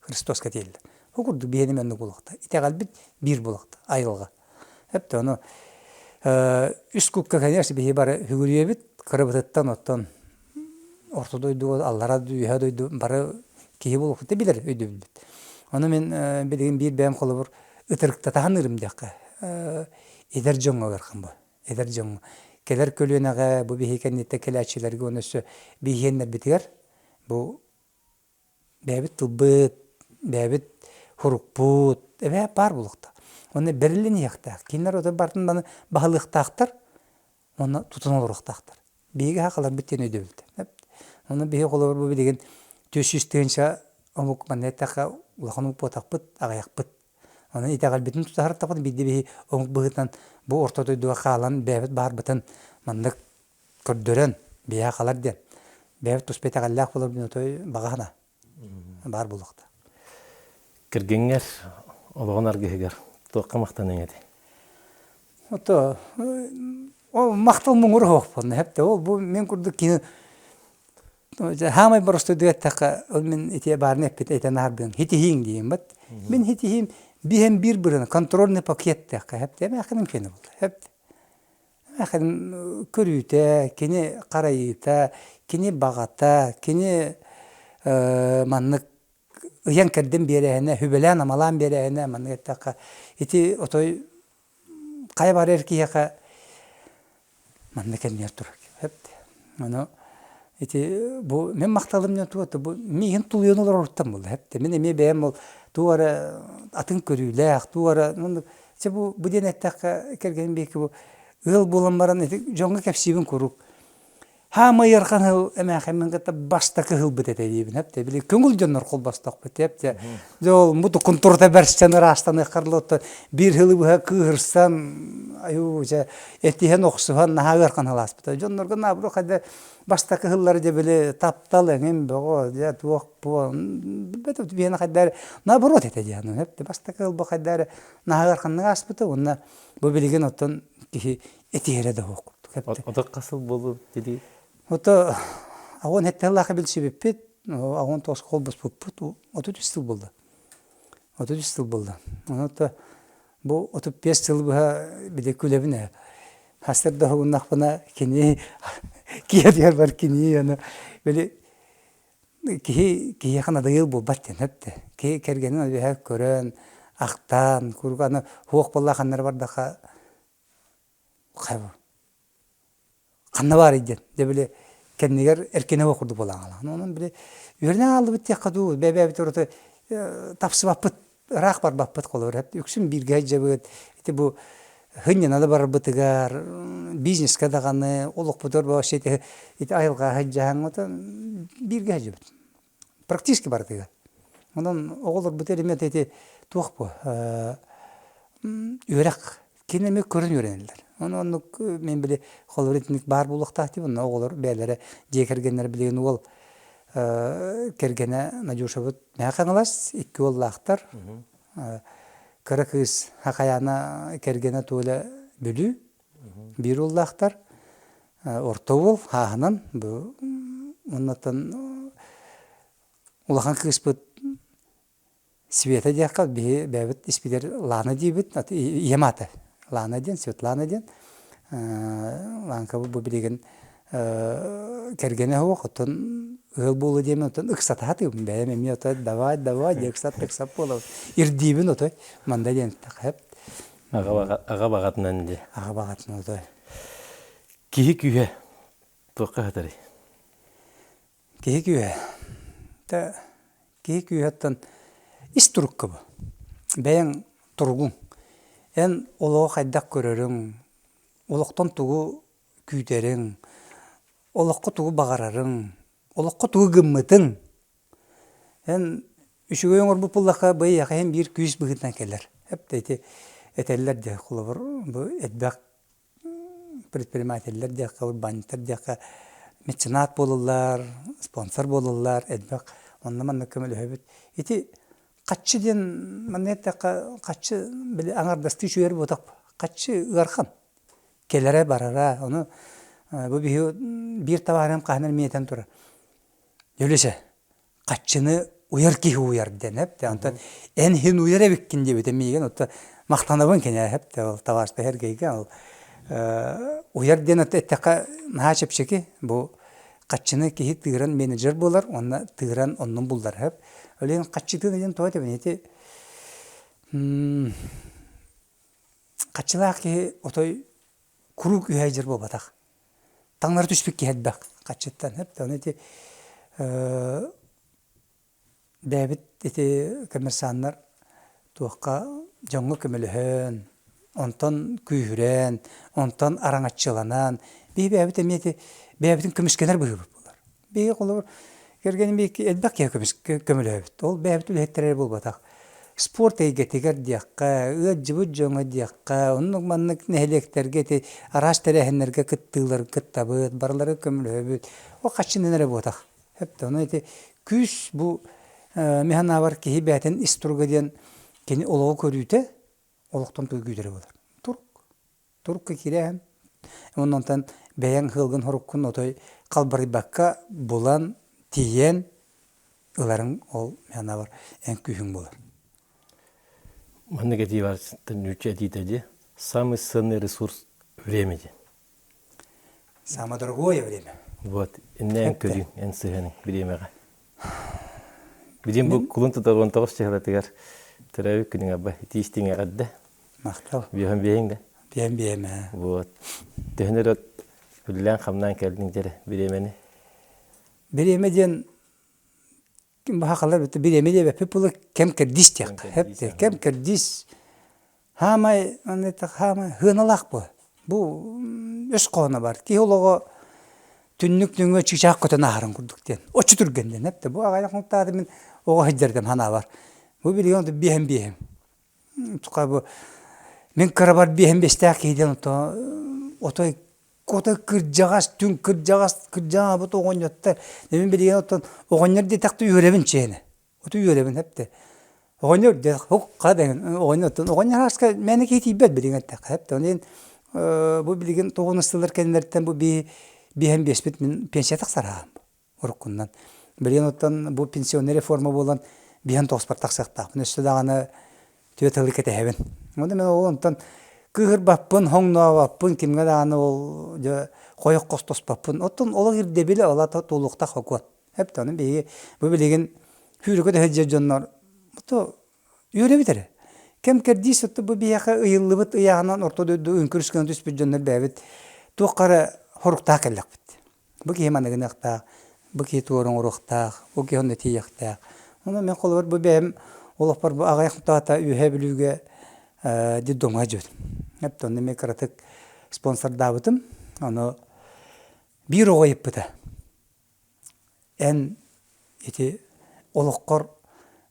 Христоска тиэллэр. Бу курдук биһиэним оннук буолуохта. Итэҕэлбит биир буолуохта, айылҕа. Эптэ ону үс кукка конечно биһи бары сүгүрүйэбит, кырабытыттан оттон орто дойдуга, аллара үөһэ дойду бары киһи буолуохпут билэр өйдөбүлбүт. Ону мин билигин биир бэйэм холобур ытырыктатаһан диэххэ эдэр дьоҥҥо ыарахан бу эдэр дьоҥҥо кэлэр көлүөнэҕэ бу биһиги кэнниттэн кэлээччилэргэ уонна өссө биһиэннэрбитигэр бу бэйэбит тылбыт бэйэбит хурукпут эбээ баар буолуохтаах уонна бэриллэн иһиэхтээх кинилэр ото барытын маны баһылыахтаахтар уонна тутан олоруохтаахтар биһиги сахаларбыт диэн өйдөбүлтэн онно биһиги холобур бу билигин 400 тыһыынча омук манна эттэххэ улахан омук буотахпыт аҕыйахпыт Онон итэҕэлбитин тутуһартахпыт биирдэ биһи омук быһыытынан бу орто дойдуга хаалан бэйэбит баарбытын маннык көрдөрөн биһиэхэ халар диэн бэйэбит туспа итэҕэллээх буоларбын отой баҕа санаа баар буолуохта. Кэргэҥҥэр олоҕун аргыһыгар туохха махтаныаҥ этэй? Ото ол махтал муҥур оһохпун эптэ ол бу мин курдук кини Хаамай боростуойдук эттэххэ, ол мин ити баарны эппит этэн аһардыын хитиһииҥ диим бат. Мин хитиһиим биһэн биир бырына контрольный пакет диэххэ хэп эмээхиним кини буолла хэп. Эмээхиним көрүүтэ, кини харайыыта, кини баҕата, кини маннык ыйан-кэрдэн биэрээһинэ, сүбэлээн-амалаан биэрээһинэ маннык эттэххэ ити отой хайа барар киһиэхэ манна кэмигэр турар Ону ити бу мин махталым диэн туга бу миигин тулуйан олороруттан буолла эптэ мин эмиэ бэйэм ол туох эрэ атын көрүүлээх туох эрэ чэ бу бу диэн эттэххэ кэргэним биэки бу ыал буолан баран ити дьоҥҥо кэпсиибин куруук Хаамай ыарахан ыһыл эмээхиммин кытта бастакы ыһылбыт этэ диибин эптэ били көҥүл дьоннор холбостохпут эптэ дьэ ол муту кунтурта бэрсэн ыраастаныаххар биир ыһылы быһа кыыһырсан айуу дьэ этиһэн охсуһан наһаа ыарахан ыһылааспыта дьоннорго наоборот хайда бастакы ыһыллары дьэ били таптал эҥин бөҕө дьэ туох буо биһиэнэ хайда эрэ наоборот этэ диэн эптэ бастакы ыһыл бу хайда эрэ наһаа ыараханнык ааспыта уонна бу билигин оттон киһи этиһэрэ да суох курдук. Ото хас сыл буоллу дии? Ото аҕон хеттеллаха билсибиппит, аҕон тоос холбоспуппут 33 сыл буолла. 33 сыл буолла. Ону бу 35 сыл быһа били күлэбин ээ. Хастар да уһугуннахпына кини киһи бар кини аны били киһи киһиэхэ надайыл буолбат диэн эптэ. Киһи кэргэнин үөһэ көрөн, ахтаан, куруук аны суох буолла ханнары бардаха Ханна баарый диэн дьэ били кэннигэр эркинэ суох курдук буолан хаалаҕын. Онон били үөрэнэн хааллыбыт диэххэ дуу, бэйэ-бэйэбит ураты тапсыбаппыт, ыраах барбаппыт холобур. Үксүн бииргэ сылдьабыт. Ити бу сынньана да барарбытыгар, бизнеска даҕаны, олохпутугар вообще ити ити айылҕа сылдьаһаҥ бииргэ сылдьабыт. Практически барытыгар. Онон оҕолорбут элемент ити туох бу үөрэх кини эмиэ көрөн үөрэнэллэр. Ону оннук мен били холобур итинник баар буолуохтаах диибин. Онно оҕолор бэйэлэрэ дьиэ кэргэннэрэ билигин уол кэргэнэ Надюшабыт Мэхэ Хаҥалас икки уоллаахтар. Кыра кыыс Хахаяна кэргэнэ Толя Бүлүү биир уоллаахтар. Орто уол хааһынан бу уоннаттан улахан кыыспыт Света диэххэ биһи бэйэбит испитигэр Лана диибит ийэм аата Лана диэн Светлана диэн Ланкабыт бу билигин кэргэнэ суох оттон ыал буолуо диэмин оттон ыксата сатыыбын бэйэм эмиэ отой давай давай диэ ыксат ыксат буолабын ирдиибин отой манда диэн эттэххэ Аҕа баҕатынан дии. Аҕа баҕатынан отой. Киһи күүһэ туохха сытарый? Киһи күүһэ. Тэ киһи күүһэттэн ис турукка бу. Бэйэҥ туругуҥ. Эн олоҕу хайдах көрөрүҥ, олохтон тугу күүтэриҥ. олоххо тугу баҕарарыҥ, олоххо тугу гыммытыҥ. Эн үчүгэй оҥорбут буоллахха, бу эйиэхэ иһин биир күүс быһыытынан кэлэр. Эп ити этэллэр дии, холобур, бу элбэх предпринимателлэр диэххэ, урбаанньыттар диэххэ меценат буолаллар, спонсор буолаллар, элбэх онно-манна көмөлөһөбүт. Ити хаччы диэн манна эттэххэ, хаччы били аҥардастыы үчүгэй буотах, хаччы ыарахан. Кэлэрэ-барара, ону бу биһи биир табаарым хаһан эрэ этэн турар. Өлүсэ, хаччыны уйар киһи уйар диэн эп онтон эн иһин уйар эбиккин диэбитэ миигин отто махтанабын кинээ эп ол табаарыста Сергейгэ ол уйар диэн эттэххэ наһаа чэпчэки бу хаччыны киһи тыыран менеджер буолар уонна тыыран оннун буллар эп ол иһин хаччытын диэн тоҕо этэбин ити хаччылаах киһи отой куруук үһэ дьэр буолбатах таҥнары түспүт киһи элбэх хаччыттан ону ити бэйэбит ити коммерсаннар туохха дьоҥҥо көмөлөһөн онтон күүһүрэн онтон араҥаччыланан биһи бэйэбит эмиэ ити бэйэбитин көмүскэнэр быһыыбыт буолар Биһиги холобур, кэргэним биһиги элбэх киһи көмөлөһөбүт. Ол бэйэбит үлэһиттэрэ эрэ буолбатах. Спорт эйгэтигэр диэххэ, ыалдьыбыт дьоҥҥо диэххэ, оннук-маннык нэһилиэктэргэ ити араас тэрээһиннэргэ кыттыылары кыттабыт, барылары көмөлөһөбүт. Ол хаччынан эрэ буотах. Сөп Ону ити күүс бу мин санаабар киһи бэйэтин ис туруга диэн кини олоҕу көрүүтэ олохтон тугу күүтэрэ буолар. Турук. Турукка киирээн, уонна онтон бэйэҥ ыһыалгын-хоруккун отой халбарыйбакка булан, тиийэн ыларыҥ ол санаабар эн күүһүҥ буолар. Маннык этии бар нүүччэ этиитэ дии. Самый ценный ресурс время диэн. Самое дорогое время. Вот, иннэ эн көрүҥ, эн сыһыаныҥ бириэмэҕэ. Билим бу кулун тутар 19 чыһылатыгар төрөөбүт күнүҥ абба итии истиҥ эҕэрдэ. Махтал. Биэһэн биэһиҥ да. Биэһэн биэһим ээ. Вот. Төһөн өрө үлэлээн-хамнаан кэлдиҥ дьэрэ бириэмэни? Бириэмэ диэн баһахалар бириэмэ диэбэппит була кэм кэрдиис диэххэ. Кэм кэрдиис Хаамай хаамай сыаналаах буо. Бу өс хоһооно баар. Киһи олоҕо түннүк нөҥүө чыычаах көтөн ааһарын курдук диэн. Оччо түргэн диэн эптэ. Бу аҕайах хонуктаата мин оҕо сылдьардым санаабар. Бу билигин онто биэһэн биэһим. Туха бу мин кырабар биэһэн биэстээх киһи диэн ото отой отой кырдьаҕас түҥ кырдьаҕас кырдьаҕабыт оҕонньоттор. Мин билигин оттон оҕонньор диэтэхтэ үөрэбин чиэһинэ. Оту үөрэбин эптэ. Оҕонньор дьэ хукка дэҥин оҕонньортон оҕонньор ааска мээнэ киһи тиийбэт билигин эттэххэ эптэ. Онон бу билигин тоҕунус сыллар кэннилэриттэн бу биэһэн биэспит мин пенсия тахсар аһаам уруккуннан. Билигин оттон бу пенсионный реформа буолан биэһэн тоҕуспар тахсыахтаахпын. Өссө даҕаны түөрт сылы кэтэһэбин. Онон мин ол онтон кыыһырбаппын, хоҥнообоппун, кимҥэ даҕаны ол дьэ хойох хостоспоппун. Оттон олох ирдэбилэ ол ата туолуохтаах сокуон. Эптэ ону биһиги бу билигин сүүрүкэ да сылдьар дьоннор то үөрэбит эрэ. Кэм кэрдиис отто бу биһиэхэ ыйыллыбыт ыйааҕынан орто дойду үҥкүрүс гына түспүт дьоннор бэйэбит туохха эрэ хоруктаах кэллэхпит. Бу киһи маныгыныахтаах, бу киһи туора оҥоруохтаах, бу киһи онно тиийиэхтээх. Онон мен холобур бу бэйэм олохпор бу аҕыйах хонтоото Үөһээ Бүлүүгэ детдомҥа дьүөтүм. Эптэ онно эмиэ кыратык спонсордаабытым. Ону биир оҕо ыйыппыта. Эн ити олоххор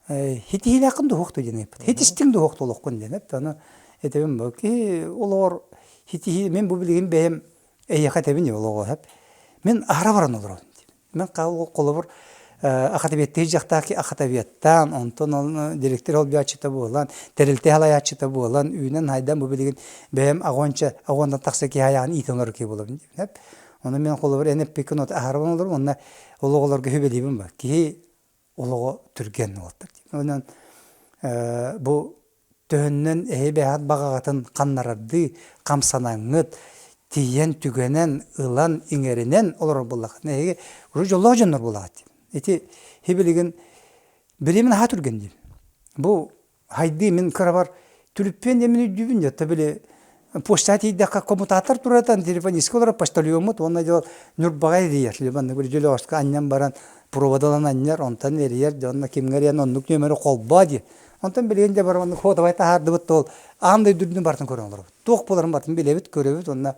хитиһиилээххин да уһуохту диэн ыйыппыт. Хитистиҥ да уһуохту олоххун диэн эттэ. Ону этэбин бу киһи олоҕор хитиһии мин бу билигин бэйэм эйиэхэ этэбин олоҕо сөп. Мин аһара баран олоробун диибин. Мин холобур ахатабиэттиир дьахтаах ахатабиэттаан, онтон директор холбооччута буолан, тэрилтэ салайааччыта буолан, үүнэн-сайдан бу билигин бэйэм аҕонча аҕонтан тахса киһи айаҕын иитэн олорор киһи буолабын диибин. Ону мин холобур эн эппиккин от аһарабын олорум уонна ол оҕолорго сүбэлиибин ба. Киһи олоҕо түргэн уолаттар диэн. Онон бу төһөннөн эһи бэйэҕит баҕаҕытын ханнарардыы хамсанаҥҥыт, тиийэн түгэнэн, ылан, иҥэринэн олорор буоллаххытына эһиги уже дьоллоох дьоннор буолаҕыт диэн. Ити билигин билимин аһаа түргэн диим. Бу Хайдыы мин кырабар түлүппүөн диэммин өйдүүбүн дьэ били почтаҕа тиийдэххэ коммутатор туратан телефонистка олорор почтальоммут уонна дьэ Ньурбаҕа эрийэр маннык били Дьөлөҕөскө анньан баран проводалан анньар онтон эрийэр дьэ онно кимҥэ эрийэн оннук нүөмэри холбоо диир онтон билигин дьэ баран давай таһаардыбыт да ол аан дойду үрдүнэн барытын көрөн олоробут туох буоларын барытын билэбит көрөбүт уонна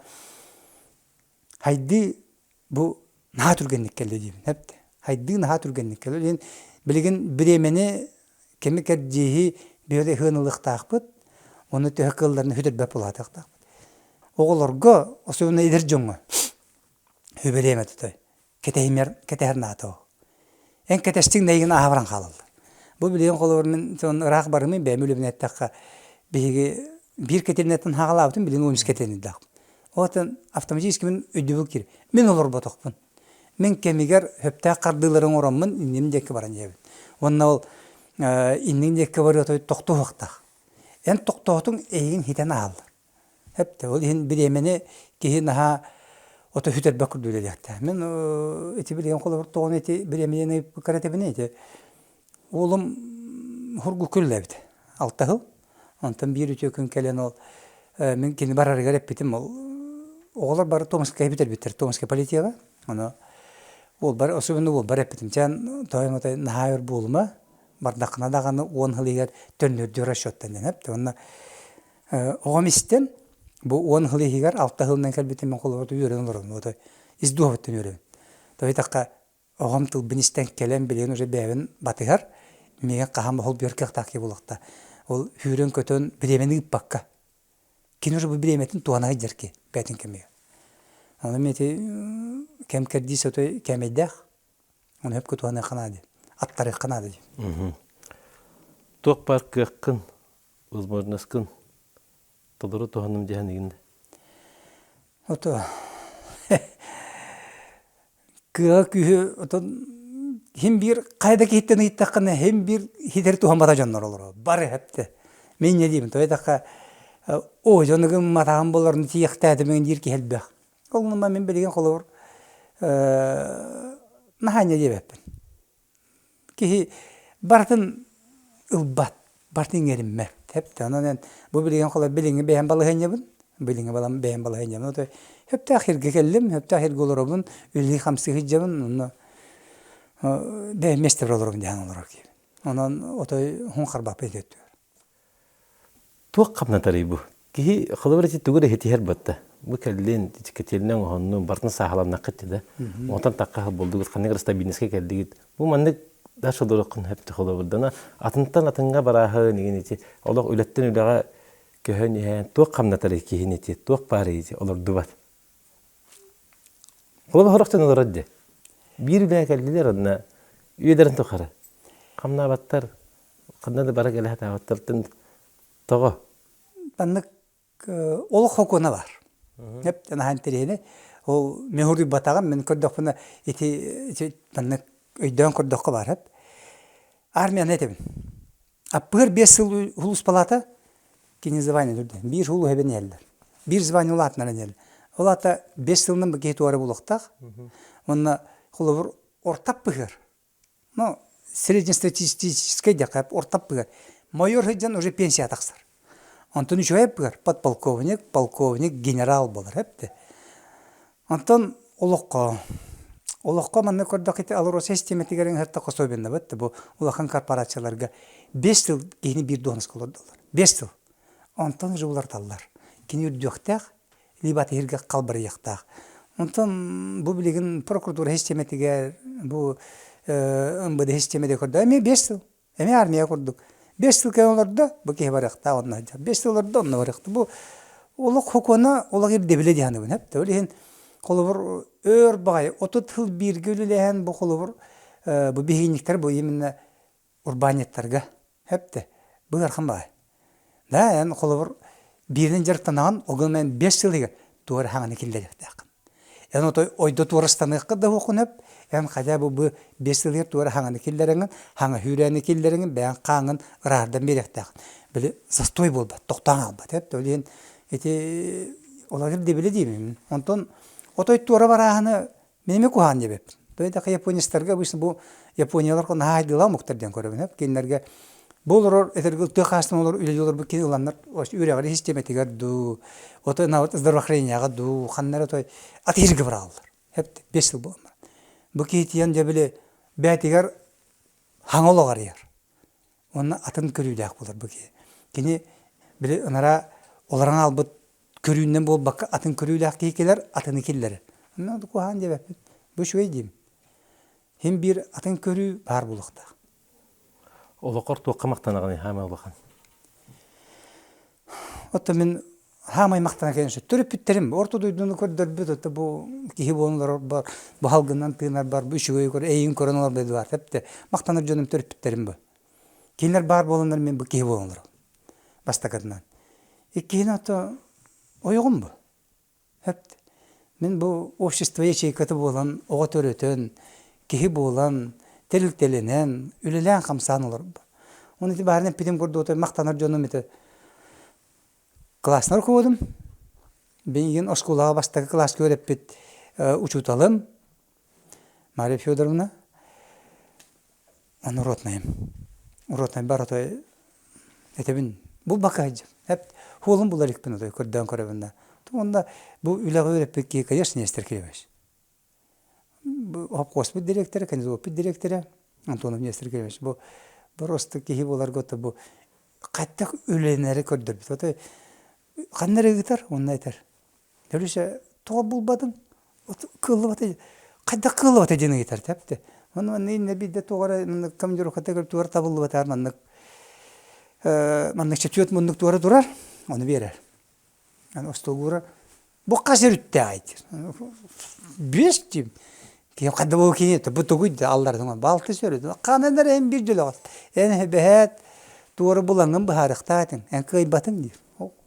хайдыы бу. Наһаа түргэнник кэллэ диибин. Эпте. Хайдыы наһаа түргэнник кэллэ. Билигин, билигин бириэмэни кэми кэрдииһи биһиги ыһыан ылыахтаахпыт. Ону төһө кыалларын сүтэрбэт буолаатахтаахпыт. Оҕолорго, особенно эдэр дьоҥҥо сүбэлиэм этэ кэтэһимэр кэтэһэр наада ол. Эн кэтэстиҥ да эйигин ааһа баран хаалаллар. Бу билигин холобур мин ыраах барымый бэйэм үлэбин эттэххэ биһиги биир кэтиринэттэн хаҕалаабытым билигин 13 кэтиринэдэхпин. Оттон автоматически мин өйдөбүл киир. Мин олорботохпун. Мин кэмигэр сөптөөх хардыылары оҥороммун инним диэки баран иһэбин. Уонна ол инниҥ диэки барыа тохтуохтаах. Эн тохтоотуҥ эйигин хитэн ааллар. Эптэ ол иһин бириэмэни киһи наһаа ото сүтэрбэт курдук үлэлиэхтээх. Мин ити билигин холобур тоҕону ити бириэмэни ыйыппыккар этэбин ити уолум хургу күллэбит алта сыл. Онтон биир үтүө күн кэлэн ол мин кини барарыгар эппитим ол оҕолор бары Томскайы бүтэрбиттэр Томскай политега. Ону уолбар особенно уолбар эппитим чээн тоойум отой наһаа өр буолума бардаххына даҕаны 10 сыл иһигэр төннөрдүү расчеттан диэн эпти. Онно Оҕом истэн, бу 10 сыл иһигэр 6 сылынан кэлбитим мин холобур үөрэн олоробун, вот ис дууһабыттан үөрэбин. То этахха оҕом тылбын истэн кэлэн билигин уже бэйэбин батыһар, миигин хаһан бу холбуйар кыахтаах киһи буолуохта. Ол сүүрэн-көтөн бириэмэни ыыппакка. Кини уже бу бириэмэтин туһана сылдьар киһи бэйэтин кэмигэр. Ону мин ити кэм кэрдиис отой кээмэйдээх. Ону сөпкө туһаныахха наада диэн. Аттарыахха наада диэн. Туох баар кыаххын возможноскын толору туһанным диэн игин Ото кыаҕа күүһү отон хим биир хайа да киһиттэн ыйыттаххына хим биир хитэр туһаммата дьоннор олоро бары хэпте мин не диибин тойтахха о дьону гымматаҕым болорун тиийэхтээтим диир киһи элбэх ол гынан мин билигин холобур наһаа инньэ диэбэппин Киһи барытын ылбат, барытын иҥэриммэт. Сөптөөх. Онон эн бу билигин холобур билиҥҥи бэйэм балаһыанньабын, билиҥҥи бэйэм балаһыанньабын. Ото сөптөөх сиргэ кэллим, сөптөөх сиргэ олоробун, үлэлии-хамсыы сылдьабын, онно бэйэм миэстэбэр олоробун диэн олорор киһибин. Онон отой уһун харбаппын ити өттүгэр. Туох хамнатарый бу? Киһи холобур ити тугу эрэ итиһэр батта. Бу кэллин, кэтиэлинэн оһоннун, барытын сааһыланнаххыт да. Онтон тахха булдугут, ханнык эрэ стабильностька кэлдигит. Бу маннык дальше олоруоххун сөп холобурдана. Атынтан атынга барааһын игин ити олох үлэттэн үлэҕэ көһөн иһэн туох хамнатарый киһини ити туох баарый ити олордубат. Холобур хорохтон олорор дии. Биир үлэҕэ кэллилэр онно үйэлэрин тухары хамнаабаттар, ханна да бара кэлэ сатаабаттартан тоҕо? Маннык олох сокуона баар. Эп наһаа интэриэһинэй. Ол мен уруйбатаҕым, мин көрдөхпүнэ ити ити маннык өйдөөн көрдөххө баар эп. Армияны этэбин. Аппыыр 5 сыл улууспалаата кини звание үрдэ. Биир сыл уһэбин иһэллэр. Биир звание улаатыннаран иһэллэр. Ол аата 5 сылынан бу киһи туора булуохтаах. Уонна холобур ортап быһыар. Ну, среднестатистическай диэххэ ортап быһыар. Майор сылдьан уже пенсия тахсар. Онтон үчүгэй быһыар подполковник, полковник, генерал буолар эпти. Онтон олоххо олоххо манна көрдөх ити АЛРОСА систиэмэтигэр ыҥыртах особеннабыт бу улахан корпорацияларга 5 сыл киһини биир дуоһунаска олордоллор. 5 сыл. Онтон уже уларыталлар. Кини үрдүөхтээх, либо атыһырга халбарыйыахтаах. Онтон бу билигин прокуратура систиэмэтигэр бу МВД систиэмэтигэр көрдө эмиэ 5 сыл. Эмиэ армия курдук. 5 сыл кэлэн олордо, бу киһи барыахтаах онно сылдьар. 5 сыл олордо, онно барыахта. Бу олох сокуона, олох ирдэбилэ дии саныыбын. Эп. Ол иһин холобур өр баҕайы 30 сыл бииргэ үлэлэһэн бу холобур бу биһиинниктэр бу именно урбаанньыттарга эптэ бу ыарахан баҕайы. Да, эн холобур бииринэн дьарыктанаҕын, ол гынан эн 5 сыл иһигэр туох эрэ хаҥаны киллэриэхтээххин. Эн отой ойдо туорастаныаххыт да уоххун сөп, эн хотя бы бу 5 сылыгар туора хаҥаны киллэрэҥин, хаҥа сүүрээни киллэрэҥин, бэйэҥ хааҥҥын ыраардан биэриэхтээххин. Били застой буолбат, тохтоон хаалбат. Эп ол иһин ити олор ирдэбилэ диибин. Онтон отой туора барааһыны мин эмиэ куһаҕан диэбэппин. То японецтарга обычно бу япониялар наһаа айдыылаах омуктар диэн көрөбүн. Кинилэргэ бу олорор этэргэ тыа хаастан олорор үлэлии олорбут киһи ыланнар үөрэҕи систиэмэтигэр дуу, ото здравоохранениеҕа дуу, ханна эрэ той атыырга быраҕаллар. Эп 5 сыл буолан баран. Бу киһи тиийэн дьэ били бэйэтигэр хаҥа олох арыйар. Уонна атын көрүүлээх буолар бу киһи. Кини били ынара олорон хаалбыт көрүүннэн буолбакка атын көрүүлээх киһи кэлэр, атыны киллэрэр. Онно куһаҕан диэбэппин. Бу үчүгэй диим. Хин биир атын көрүү баар буолуохтаах. Олоххор туохха махтанаҕыный хаамай улахан? Оттон мин хаамай махтана кэлэн сөп. Төрөппүттэрим орто дойдуну көрдөрбүт, ото бу киһи буолан олорор бу халгынан тыынар бар, бу үчүгэй көр, эйигин көрөн олорбут бар. Тепте махтанар дьонум төрөппүттэрим бу. Кинилэр баар буоланнар мин бу киһи буолан олоробун. Бастакытынан. Иккиһинэн ото ойоҕум бу. Эп мин бу общество ячейката буолан, оҕо төрөтөн, киһи буолан, тэрилтэлэнэн, үлэлээн-хамсаан олорбут. Оны ити баарын эппитим курдук махтанар дьонум ити класснай руководум. Билигин оскуолаҕа бастакы кылааска үөрэппит учууталым Мария Федоровна Ону ротнайым. Ротнайбар отой этэбин булбакка сылдьар. Эп хуолун була иликпин отой көрдөөн көрөбүн да. Уонна бу үлэҕэ үөрэппит киһи, конечно, Нестер Кириллович. Хопкуоспут директора, кандидоппут директора Антонов Нестер Кириллович. Бу просто киһи буоларга ото бу хайдах үлэлэнэри көрдөрбүт. Отой ханна эрэ ыытар, онно этэр. Төрүсэ тоҕо булбатыҥ? Кыаллыбата хайдах кыаллыбата диэн ыйытар тэпти. Ону манна иннэ биирдэ туох эрэ маннык командировката көрүп туора табыллыбатаар маннык маннык чөчүөт муннук туора турар, ону биэрэр. Аны остуолгуура бу хас өрүттээҕий диир. Биэс диим. Киһи хайда бу кини бу тугуй да алларытын балты сөрү. Ханан эрэ эн биир дьөлөҕөс. Эн бэһээт туора булаҥҥын быһаарыахтаах этиҥ. Эн кыайбатыҥ диир.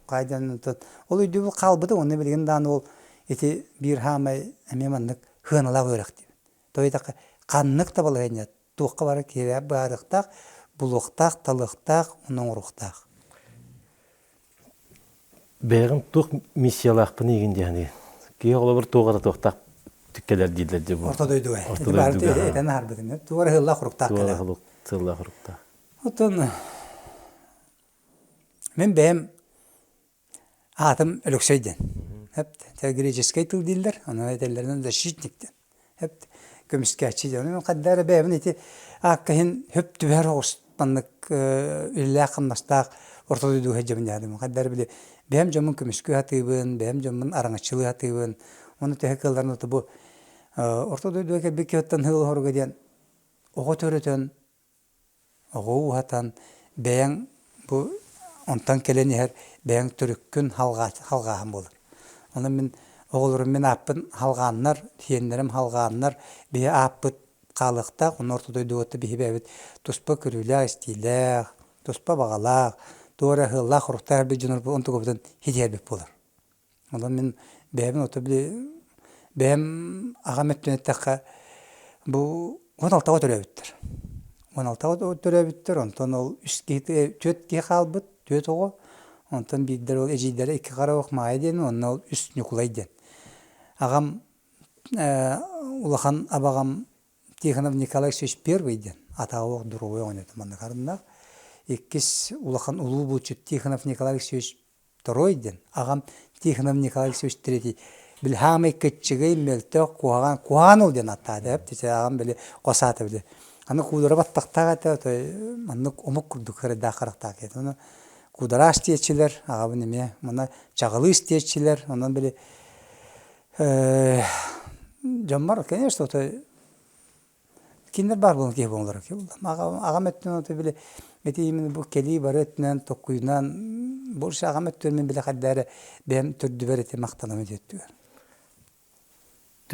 Хайдан ол өйдөбүл хаалбыта уонна билигин даҕаны ол ити биир хаамай эмиэ маннык сыаналаах үөрэх диибин. Тоҕо диэтэххэ ханнык да балаһыанньа туохха бары киһи быһаарыахтаах, булуохтаах, талыахтаах уонна оҥоруохтаах. Бэйэҕин туох миссиялаахпын игин диэхини киһи холобур туох эрэ туохтаах кэлэр дииллэр дии бу. Орто дойдуга. Орто дойдуга. Этэн аһарбытын. Туох эрэ сыллаах хуруктаах кэлэр. Сыллаах хуруктаах. Оттон Мин бэйэм аатым Өлөксөй диэн. Эп греческэй тыл дииллэр, ону этэллэринэн защитник диэн. Эп көмүскээччи диэн. Ону хайда эрэ бэйэбин ити аакка иһин хөп түбэһэр оҕус маннык үлэлээх-хамнастаах орто дойдуга сылдьабын дьаадым. Хайда эрэ били бэйэм дьоммун көмүскүү сатыыбын, бэйэм дьоммун араҥаччылыы сатыыбын. Ону төһө кыалларын бу орто дойдуга кэлбит киһиттэн сыл оһоруга диэн оҕо төрөтөн Оҕо ууһатан бэйэҥ бу онтон кэлэн иһэр бэйэҥ төрүккүн халҕааһын буолар. Онон мин оҕолорум мин ааппын халҕааннар, сиэннэрим халҕааннар, биһи ааппыт хаалыахтаах, онно орто дойдуга биһи бэйэбит туспа көрүүлээх-истиилээх, туспа баҕалаах, туох эрэ ыһыаллаах-хоруктаах эрбит дьоннорбут онтукабытын ситиһэрбит буолар. Онон мин бэйэбин ото били бэйэм аҕам өттүн эттэххэ бу 16-ҕа төрөөбүттэр. 16-ҕа төрөөбүттэр, онтон ол үс киһи түөрт киһи хаалбыт, түөрт оҕо. Онтон биирдэр ол эдьиийдэрэ икки Хараох Маайа диэн, уонна ол үс Ньукулай диэн. Аҕам улахан абаҕам Тихонов Николай Алексеевич первый диэн атаҕа дуруой оҕонньото маннык арыннаах. Иккис улахан улуу булчут Тихонов Николай Алексеевич Второй диэн аҕам Тихонов Николай Алексеевич третий били хаамай кыччыгый мөлтөх куһаҕан куһаҕан ол диэн аттаата эп аҕам били хос аата били аны куудара баттахтаах этэ отой маннык омук курдук кырайдаах харахтаах этэ ону куудараас диэччилэр аҕабын эмиэ мана чаҕылыыс диэччилэр онон били дьоммор конечно отой Кинилэр баар буолан киһи буолаллар. Аҕам өттүнэн ото били ити именно бу кэлии бары өттүнэн токкуйунан больше аҕам өттүнэн мин били хайда эрэ бэйэм төрдүбэр ити махтанабын диэттүгэр.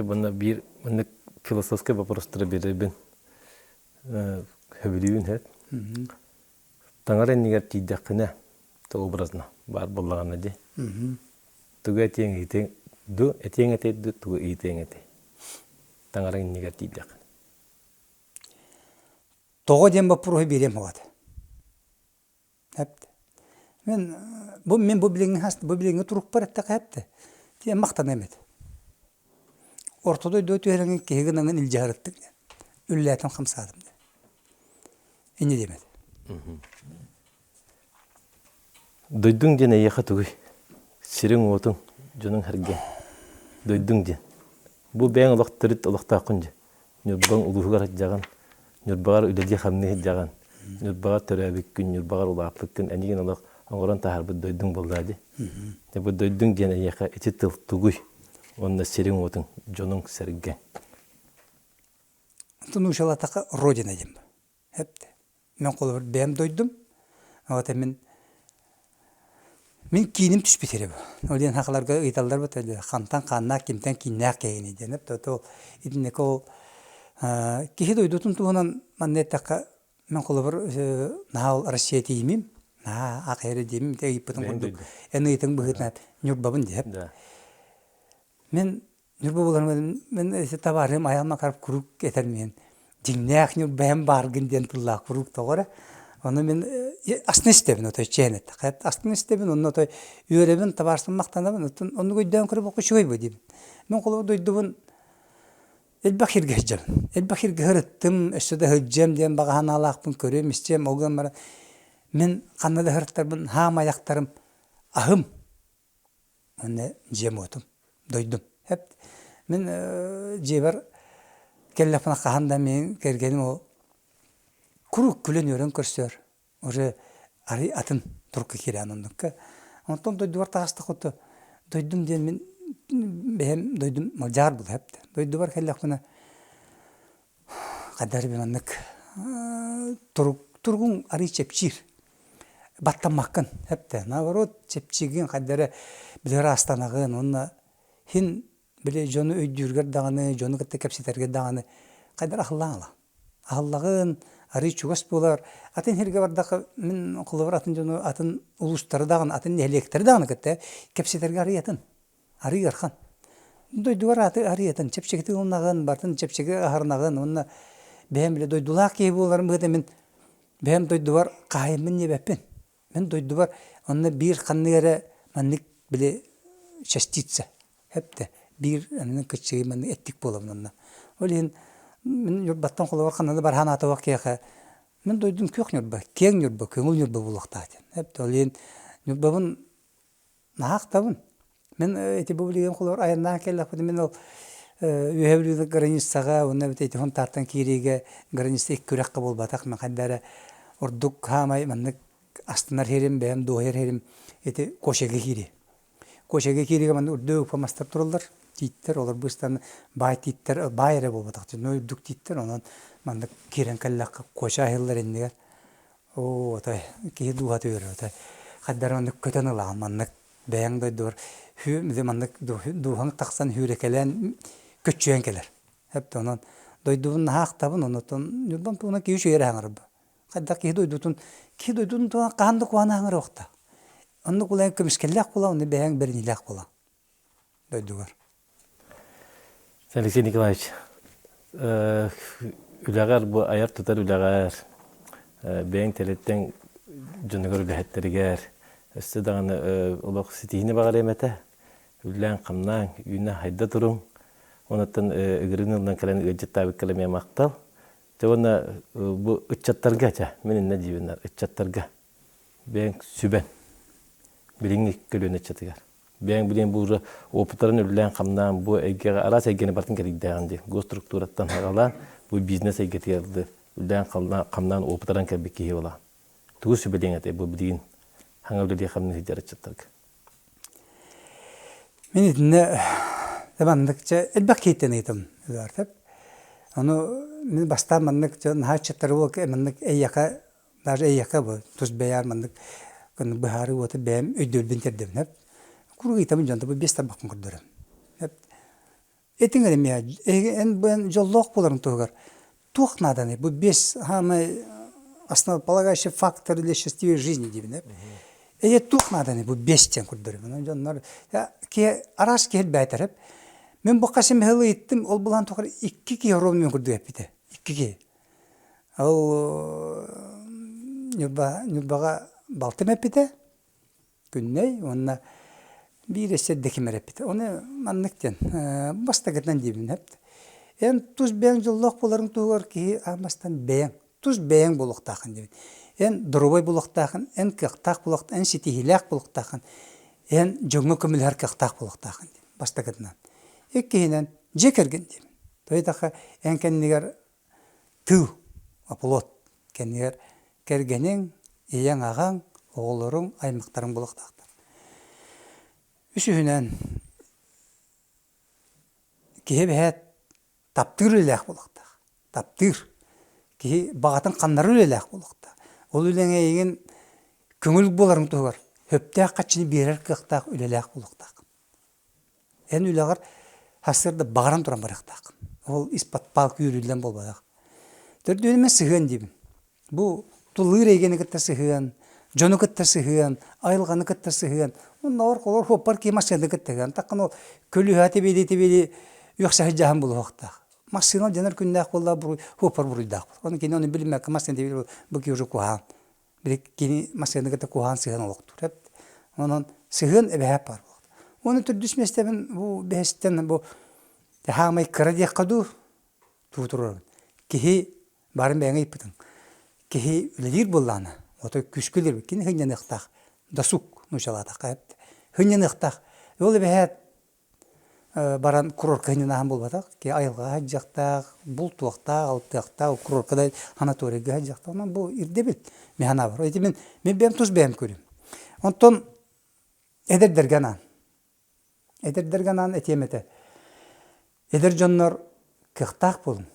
Манна биир маннык философскай вопростары биэрэбин. Сөбүлүүбүн һэт. Таҥара иннигэр тиийдэххинэ, то образно баар буоллаҕына дии. Тугу этиэҥ ыйытыаҥ ду, этиэҥ этэй ду, тугу ыйытыаҥ этэй? Таҥара иннигэр тиийдэххинэ. Тоҕо диэн боппуруоһу биэриэм суоҕа этэ. Эпт. Мин бу мин бу билиҥҥи хас бу билиҥҥи турукпар эттэххэ эптэ. Тиэ махтаныам этэ. Орто дойдуга түһэрэҥҥин киһи гынаҥын илдьэ сырыттыҥ диэн. Үллээтим хамсаатым диэн. Инньэ диэм этэ. Дойдуҥ диэн эйиэхэ тугуй? Сириҥ-уотуҥ, дьонуҥ-сэргэҥ. Дойдуҥ диэн. Бу бэйэҥ олох төрүт олохтооххун дии. Ньурбаҥ улууһугар сылдьаҕын, Ньурбаҕар үлэлии-хамныы сылдьаҕын, Ньурбаҕар төрөөбүккүн, Ньурбаҕар улааппыккын, эйигин олох оҥорон таһаарбыт дойдуҥ буоллаа дии. Дьэ бу дойдуҥ диэн эйиэхэ ити тыл тугуй? Уонна сириҥ-уотуҥ, дьонуҥ-сэргэҥ. Онтон нуучалаатахха Родина диэн Эпт. Мен холобур бэйэм дойдум. Вот мин мин кииним түспүт эрэ бу. Ол диэн сахаларга ыйыталлар бу хантан хааннаах, кимтэн кииннээх киһини диэн. Эп ол итинник ол киһи дойдутун туһунан манна эттэххэ мен холобур наһаа ол Россия тиийимим, наһаа ах эрэ диэмим ыйыппытын курдук эн ыйытыҥ быһыытынан Ньурбабын диэп. Мин Ньурба буоларым мин ити табаарыһым Айаал Макаров куруук этэр миэн дьиҥнээх Ньурбайым бааргын диэн тыллаах куруук тоҕо эрэ. Ону мин астына истэбин отой чээн эттэххэ астына истэбин онно отой үөрэбин табаарыспын махтанабын оттон оннук өйдөөн көрө үчүгэй бу диибин. Мин холобур дойдубун элбэх сиргэ сылдьабын. Элбэх сиргэ сырыттым, өссө да сылдьыам диэн баҕа санаалаахпын көрүөм, истиэм ол гынан баран мин ханна да сырыттарбын хаам айахтарым аһым Уонна дьиэм-уотум, дойдум. Эп мин дьиэбэр кэллэхпинэ хаһан да мин кэргэним ол куруук күлэн-үөрэн көрсөр. Уже арый атын турукка киирэн оннукка. Онтон дойдубар таҕыстах дойдум диэн мин бэйэм дойдум Малдьаҕар буолар эбит. Дойдубар кэллэхпинэ Хайдах эрэ маннык турук туругуҥ арыый чэпчиир. Баттаммаккын эптэ. Наоборот чэпчиигин хайда эрэ били ыраастанаҕын уонна иһин били дьону өйдүүргэр даҕаны, дьону кытта кэпсэтэргэр даҕаны хайдах аһыллаан ыла. Аһыллаҕын, арыый чугас буолар. Атын сиргэ бардахха мин холобур атын дьону атын улуустары даҕаны, атын нэһилиэктэри даҕаны кытта кэпсэтэргэ арыый атын. Арыы ыарахан. Дойдугар ааты арыйатын, чэпчэкитик ылынаҕын, барытын чэпчэки аһарынаҕын уонна бэйэм бile дойдулаах киһи буоларым быһыыта мин бэйэм дойдубар хаһаайыммын диэбэппин. Мин дойдубар онно биир ханнык эрэ маннык били частица эптэ биир анны кыччыгый маннык эттик буолабын онно. Ол иһин мин Ньурбаттан холобур ханна да бараан аатабах киһиэхэ мин дойдум күөх Ньурба, киэҥ Ньурба, көҥүл Ньурба буолуохтаах диэн. Эптэ ол иһин Ньурбабын Наһаа ахтабын. Мин ити бу билигин холобур айаннаан кэллэхпинэ мин ол Үөһээ Бүлүүгэ границаҕа уонна ити Сунтаартан киириигэ граница икки күрэххэ буолбатах мин хайда эрэ ордук хаамай маннык астынар сирим бэйэм дуоһуйар сирим ити Кошега киирии. Кошега киириигэ маннык үрдүк укпа мастар тураллар тииттэр олор быыстан баай тииттэр баай эрэ буолбатах но үрдүк тииттэр онон маннык киирэн кэллэххэ коча аһыллар иннигэр Оо, отой киһи дууһата үөрэр отой. Хайдары маннык көтөн ылаҕын маннык бэйэҥ дойдугар хүү маннык дууһаҥ тахсан хүүрэкэлээн көччүйэн кэлэр. Эптэ онон дойдубун наһаа ахтабын, оннуттан Ньурбам туһунан киһи үчүгэй эрэ хаҥырба. Хайдах киһи дойдутун киһи дойдутун туһунан хаһан да куһаҕаны хаҥырыахта. Оннук улахан көмүскэллээх буола, онно бэйэҥ бэриниилээх буола дойдугар. Алексей Николаевич, үлэҕэр бу айар-тутар үлэҕэр бэйэҥ тэрилтэҥ дьонугар үлэһиттэригэр өссө даҕаны олох ситиһиини баҕарыам этэ. Үлэлээн-хамнаан, үүнэ-хайда туруҥ. Онуттан ыгырыыны ылынан кэлэн ыалдьыттаабыкка эмиэ махтал. Дьэ уонна бу ыччаттарга чэ, мин иннэ диибин ыччаттарга бэйэҥ сүбэн билиҥҥи көлүөнэ ыччатыгар бэйэҥ билиэн бу уже опыттарын үлэлээн-хамнаан бу эйгэҕэ араас эйгэни барытын кэрийдээҕин дии госструктураттан саҕалаан бу бизнес эйгэтигэр үлэлээн-хамнаан опыттаран кэлбит киһи буолаҕын тугу сүбэлиэҥ этэй бу билигин хаҥа үлэлии-хамныы сылдьар ыччаттарга Мин итиннэ маннык чэ элбэх киһиттэн ыйытым Эдуардап. Ону мин бастаан маннык дьон наһаа ыччаттары маннык эйиэхэ Даже эйиэхэ бу тус бэйээр маннык быһаарыы уота бэйэм өйдөбүлбүн тиэрдэбин эп. Куруук ыйытабын дьонтон бу биэс тарбахпын көрдөрөм. Эп. Этиҥ эрэ миэхэ эһиги эн бу эн дьоллоох буоларын туһугар туох нааданый бу биэс самый основополагающий фактор для счастливой жизни диибин эп. Эйэ туох нааданый бу биэс диэн көрдөрөбүн. Дьоннор киһи араас киһи элбээтэр эп. Мин бу хас эмэ ыйыттым ол булан тухары икки киһи ровно мен курдук эппитэ. Икки киһи. Ол Ньурба, Ньурбаҕа балтым эппитэ, Күннэй уонна биир өссө эрдэ ким эрэ эппитэ. Ону маннык диэн бастакытынан диибин эпт. Эн тус бэйэҥ дьоллоох буоларыҥ туһугар киһи аан бастаан бэйэҥ, тус бэйэҥ буолуохтааххын диэбит. Эн доруобай буолуохтааххын, эн кыахтаах буолуохтааххын, эн ситиһиилээх буолуохтааххын, эн дьоҥҥо көмөлөһөр кыахтаах буолуохтааххын диэн бастакытынан. Иккиһинэн, дьиэ кэргэн диэбин. Тоҕо диэтэххэ, эн кэннигэр Тыыл, оплот кэннигэр кэргэниҥ, ийэҥ-аҕаҥ, оҕолоруҥ, аймахтарыҥ буолуохтаахтар. Үсүһүнэн, киһи эбэһээт таптыыр үлэлээх буолуохтаах. Таптыыр. Киһи баҕатын ханнарар үлэлээх буолуохтаах. Ол үлэҥ эйигин көҥүл буоларын туһугар сөптөөх хаччыны биэрэр кыахтаах үлэлээх буолуохтааххын. Эн үлэҕэр сарсыарда баҕаран туран барыахтааххын. Ол ис-подпал күүрүллэн буолбатах. Төрдүөнүмэ сыһыан диибин. Бу туллуур эйгэни кытта сыһыан, дьону кытта сыһыан, айылҕаны кытта сыһыан. Оннооҕор холор хуоппар кии массыынаны кытта сыһыан. Таххын ол көлүөһэ тибили-тибили үөхсэ сылдьаһан булуохтаах. Массыына алдьанар күннээх буолла буруй, хуоппар буруйдаах буолар. Ону кини ону билиммэккэ массыына тибили бу киһи уже куһаҕан. Били кини массыынаны кытта куһаҕан сыһыан олохтуур. Онон сыһыан эбэһээт баар буолар. Уонна төрдүс миэстэбин бу бэһистэн бу хаамай кыра диэххэ дуу туу турарбын. Киһи Баарын бэйэҥ ыйыппытыҥ. Киһи үлэлиир буоллаҕына, отой күүскэ үлэлиир, кини сынньаныахтаах. Досуг нуучалаатахха сынньаныахтаах. Ол эбэһээт баран курорка сынньанааһын буолбатах. Киһи айылҕаҕа сылдьыахтаах, бултуохтаах, алтыахтаах, курорка да санаторийга сылдьыахтаах. Онон бу ирдэбил мин санаабар. Ити мин мин бэйэм тус бэйэм көрүүм. Онтон эдэрдэргэ анаан. Эдэрдэргэ анаан этиэм этэ: эдэр дьоннор кыахтаах буолуҥ,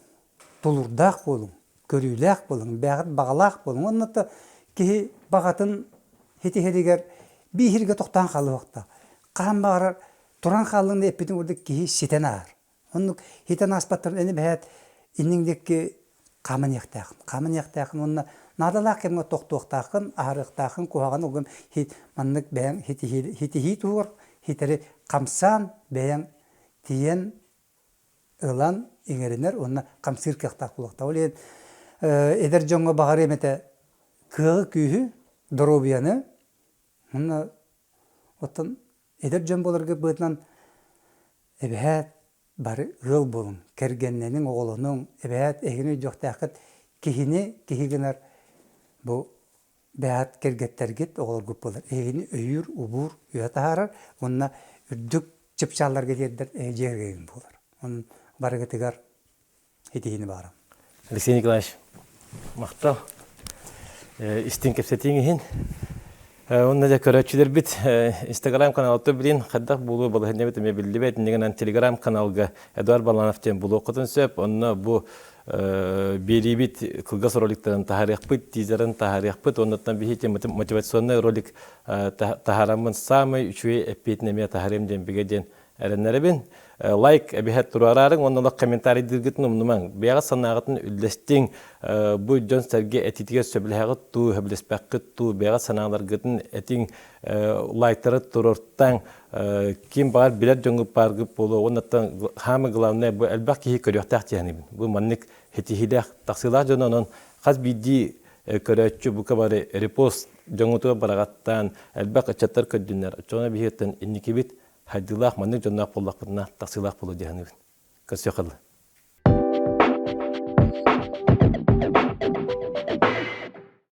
тулуурдаах буолуҥ, көрүүлээх буолуҥ, бэйэҕит баҕалаах буолуҥ. Уонна да киһи баҕатын ситиһэригэр бииһиргэ тохтоон хаалыахтаах. Хаһан баҕарар туран хааллыҥ да эппитин курдук киһи ситэн ааһар. Оннук хитэн ааспаттарын эн эбэһээт инниҥ диэки хааман иэхтээххин. Хааман иэхтээххин уонна наадалаах кэмҥэ тохтуохтааххын, аһарыахтааххын, куһаҕан угун маннык бэйэҥ хитиһии туһугар хитэри хамсаан бэйэҥ тиийэн ылан иҥэринэр уонна хамсыыр кыахтаах буолуохтаах. Ол иһин эдэр дьоҥҥо баҕарыам этэ кыаҕы-күүһү, доруобуйаны уонна оттон Эдэр дьон буоларга быһыытынан эбэһээт бары ыал буолуҥ, кэргэннэниҥ, оҕолонуҥ, эбэһээт эһигини өйдүөхтээххит киһини киһи гынар бу бэйэҕит кэргэттэргит, оҕолоргут буолар. Эһигини өйүүр, убуур, үөһэ таһаарар уонна үрдүк чыпчаалларга тиэрдэр дьиэ кэргэн буолар. Онон барыгытыгар итиһини баарым. Алексей Николаевич, махтал. Истиҥ кэпсэтииҥ иһин. Уонна дьэ көрөөччүлэрбит Инстаграм каналта билин хайдах буолуо балаһыанньабыт эмиэ биллибэт. Иннигинэн Телеграм каналга Эдуард Баланов диэн булуоххутун сөп. Онно бу биэриибит кылгас роликтарын таһаарыахпыт, тизерын таһаарыахпыт. Оннуттан биһи мотивационный ролик таһаараммын саамай үчүгэй эппиэтин эмиэ таһаарыам диэн бигэ диэн Эрэннэрэбин. Лайк эбиһэт туруораарыҥ уонна олох комментарийдыыргытын умнумаҥ. Бэйэҕит санааҕытын үллэстиҥ. Бу дьон-сэргэ этиитигэр сөбүлэһэҕит дуу, сөбүлэспэххит дуу, бэйэҕит санааларгытын этиҥ, лайктары туруортаҥ. Ким баҕар билэр дьоҥҥут бааргыт буолуо. Уоннаттан самое главное, бу элбэх киһи көрүөхтээх дии Бу маннык ситиһиилээх, тахсыылаах дьону онон хас биирдии көрөөччү бука бары репост дьоҥҥутугар бараҕаттаан элбэх ыччаттар көрдүннэр. Оччоҕуна биһиэттэн инникибит Хайдыылаах маннык дьонноох буоллахпытына тахсыылаах буолуо дии саныыбын. Көрсүөххэ дылы.